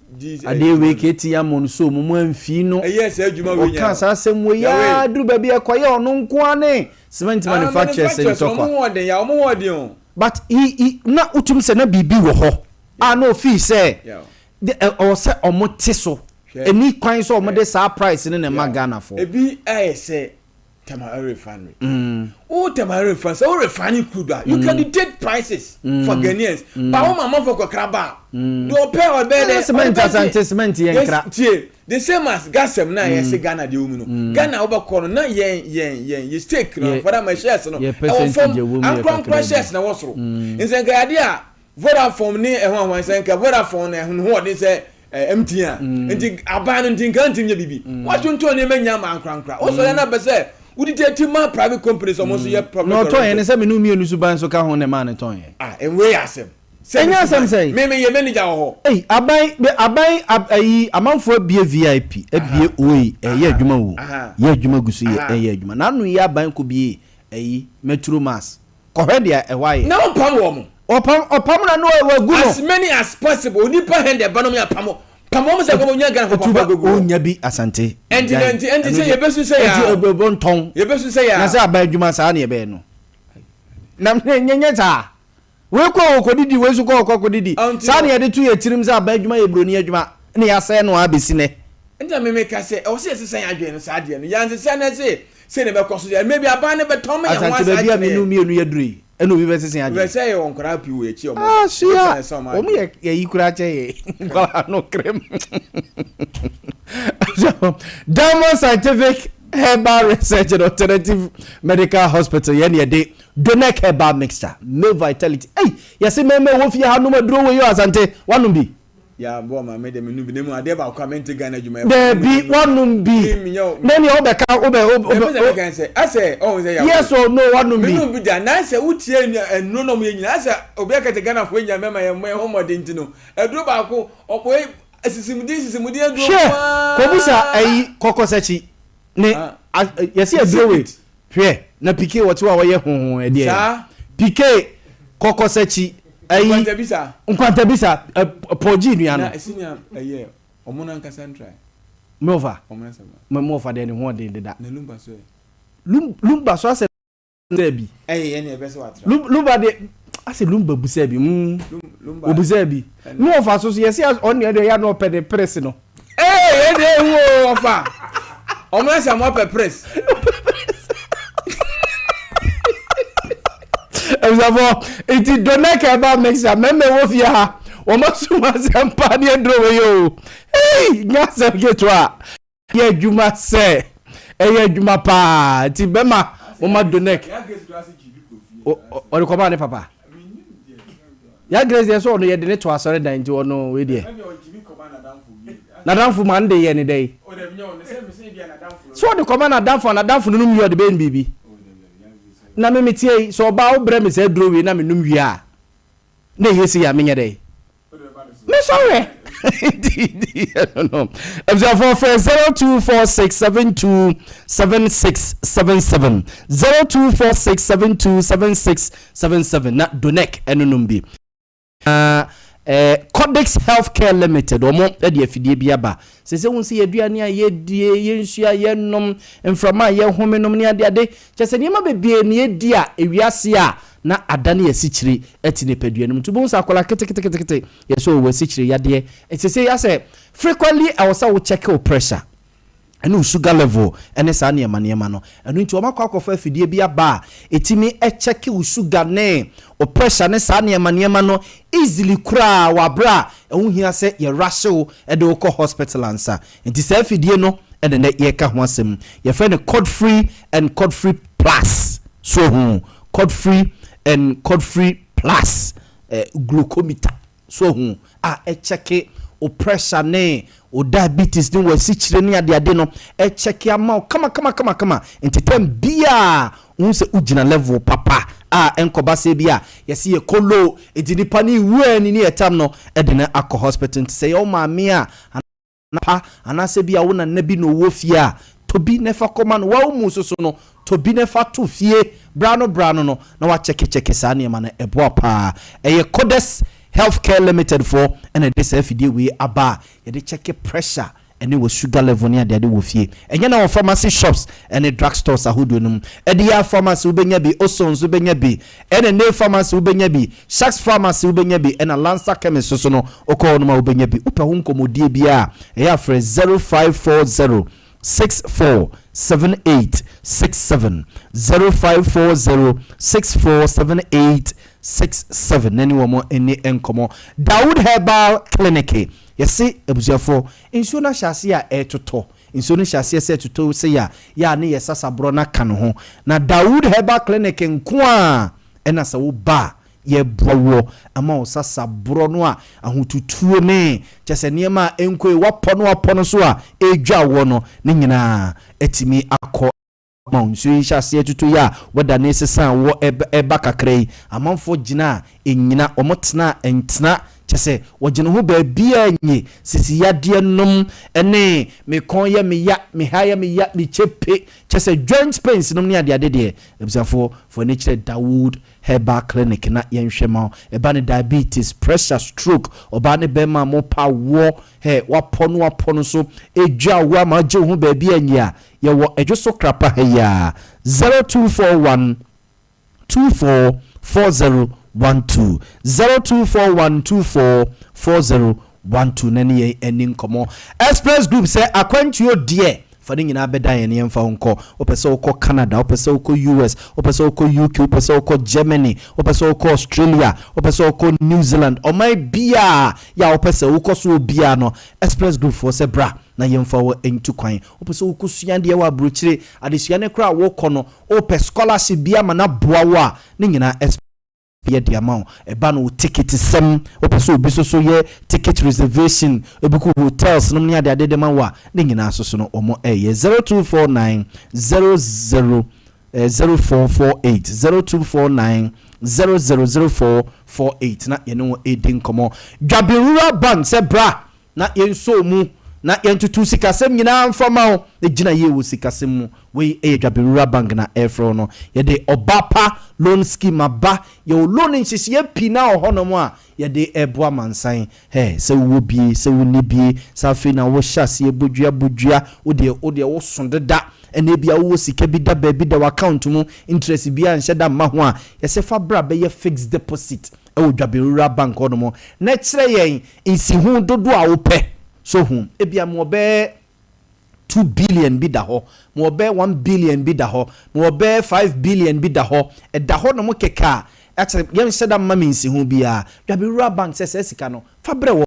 Adeɛ wei keti amɔ no so mo amfii no. Ɛyɛ saa adwuma wei nyɛ. Ɔka saa asɛm wei aa duru baabi ɛkɔyɛ ɔno nko ara ne cement manufacturers ntɔkwa. Ɔmo ho ɔden ya ɔmo ho ɔden o. But he he na wotum sɛ na biribi wɔ hɔ a na ofii sɛ ɔwɔ sɛ ɔmo te so. Ɛni kwan sɛ wɔde saa price no na ɛma Ghanafoɔ. Ebi ayɛ sɛ Tema Oil Refinery. Wo Tema Oil Refinery, sɛ wo refine crude a, you can dictate prices for Ghanaians. Ba wo ma amanfoɔ kɔkra ba a, deɛ ɔpɛ ɔbɛyɛ dɛ. Cement Asante cement yɛ nkra. Tie, the same as Gasem na yɛse Ghana deɛ wɔ mu no. Ghana wobɛkɔ no na yɛn yɛn yɛn yɛ stake no, for that my shares no, ɛwɔ fam, ankorankora shares na ɛwɔ soro. Nsɛ nka yɛ adeɛ a Vodafone ne ɛho ahoan sɛ nka Vodafone na ɛho ho ɔden sɛ eh, MTN a mm. nti aban no nti nka ntumi nyɛ biribi mm. watontɔn nneɛma nya ma ankorankora wosɔre mm. na bɛ sɛ wode tati ma private companies ɔmo nso yɛ profit. Na ɔtɔn yɛn ne sɛ mene mmienu suban nso ka ho na ɛmaa ne tɔn yɛn. Ah, ɛnwei yɛ asɛm. Ɛnyɛ asɛm sɛ. Me me yɛ manager wɔ hɔ. Ei aban aban ayi amanfoɔ abie VIP abie OA ɛyɛ adwuma o yɛ adwuma gu so yɛ ɛyɛ adwuma na ano yi aban kɔ bie ayi Metro Mass. Kɔhwɛ deɛ ɛhɔ ayɛ. Na ɔpam wɔn. Ɔpam ɔpam na no wagu no. As many as possible onipa hɛn deɛ banom yɛ apam pam wɔn sɛ kɔmɔ nya Ghana fo papa gugu hɔ. Onya bi Asante. Ɛnti na nti ɛnti sɛ yɛbɛsu sɛ yaa. Ɛnti ɔbɔ ntɔn. Yɛbɛsu sɛ yaa. Na sɛ aban adwuma saa na yɛbɛyɛ no. Na nyɛ nyɛ saa. Wei kɔ ɔkɔ didi wei nso kɔ ɔkɔ kɔ didi. Saa na yɛde to yɛ tirim sɛ aban adwuma yɛ buroni adwuma na yɛasɛe no ara bɛsi nɛ. Ɛnti na me meka sɛ ɛwɔ sɛ yɛsesa yɛn adwene no saa deɛ no yɛansesa no sɛ Sei na ɛbɛkɔ so deɛ, mmerɛ bi aban no bɛtɔn ma yɛn ho Asante asa baabi a akyerɛ menu yɛn. mmienu yɛduru yi ɛna obi bɛsese Hwɛ adwene. sɛ yɛwɔ nkwadaa pii wɔ yɛn akyi a wɔn Ah ba. sua Yɛbɛtumi asesa wɔn wɔn adwene. yɛ yɛyi koraa kyɛ yɛ nkwadaa no krem. Diamond Scientific Herbal Research and Alternative Medical Hospital yɛn yɛde Donec Herbal Mixture Male Vitality. Ei yɛse mɛmɛ wɔ fie ha nom aduro wɔ yi o Asante wanom bi. Ya bɔ ma me de me nu bi na mu adeɛ baako a mente Ghana adwuma yɛ. Daabi wanom bi na nea wobɛka wobɛ wobɛ. Ɛfɛ sɛ meka sɛ asɛ ɔho sɛ yawo. Yes or no wanom bi. Menum bi da na sɛ wotie nnuro na ɔmo yɛ nyina asɛ obi aka sɛ Ghana foɔ nya mɛma yɛ mmɔ yɛn ho mmɔden nti no aduro baako ɔmo sisimudi sisimudi aduro Hwɛ kɔbusa ayi kɔkɔsakyi ne yɛsi aduro wei hwɛ na pike wɔte hɔ a wɔyɛ hoho ɛdeɛ Saa. pike kɔkɔsakyi ayi Nkwantabisa. nkwantabisa pɔgyi nua no Na senior ɛyɛ ɔmo no ankasa ntrae. Mofa Ɔmo no asɛm a. mofa deɛ ne ho ɔden deda Na lumba so ɛ. Lumba so asɛ busaa bi. Ɛyɛ yɛn na ɛbɛ sɛ watra. Lumba de asɛ lumba busaa bi mm Lumba. Obusaa bi. Ne ɔfa so so yɛsɛ ɔne ɛdeɛ yɛ na ɔpɛ ne press no. Ee yɛn deɛ ehu o ɔfa. Ɔmo asɛ ɔmo apɛ press. Abusuafo nti Donek herbal mixture mɛmɛ wɔ fie ha wɔn asum asɛm paa ne aduro wɔ yi o. Hey nyɛ asɛm ketewa. Yɛ adwuma sɛ ɛyɛ adwuma paa nti bɛma moma donek ɔde kɔmaa ne papa ya grace deɛ sɛ ɔno yɛde ne to asɔre dan nti ɔno wei deɛ nadamfo ma no de yɛ ne dɛn sɛ ɔde kɔma nadamfo a nadamfo no nom wie ɔde bɛyɛ no biribi na me metie yi sɛ ɔbaa wobrɛ me sɛ aduro wei na menom wie a na ɛyɛ sei a menyɛ dɛn mesɔre no abusuafoɔ frɛ 0246727677 0246727677 na donek ɛnonom bi na eh, Codex Healthcare Limited wɔn de afidie bi aba sɛ sɛ wɔn sɛ yɛaduane a yɛdie yɛn nsuo a yɛnom mframa a yɛhome nom ne adeade kyɛ sɛ nneɛma bebree na yɛdi a ewiase a na adane asikyire ati nipadua no mu. Nti wobɛhu sɛ akwadaa keteketekete yɛ sɛ ɔwɔ asikyire yadeɛ. Sesei asɛ frequently ɛwɔ sɛ wo check wo pressure ɛne wo sugar level ɛne saa nneɛma nneɛma no. Ɛno nti wɔn akɔ akɔfa afidie bi aba a ɛtumi check wo sugar ne wo pressure ne saa nneɛma nneɛma no easily koraa wɔ aberɛ a ɛho hia sɛ yɛ rush wo de wo kɔ hospital ansa. Nti saa afidie no na nnɛ yɛreka ho asɛm. Yɛfrɛ no Codfree and Codfree Plus. So ahu? Codfree and Codfree Plus eh, glucometer. So ahu? A ɛkyɛke wo pressure ne wo diabetes ne w'asikyire ne adeade no, ɛkyɛke ama wo kama kama kama kama. Nti tɛm biara wohu sɛ wogyina level papa a ɛnkɔba sɛ bi a yɛse yɛkɔ low nti nipa no rewu a ni ne yɛtam no de no akɔ hospital. Nti sɛ ɛyɛ wo maame a pa anaasɛ bi a wo nana bi na ɔwɔ fie a, tɔ bi na fa kɔma no. Wo mu nso so no, tɔ bi na fa to fie berɛ ano berɛ ano no na woakyɛkekyɛke saa nneɛma no. Ɛboa pa ara. Ɛyɛ Kodes Healthcare Limited foɔ na ɛde saa afidie wei aba a yɛde kyɛke pressure ɛne wɔ sugar level ne adeade wɔ fie. Ɛnyɛ na wɔ pharmacy shops ɛne drug stores ahodoɔ no mu. Ɛde yɛ pharmacy wobɛnya bi, Osons wobɛnya bi, ɛne Ne Pharmacy wobɛnya bi, Sharks Pharmacy wobɛnya bi, ɛna Lancer Chemist so no wokɔ hɔ nom a wobɛnya bi. Wopɛ ho nkɔmmɔdie biara, ɛyɛ afrɛ 0540 64 78 67, 0540 64 78 67, na ne wɔn ani nkɔmmɔ. Dawood Herbal Clinic, yɛse abusuafoɔ, nsuo no ahyɛ ase a ɛretotɔ, nsuo no hyɛ aseɛ sɛ ɛtotɔ sɛ yɛ a yɛ a ne yɛ sasaborɔ no aka ne ho. Na Dawood Herbal Clinic nko a ɛna sɛ woba a yɛboa woɔ ama wo sasaborɔ no a ahotutuo ne kyɛ sɛ nneɛma a ɛnkɔ yi, wapɔ no wapɔ no so a ɛredwa woɔ no ne nyinaa atumi akɔ ma wo. Nsuo yi hyɛ aseɛ tutu yi a wɔda ne sesa wɔ ɛba kakra yi, amanfoɔ gyina a ɛnyina, wɔn tena a ɛntena, kyɛ sɛ wɔgyina ho baabiara nye sisi yadeɛ nom ɛne me kɔn yɛ me ya, me ha yɛ me ya, me kyɛ pe, kyɛ sɛ joint pains nom ne adeade deɛ, abusuafoɔ, fo ani kyerɛ Dawood Herbal Clinic na yɛnhwɛ ma wo. Ɛba ne diabetes, pressure, stroke, ɔbaa ne bɛrima a mopa woɔ hɛ, wapɔ no wapɔ no so ɛdwa wo ama agye wo ho baabi anyi a, yɛwɔ Ɛdwo so krapa ha yi a, 0241 24 4012, 0241 24 4012, na ne yɛn ani nkɔmmɔ. Express Group sɛ akwantuo deɛ, fa ne nyinaa bɛda yɛn, yɛmfa wo nkɔ. Wopɛ sɛ wokɔ Canada, wopɛ sɛ wokɔ US, wopɛ sɛ wokɔ UK, wopɛ sɛ wokɔ Germany, wopɛ sɛ wokɔ Australia, wopɛ sɛ wokɔ New Zealand, ɔman biaa yɛ a wopɛ sɛ wokɔ so biaa no, Express Group foɔ sɛ bra na yɛmfa wɔ ntu kwan. Wopɛ sɛ wokɔ sua deɛ wɔ aburokyire, adesua ne koraa wokɔ no, wopɛ scholarship bi ama no aboa wo a, ne nyinaa yɛ de ama wo. Ɛba no wo ticket sɛm, wopɛ sɛ obi so yɛ ticket reservation, ebi kɔ hotels nom ne adeade de ma wo a, ne nyinaa so so no wɔn ɛyɛ 0249 00 0448, 0249 000448, na yɛne wɔn edi nkɔmɔ. Dwabe Rural Bank sɛ bra na yɛnso mu na yɛntutu sikasɛm nyinaa mfama wo na gyina yie wɔ sikasɛm mu. Wei ɛyɛ Dwabe Rural Bank na ɛfrɛ no. Yɛde Ɔba Loan Scheme aba. Yɛwɔ loan nhyehyɛeɛ pii na wɔ hɔnom a yɛde ɛboa mansan hɛ, sɛ wowɔ bie, sɛ wonni bie, sɛ afei na wohyɛ aseɛ bodua bodua, wodeɛ woso deda, ɛna ebia wowɔ sika bi da baabi da wɔ account mu, interest bi a nhyɛ da mma ho a, yɛsɛ fa bra bɛyɛ fixed deposit ɛwɔ Dwabe Rural Bank hɔnom na kyerɛ yɛn nsiho dodoɔ a wopɛ so ho. Ebia mo bɛɛ 2 billion bi da hɔ, ma ɔbɛɛ 1 billion bi da hɔ, ma ɔbɛɛ 5 billion bi da hɔ, ɛda hɔ nom kɛkɛ a ɛkyerɛ yɛn hyɛ da mma mi nsi ho biara. Dwabe Rural Bank sɛ sɛ sika no fa brɛ wɔ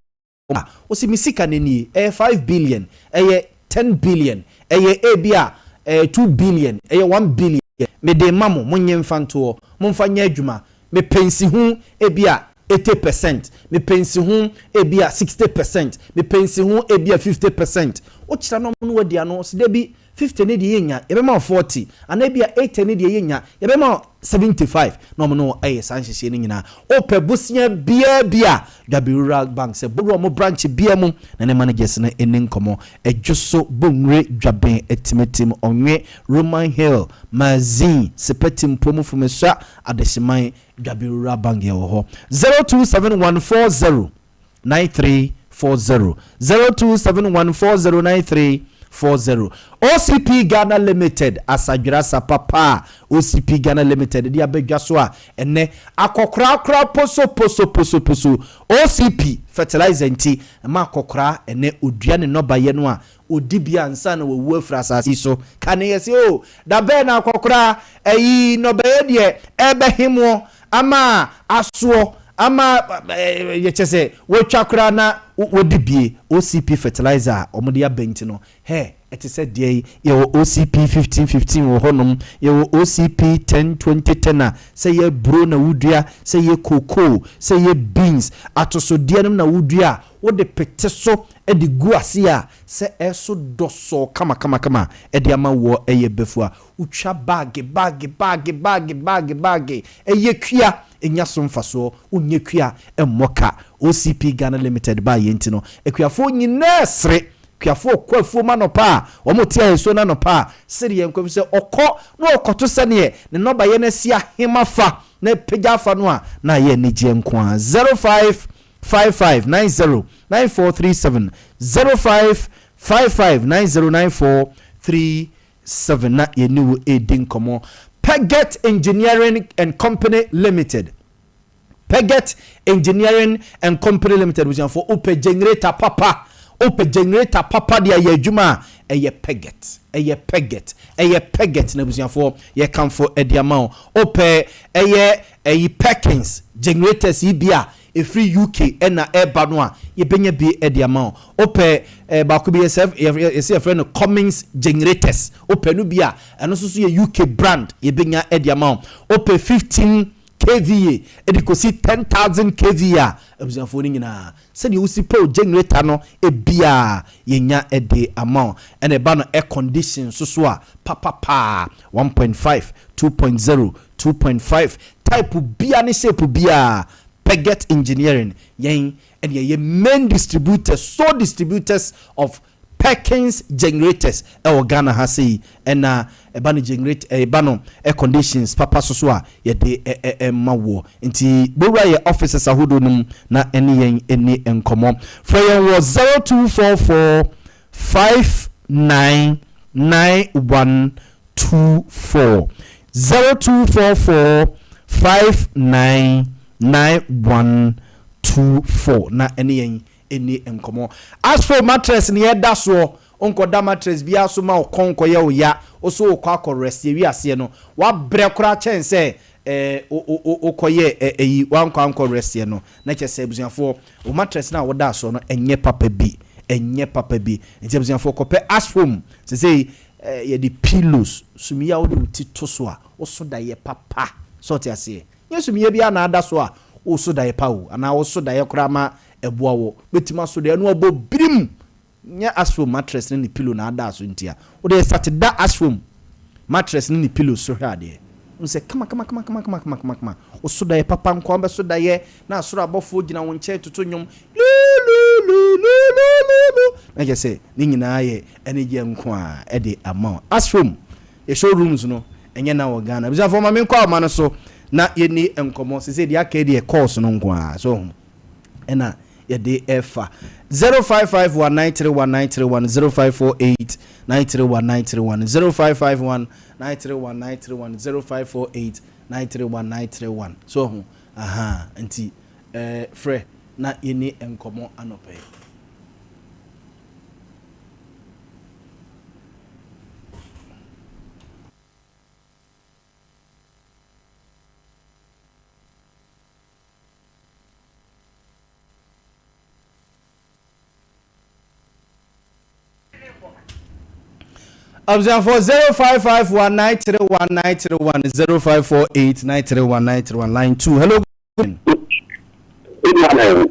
a wosi mi sika no nie, ɛyɛ 5 billion, ɛyɛ 10 billion, ɛyɛ ebi a ɛyɛ 2 billion, ɛyɛ 1 billion, mede ma mo, mo nye nfa ntoɔ, mo nfa nyɛ adwuma. Mepɛ nsiho ebi a 80%, mepɛ nsiho ebi a 60%, mepɛ nsiho ebi a 50%. Wokyerɛ no no wadi ano ɔsi debi 50 ne deɛ yɛnya, yɛbɛma 40, anaa ebi a 80 ne deɛ yɛnya, yɛbɛma 75, na ɔmo no ɛyɛ saa nhyehyɛ no nyinaa. Wopɛ bosia biara bi a, Dwabe Rural Bank sɛ boro ɔmo branch bia mu na ne managers no ɛni nkɔmɔ. Ɛdwo so, Bonwire, Dwaben, Atimatim, Ɔnwe, Roman Hill, Mazin, Sepeti, Mpom, Fumesua, Adehyeman, Dwabe Rural Bank yɛ wɔ hɔ. 027140 9340, 0271409340. OCP Ghana Limited, asadwerasa papa a OCP Ghana Limited de abɛdwa so a ɛnɛ akɔkorakora poso poso poso poso OCP fertilizer nti ɛma akɔkora ɛnɛ odua ne nnɔbayɛ no a odi bi ansa na wawu afiri asase so. Kane yɛ sɛ o dabɛn na akɔkora ɛyi nnɔbayɛ deɛ ɛbɛhemoɔ ama asoɔ ama yɛkyɛ sɛ wɔatwa koraa na wɔdi bie. OCP fertilizer a wɔde aba nti no hɛ, ɛte sɛ deɛ yi yɛwɔ OCP 15 15 wɔ hɔnom, yɛwɔ OCP 10 20 10 a sɛ yɛ buro na wodua, sɛ yɛ cocoa, sɛ yɛ beans, atosodeɛ nom na wodua a, wode pete so de gu ase a sɛ ɛso dɔsɔɔ kamakamakama ɛde ama wɔ. Ɛyɛ bɛfu a wotwa baage baage baage baage baage baage, ɛyɛ kua ɛnya so mfasoɔ, wonyɛ kua ɛmmɔ ka. OCP Ghana Limited baa yɛn ti no, akuafoɔ nyinaa sere. Kuafoɔ kɔ afuom anɔpa a wɔn te ahɛsuo no anɔpa a sereɛ nkɔm sɛ ɔkɔ na ɔkɔto sɛneɛ ne nnɔbayɛ no asi ahema fa na pagya afa no a, na ayɛ anigyeɛ nko a. 0555909437, 05. 55 90 94 37 na yɛne wo redi nkɔmmɔ. Peget Engineering and Company Limited. Peget Engineering and Company Limited abusuafoɔ, wopɛ generator papa, wopɛ generator papa de ayɛ adwuma a, ɛyɛ Peget, ɛyɛ Peget, ɛyɛ Peget na abusuafoɔ yɛkamfo de ama wo. Wopɛ ɛyɛ ɛyi Perkins generators yi bi a ɛfiri UK na ɛreba no a, yɛbɛnya bi de ama wo. Wopɛ eh, baako bi yɛsɛ yɛsɛ yɛfrɛ no Cummins generators, wopɛ no bi a, ɛno nso so yɛ UK brand, yɛbɛnya de ama wo. Wopɛ 15 KVA de kɔsi 10,000 KVA a, abusuafoɔ no nyinaa, sɛdeɛ wosi pɛ wo generator no biara, yɛnya de ama wo. Ɛna ɛba no air condition nso so a, papapaa, 1.5, 2.0, 2.5, type biara ne shape biara, Peget Engineering, yɛn ɛna yɛyɛ main distributors, sole distributors of Perkins generators ɛwɔ Ghana ha sei, ɛna ɛba no generate ɛba no air conditions papa so so a yɛde ɛma woɔ. Nti bowura yɛ offices ahodoɔ no mu na ɛne yɛn ɛni nkɔmɔ. Frɛ yɛn wɔ 0244 5991 24 0244 5991 24 na ɛne yɛn ɛni nkɔmmɔ. Asphalt mattress ne yɛda soɔ, wonkɔda mattress biara so ma wo kɔn nkɔyɛ wo ya, wo so wokɔ akɔ rest yɛwi aseɛ no wabrɛ koraa kyɛn sɛ eh, wokɔyɛ ɛyi wankɔ ankɔ rest yɛ no, na kyɛ sɛ abusuafoɔ wo mattress no a woda soɔ no ɛnyɛ papa bi, ɛnyɛ papa bi. Nti abusuafoɔ kɔpɛ asphalt sesei yɛde pillows, sumiiɛ a wode wo ti to so a woso daeɛ papa, sɛ ɔte aseɛ, nyɛ sumiiɛ biara na ada so a woso daeɛ pa o, anaa woso daeɛ koraa ma ɛboa wo, bɛtumi aso daeɛ na wabɔ birim, nyɛ asphalt mattress ne ne pillow na ada so nti a wode sate da asphalt mattress ne ne pillow so hwɛ adeɛ, wohu sɛ kama kama kama kama kama kama kama kama, woso daeɛ papa nkoa wobɛso daeɛ na asoro abɔfoɔ gyina wo nkyɛn toto nnwom lulululululu, na kyerɛ sɛ ne nyinaa yɛ anigyeɛ nko a ɛde ama wo. As from yɛ show rooms no ɛnyɛ na wɔ Ghana. Abusuafoɔ ma menkɔ ahoma no so na yɛnni nkɔmmɔ. Sesei deɛ aka yi deɛ calls no nko ara so ho ɛna yɛde ɛfa 0551 931 931 0548 931 931 0551 931 931 0548 931 931 so ho aha nti ɛɛ frɛ na yɛnni nkɔmmɔ anɔpa yi. Abusuafoɔ 0551 931 931 0548 931 931 line 2 hello.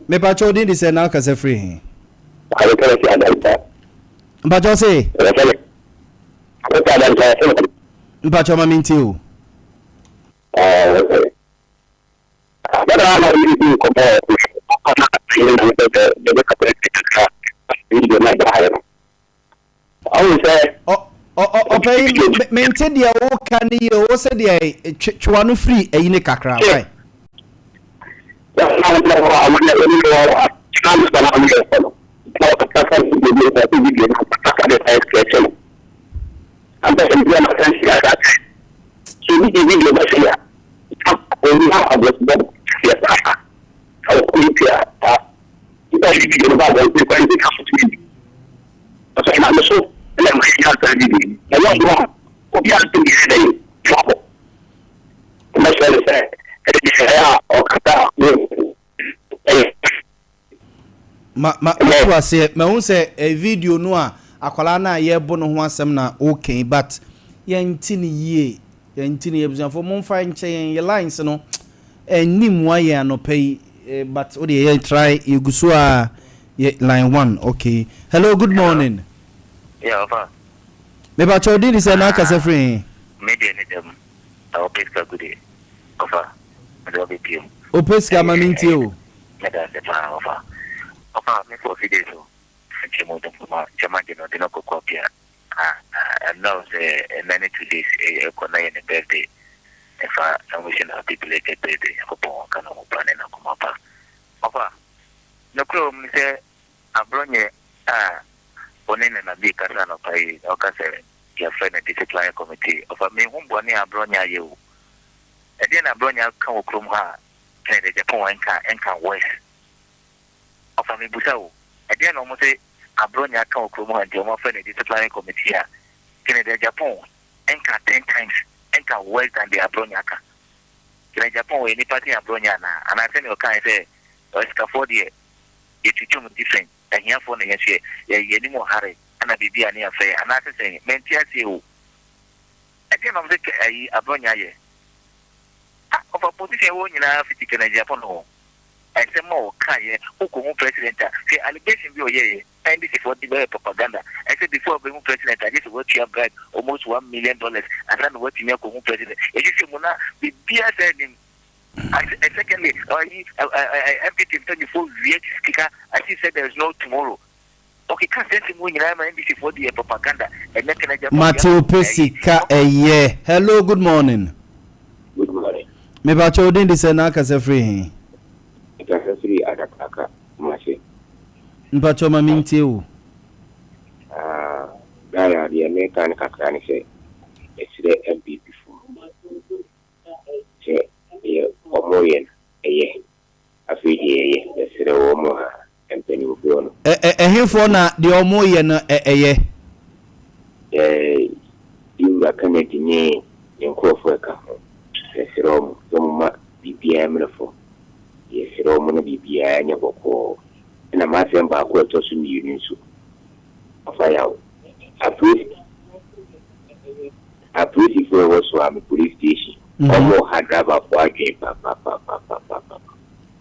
Mepakyɛ wo din de sɛ na wokasa firi he? Mpakyɛ wo se? Mpakyɛ ma mentie o. Ɔpɛ yi mente deɛ woka no yie wo sɛ deɛ twe w'ano firi ayi ne kakra why? Ma ma mato aseɛ mahu sɛ eh, video no a akwadaa no a yɛrebɔ no ho asɛm na woka yi but yɛnte no yie yɛnte no yie abusuafoɔ momfa nkyɛ yɛn yɛ lines no ɛnni mmoa yɛn anɔpa yi eh, but wo deɛ yɛ try yɛgu so a yɛ line one okay hello good morning. Yeah, ɔfa. Mepakyɛ wo din de sɛ na akasa firi he? Me deɛ ne dɛm na ɔpɛ sika gu deɛ ɔfa mede wabɛ pie mu. Ɔpɛ sika ma me ntie o. Meda ase paa ɔfa. Ɔfa me kɔ fidie so nkyɛ mu dɔm ma nkyɛ ma gye no de no kɔ kɔ pia ah ɛnna o sɛ ɛnɛ ne 2 days ɛkɔ na yɛ ne birthday ɛfa na wish no happy belated birthday Nyankopɔn nka ne ho pa ne n'akoma pa. Ɔfa nokorɛ wɔ mu ne sɛ aborɔnyɛ a. Wo ne Nana Bee kasa anɔpa yi na ɔka sɛ yɛafrɛ no disciplinary committee. Ɔfa menhu bɔne a Aborɔnyɛ ayɛ o. Ɛdeɛn na Aborɔnyɛ aka wɔ kurom ha a Kennedy Agyapong ɛnka ɛnka worse? Ɔfa mebusa o, ɛdeɛn na wɔn se Aborɔnyɛ aka wɔ kurom ha nti wɔn afrɛ no disciplinary committee a Kennedy Agyapong ɛnka ten times ɛnka worse than deɛ Aborɔnyɛ aka? Kennedy Agyapong ɔyɛ nipa sen Aborɔnyɛ anaa? Anaa sɛdeɛ ɔkaeɛ sɛ asikafoɔ deɛ yɛtwitwa mu different. Ahiafoɔ na yɛn nso yɛ, yɛn anim wɔ hare ɛna biribi a ne yɛafrɛ yɛn anaasɛ sɛn? Mente aseɛ o. Ɛdeɛn na wɔn de kɛ ayi Abrɔnya ayɛ? Ah, ɔfa position ɛwɔ nyinaa fiti Kɛnɛgyiapɔ no hɔ. Ɛnsɛm a ɔkaeɛ, wokɔhu president a, hwɛ allegation bi a ɔyɛeɛ, NDC foɔ de bɛyɛ propaganda, ɛsɛ before wobɛhu president a, gye sɛ woatua bribe almost $1 million ansa na woatumi akɔhu president. Yɛhwehwɛ mu na biribiara saa nnim. As secondly, ɔyi NPP mpanyinfoɔ wia sika as if sɛ there is no tomorrow. Ɔkeka sɛ nsɛm wɔ nyinaa ma NDC foɔ de yɛ propaganda. Ɛnɛ kɛnɛ gya. Mate wopɛ sika ɛyɛ. Hello, good morning. Good morning. Mepakyɛ wo din de sɛ na akasa firi he? Mekasa firi Adabraka, Kumasi. Mpakyɛ ma mentie wo. Ah, Ghana deɛ meka no kakra ne sɛ, yɛsrɛ NPP foɔ sɛ deɛ wɔyɛ no ɛyɛ, afei deɛ yɛyɛ, yɛsrɛ wɔn a mpanimfoɔ no. Ɛ ɛ ɛhefoɔ na deɛ wɔyɛ no ɛ ɛyɛ? Yɛn Wura Kennedy ne ne nkurɔfoɔ a ɛka ho, yɛsrɛ wɔn sɛ wɔmma biribiara mmra fam. Yɛsrɛ wɔn na biribiara nyɛ bɔkɔɔ. Ɛna m'asɛm baako a ɛtɔ so mmienu nso, afa yaw. Apolisi apolisifoɔ a ɛwɔ Suame police station, wɔn reha driverfoɔ adwene papapapapapapa.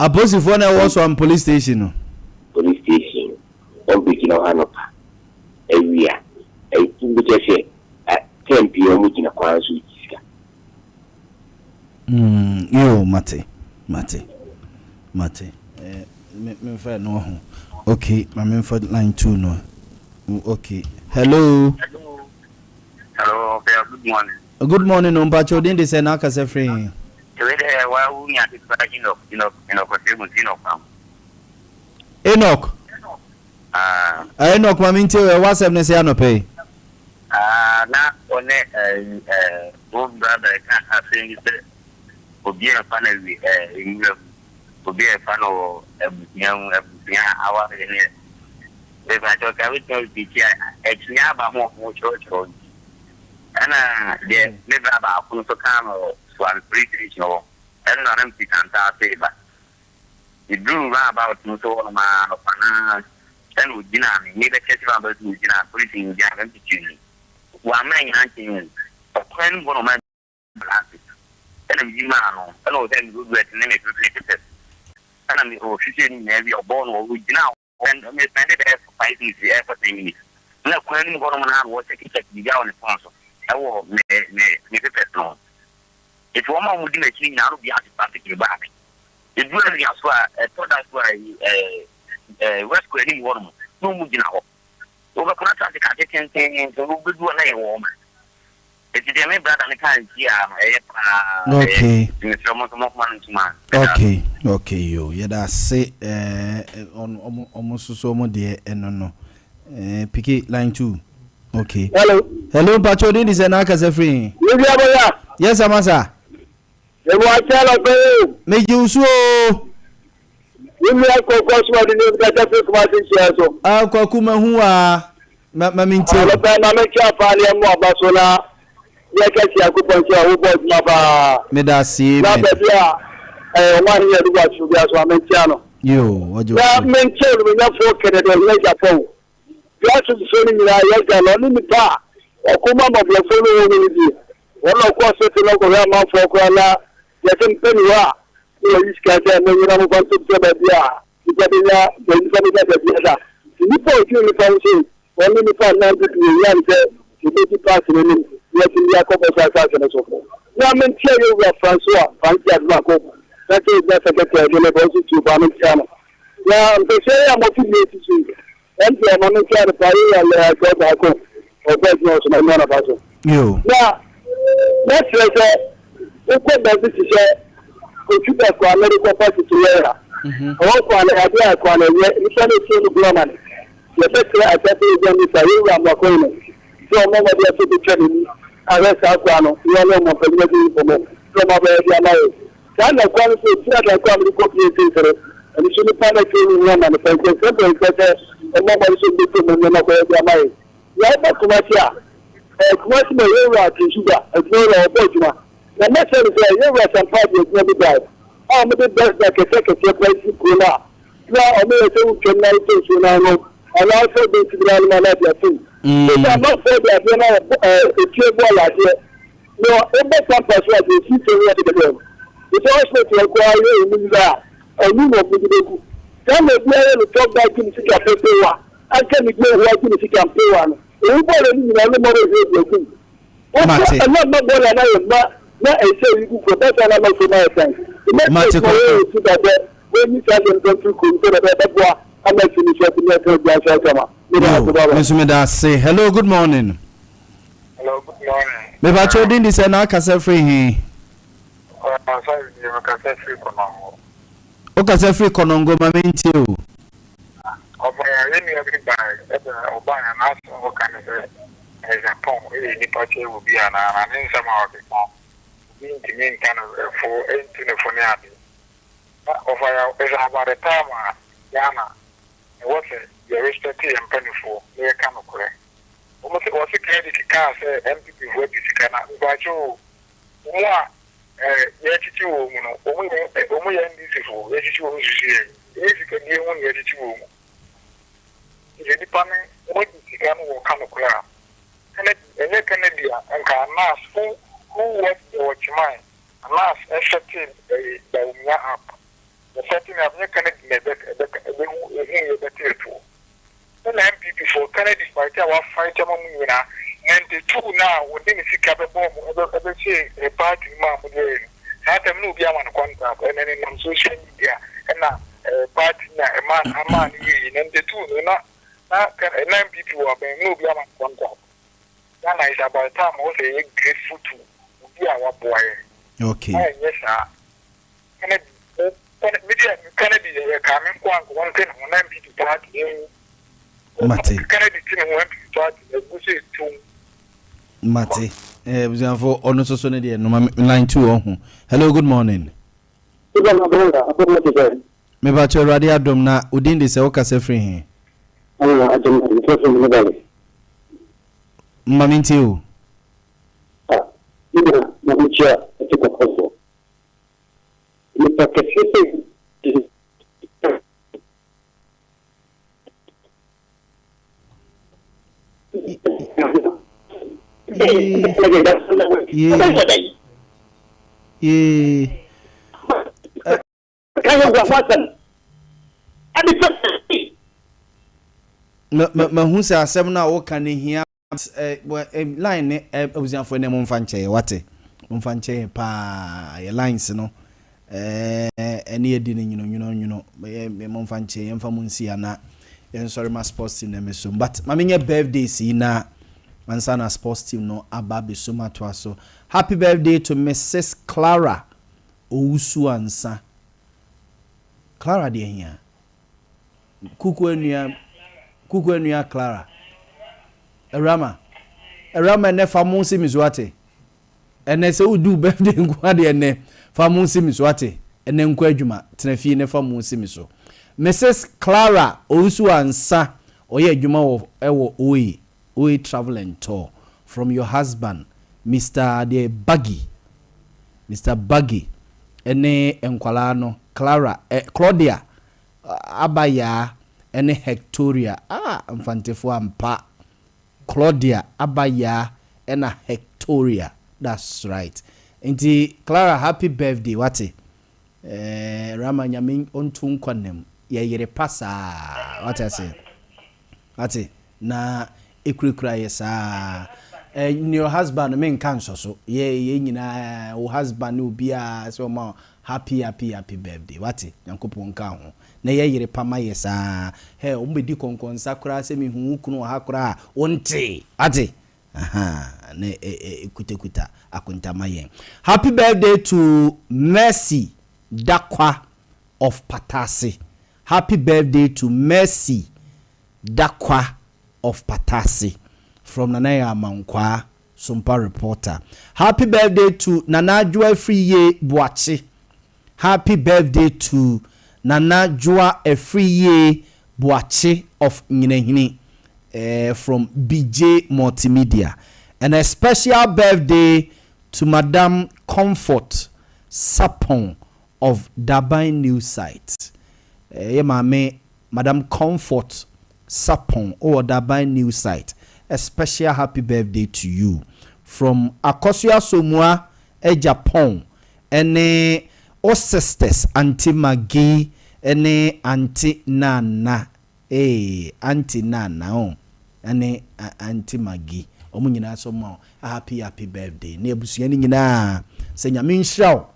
Apolisifoɔ na ɛwɔ Suame police station no. Police station, wɔn bɛgyina hɔ anɔpa, awia, kyerɛ sɛ time biara wɔn gyina kwan so regye sika. Mm, yo, mate, mate, mate. Eh, me, memfa ɛno ho. Okay, ma memfa line 2 no. Okay. Hello. Hello, okay, good morning. Good morning, no mpacho odin de sɛ na akasa firi he. Ewe dɛ wa wo nua ketewa Enoch, Enoch, Enoch ɔsɛ mu Enoch am. Enoch. Ah. Ah, Enoch ma mentie wɔ WhatsApp ne sɛ anɔpɛ yi. Ah, na ɔne ɛɛ ɛɛ wo brother ka asɛm bi sɛ obi a ɛfa no awi ɛɛ nwura mu, obi a ɛfa no wɔ abusua mu, abusua aware ne mepakyɛw ka wobɛtumi arepiti a akyinnye aba ho a wɔkyerɛkyerɛw nti. Ɛna deɛ me bra baako nso kaa no wɔ Suame police station hɔ, ɛno na na mfi Santase reba. Meduruu roundabout no so hɔnom ara anɔpa no ara ɛna ogyinaa me, merebɛkyɛke roundabout no ogyinaa, polisini no gyinaa me, mepitiw no. Wamma annyina nkyɛn o, ɔkwan no mu hɔ na ɔmaa me glasses ɛna meyi maa no, ɛna ɔhwɛɛ me road work ne me papers, ɛna me ɔhwehwɛɛ ne nyinaa wie ɔbɔɔ no ɔgyinaa hɔ. Me spɛnde bɛyɛ 5 minutes ɛkɔ 10 minutes na kwan no mu hɔnom na wɔkyɛkekyɛke biribi a wɔ ne phone so ɛwɔ me me me papers no ho. Nti wɔn a wɔdi m'akyi nyinaa no bi ase traffic no baa me. Edu awia so a ɛtɔ da so a ɛɛ ɛɛ West Square anim hɔnom na wɔn gyina hɔ. Wɔbɛkɔ na traffic ate tenten sɛ wɔbɛdu hɔ na yɛ wɔn ma. Eti deɛ me brother ne kaa nti a no ɛyɛ paa. Okay. Mesrɛ mo nso mo nkoma no ntoma. Okay, yo, yɛda ase. Ɛɛ ɔmo ɔmo soso ɔmo deɛ ɛno no. Ɛɛ piki line two. Okay. Hello. Hello, mpacho odin di sɛ na akasa firi. Mebi aboya. Yes, amasa. Ebu akyɛ lɔ pɛ o. Megye wo so o. Wumi akɔkɔ soma de ne kasa firi Kumasi nkyɛn so. Ah, Kwaku mahu wa. Ma ma mentie o. Alɔpɛ ma menkyɛ paa ne ɛmu aba so na yɛ kɛse Nyankopɔn sɛ wobɔ adwuma paa. Meda ase, Na amen. baabi a ɛɛ ɔmo ahenni adu bɔ aso biara so ma menkyia no. Yo, ɔgye wo Na so. menkyɛ onumnyafoɔ Kennedy Ɔhene Agyapong. Wiase sofoɔ no nyinaa yɛ agya no, ɔne nipa a ɔko ma mmɔborɔfoɔ no wɔ mu no bi. Wɔn na ɔkɔɔ sete no kɔhwɛ amanfoɔ koraa na yɛsɛ mpɛ ni hɔ a na wɔyi sika sɛ monyina momfa nto sɛ baabi a nipa bɛnya nipa bɛnya baabi ada. Nti nipa a ɔdwene nipa ho sei, wɔn ne nipa nnan dudu ohia no sɛ yɛbɛdi paase no anim na yɛatumi de akɔ bɔhyɛ asase no so. Na menkyia yɛ wura Francois Francis Adomako na sɛ ɔgyina secretary de ne bɔ nso tuo paa menkyia no. Na mpɛsua yi a mote bi asi so yi, ɛnde ɔma me nkyia no paa, yɛyɛ yɛ adwa baako, ɔbɔ adwuma wɔ so na ɛnyɛ anaba so. Yo. Na mɛsrɛ sɛ wokɔ baabi te sɛ Otwuda kwan na de kɔfa tete yɛra. Ɛhɔ kwan no, adeɛ a kwan no ɛnyɛ, nnipa no etie no gu amane. Yɛbɛsrɛ Asante Region Minister, yɛn Wura Amoakohene, sɛ ɔmmɔ mmɔden sɛ ɔbɛtwa n'ani ahwɛ saa kwan no na ɔne ɔmanpanyin adi nkɔmmɔ sɛ wɔn abɛyɛ de ama yɛn. Saa na kwan no nso ɛfiri Adanko a mede kɔ PA Sensere, ɛno nso nnipa no akyire no hu amane pa nti ɛsrɛ mpanyinfoɔ sɛ wɔmmɔ mmɔden sɛ wɔbɛtu wɔn nneɛma kɔyɛ de ama yɛn. Nea woba Kumasi a, ɛyɛ Kumasi ma yɛn Wura Akin Sugar adwuma wura ɔbɔ adwuma. Na mɛsrɛ no sɛ yɛn Wura Sampaa de adwuma bi bae a wɔde dustbin akɛseɛ akɛseɛ koraa sisi kuro no a Bere a wɔyɛ sɛ wotwam na wotɔ nsuo no ano anaa wosɔ bensi bi n'anom anaa de atom. Sɛ amanfoɔ de adeɛ no ayɛ efie bɔɔla adeɛ na wobɔ sampa so a deɛ ɛfiri fam yɛ de bɛbrɛ no. Te sɛ hospital nko ara yɛ emu nnuro a ɛno na wɔde bɛgu. Saa na obiara yɛ no tɔ ba gye ne sika pepewa anka ne deɛ ohu agye ne sika mpewa no. Owu bɔɔla no nyinaa no mmɔre hwee de agu mu. Mate. Ɛna mma bɔɔla no ayɛ ma na ɛsɛ yi gu kuro bɛsa na ama kurom ayɛ tan. Mate kɔkɔ. Ɛmɛsɛ da sɛ wɔnyi saa deɛ no mfiri kurom sɛ bɛbɛ bɛboa ama asi ne so atumi aka obiara nso asɛm a. Meda Yo, ase baba. me nso meda ase. Hello, good morning. Hello, good morning. Mepakyɛ din de sɛ na akasa firi he? Sorry, deɛ mekasa firi Kɔnɔngo. Wokasa firi Kɔnɔngo ma mentie o. Ɔfa yɛ yɛ nua bi bae ɛbɛ ɔbae a n'asɛm a ɔka ne sɛ Japan yɛ nipa kyɛ obi anaa na ne nsɛm a ɔkeka obi ntumi nka no fo ntu ne fo ne ade. Na ɔfa yɛ it's about the time a Ghana ɛwɔ sɛ yɛ respect yɛn mpaninfoɔ na yɛka nokorɛ. Wɔn se wɔse Kennedy kekaa sɛ NPP foɔ adi sika na mpakyɛw o wɔn a eh yɛkyekye wɔn mu no wɔn yɛ wɔn yɛ NDC foɔ yɛkyekye wɔn susu yɛn ɛnyɛ sikadie ho na yɛkyekye wɔn mu. Nti sɛ nipa no wɔn adi sika no wɔka nokorɛ a Kennedy ɛnyɛ Kennedy a nka Anas who who was the watchman Anas ɛsɛte ɛyi Bawumia up the setting up nyɛ Kennedy na ɛbɛ ɛbɛ ɛbɛhu ehu yɛ bɛte toɔ ɛna NPP foɔ Kennedy fight a wa fight ama mu nyinaa 92 no a wɔde ne sika bɛbɔ mo ɛbɛ ɛbɛhyɛ ne party no mu a mo de ayɛ no saa time no obi ama no contract ɛna ne nam social media ɛna ɛɛ party na ɛma ama no yie 92 no na na na NPP wɔ abɛn na obi ama no contract Ghana is about time a wɔsɛ yɛyɛ grateful to obi a waboa yɛn. Okay. Na ɛnyɛ saa. Kennedy, Kennedy, me deɛ Kennedy yɛ kaa me nko a nka wɔnte ne ho na NPP party enwu. Mate. Kennedy te ne ho NPP party egu sɛ etum. Mate. Eh, abusuafo ɔno nso so ne deɛ no ma line 2 ɔho. Hello, good morning. Mepakyɛ Awurade adom na wo din de sɛ wokasa firi he? Mma mentie o. Yee. Mahu sɛ asɛm no a woka no hia line ne abusuafoɔ ne momfa nkyɛ yɛ wate momfa nkyɛ yɛ paa yɛ lines no ɛne yɛdi no nwono nwono nwono momfa nkyɛ yɛmfa mo nsi ana yɛnsɔre ma sports team na mesom but ma menyɛ birthdays yi na ansa na sports team no aba abɛsom atoa so. Happy birthday to Mrs Clara Owusu Ansah. Clara deɛ hia. Kuku anua Kuku anua Clara. Awurama. Awurama ɛnɛ fa mo si mi so ate. Ɛnɛ sɛ wodi wo birthday nko adeɛ ɛnɛ fa mo si mi so ate. Ɛnɛ nkɔ adwuma tena fie ne fa mo si mi so. Mrs Clara Owusu Ansah ɔyɛ adwuma wɔ ɛwɔ OA Oe travel and tour from your husband Mister deɛ Buggy Mister Buggy ɛne nkwadaa no Clara ɛ Claudia Aba Yaa ɛne Hectoria ah Mfantefoɔ ampa Claudia Aba Yaa ɛna Hectoria that's right nti Clara happy birthday wate ɛɛ Rama Nyame ɔnto nkwa nam yɛ yere pa saa wate aseɛ. Wate? Na ekurakura yɛ saa. Eh, ne your husband no menka nsɔ so. Yɛ yɛn nyinaa, wo husband ne obiara sɛ ɔma wo happy happy happy birthday. Wate? Nyankopɔn nka ho. Na yɛ yere pa ma yɛ saa. Hɛ, wɔn bɛdi kɔnkɔnsa koraa sɛ mehu wo kunu wɔ ha koraa a, wontee. Wate? Ahaa, na ekutakuta akonta ma yɛn. Happy birthday to Mercy Dakwa of Patase. Happy birthday to Mercy. Dakwa of Patasi from Nana Yaa Mankwaa, Sompa reporter. Happy birthday to Nana Adwoa Afriyie Boakye Happy birthday to Nana Dwoa Afriyie Boakye of Nyinahini eh, from BJ Multimedia. And a special birthday to Madam Comfort Sapon of Daban News Site. Eh, yɛ maame Madam Comfort Sapon wɔ Daban News Site. A special happy birthday to you from Akosua Somua Agyapong ne wo sisters Auntie Maggie ne Auntie Nana ee Auntie Nana oh ne Auntie Maggie wɔn nyinaa nso ma wo a happy happy birthday ne abusua no nyinaa sɛ Nyame nhyira wo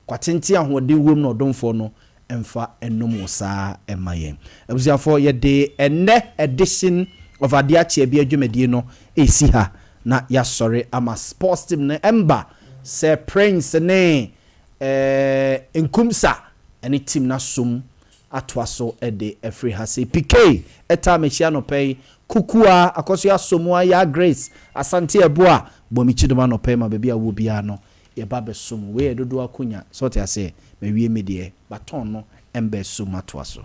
Kwatenten ahoɔden wom na ɔdomfoɔ no mfa nnom wo saa mma yɛn. Abusuafoɔ yɛde ɛnnɛ edition of Adeɛ Akye Abia dwumadie no resi ha na yɛasɔre ama sports team no mba sɛ Prince ne eh, Nkumsa ne team no asom atoa so de afiri ha sei. PK taa m'akyi anɔpa yi, Kukua, Akɔso Asomoa, Yaa Grace, Asante Abua, bɔ me kyidom anɔpa yi ma baabi a wowɔ biara no Yɛba bɛsom. Wei yɛ dodoɔ akonya. So wote aseɛ? Mawie me deɛ. Baton no mbɛ so matoa so.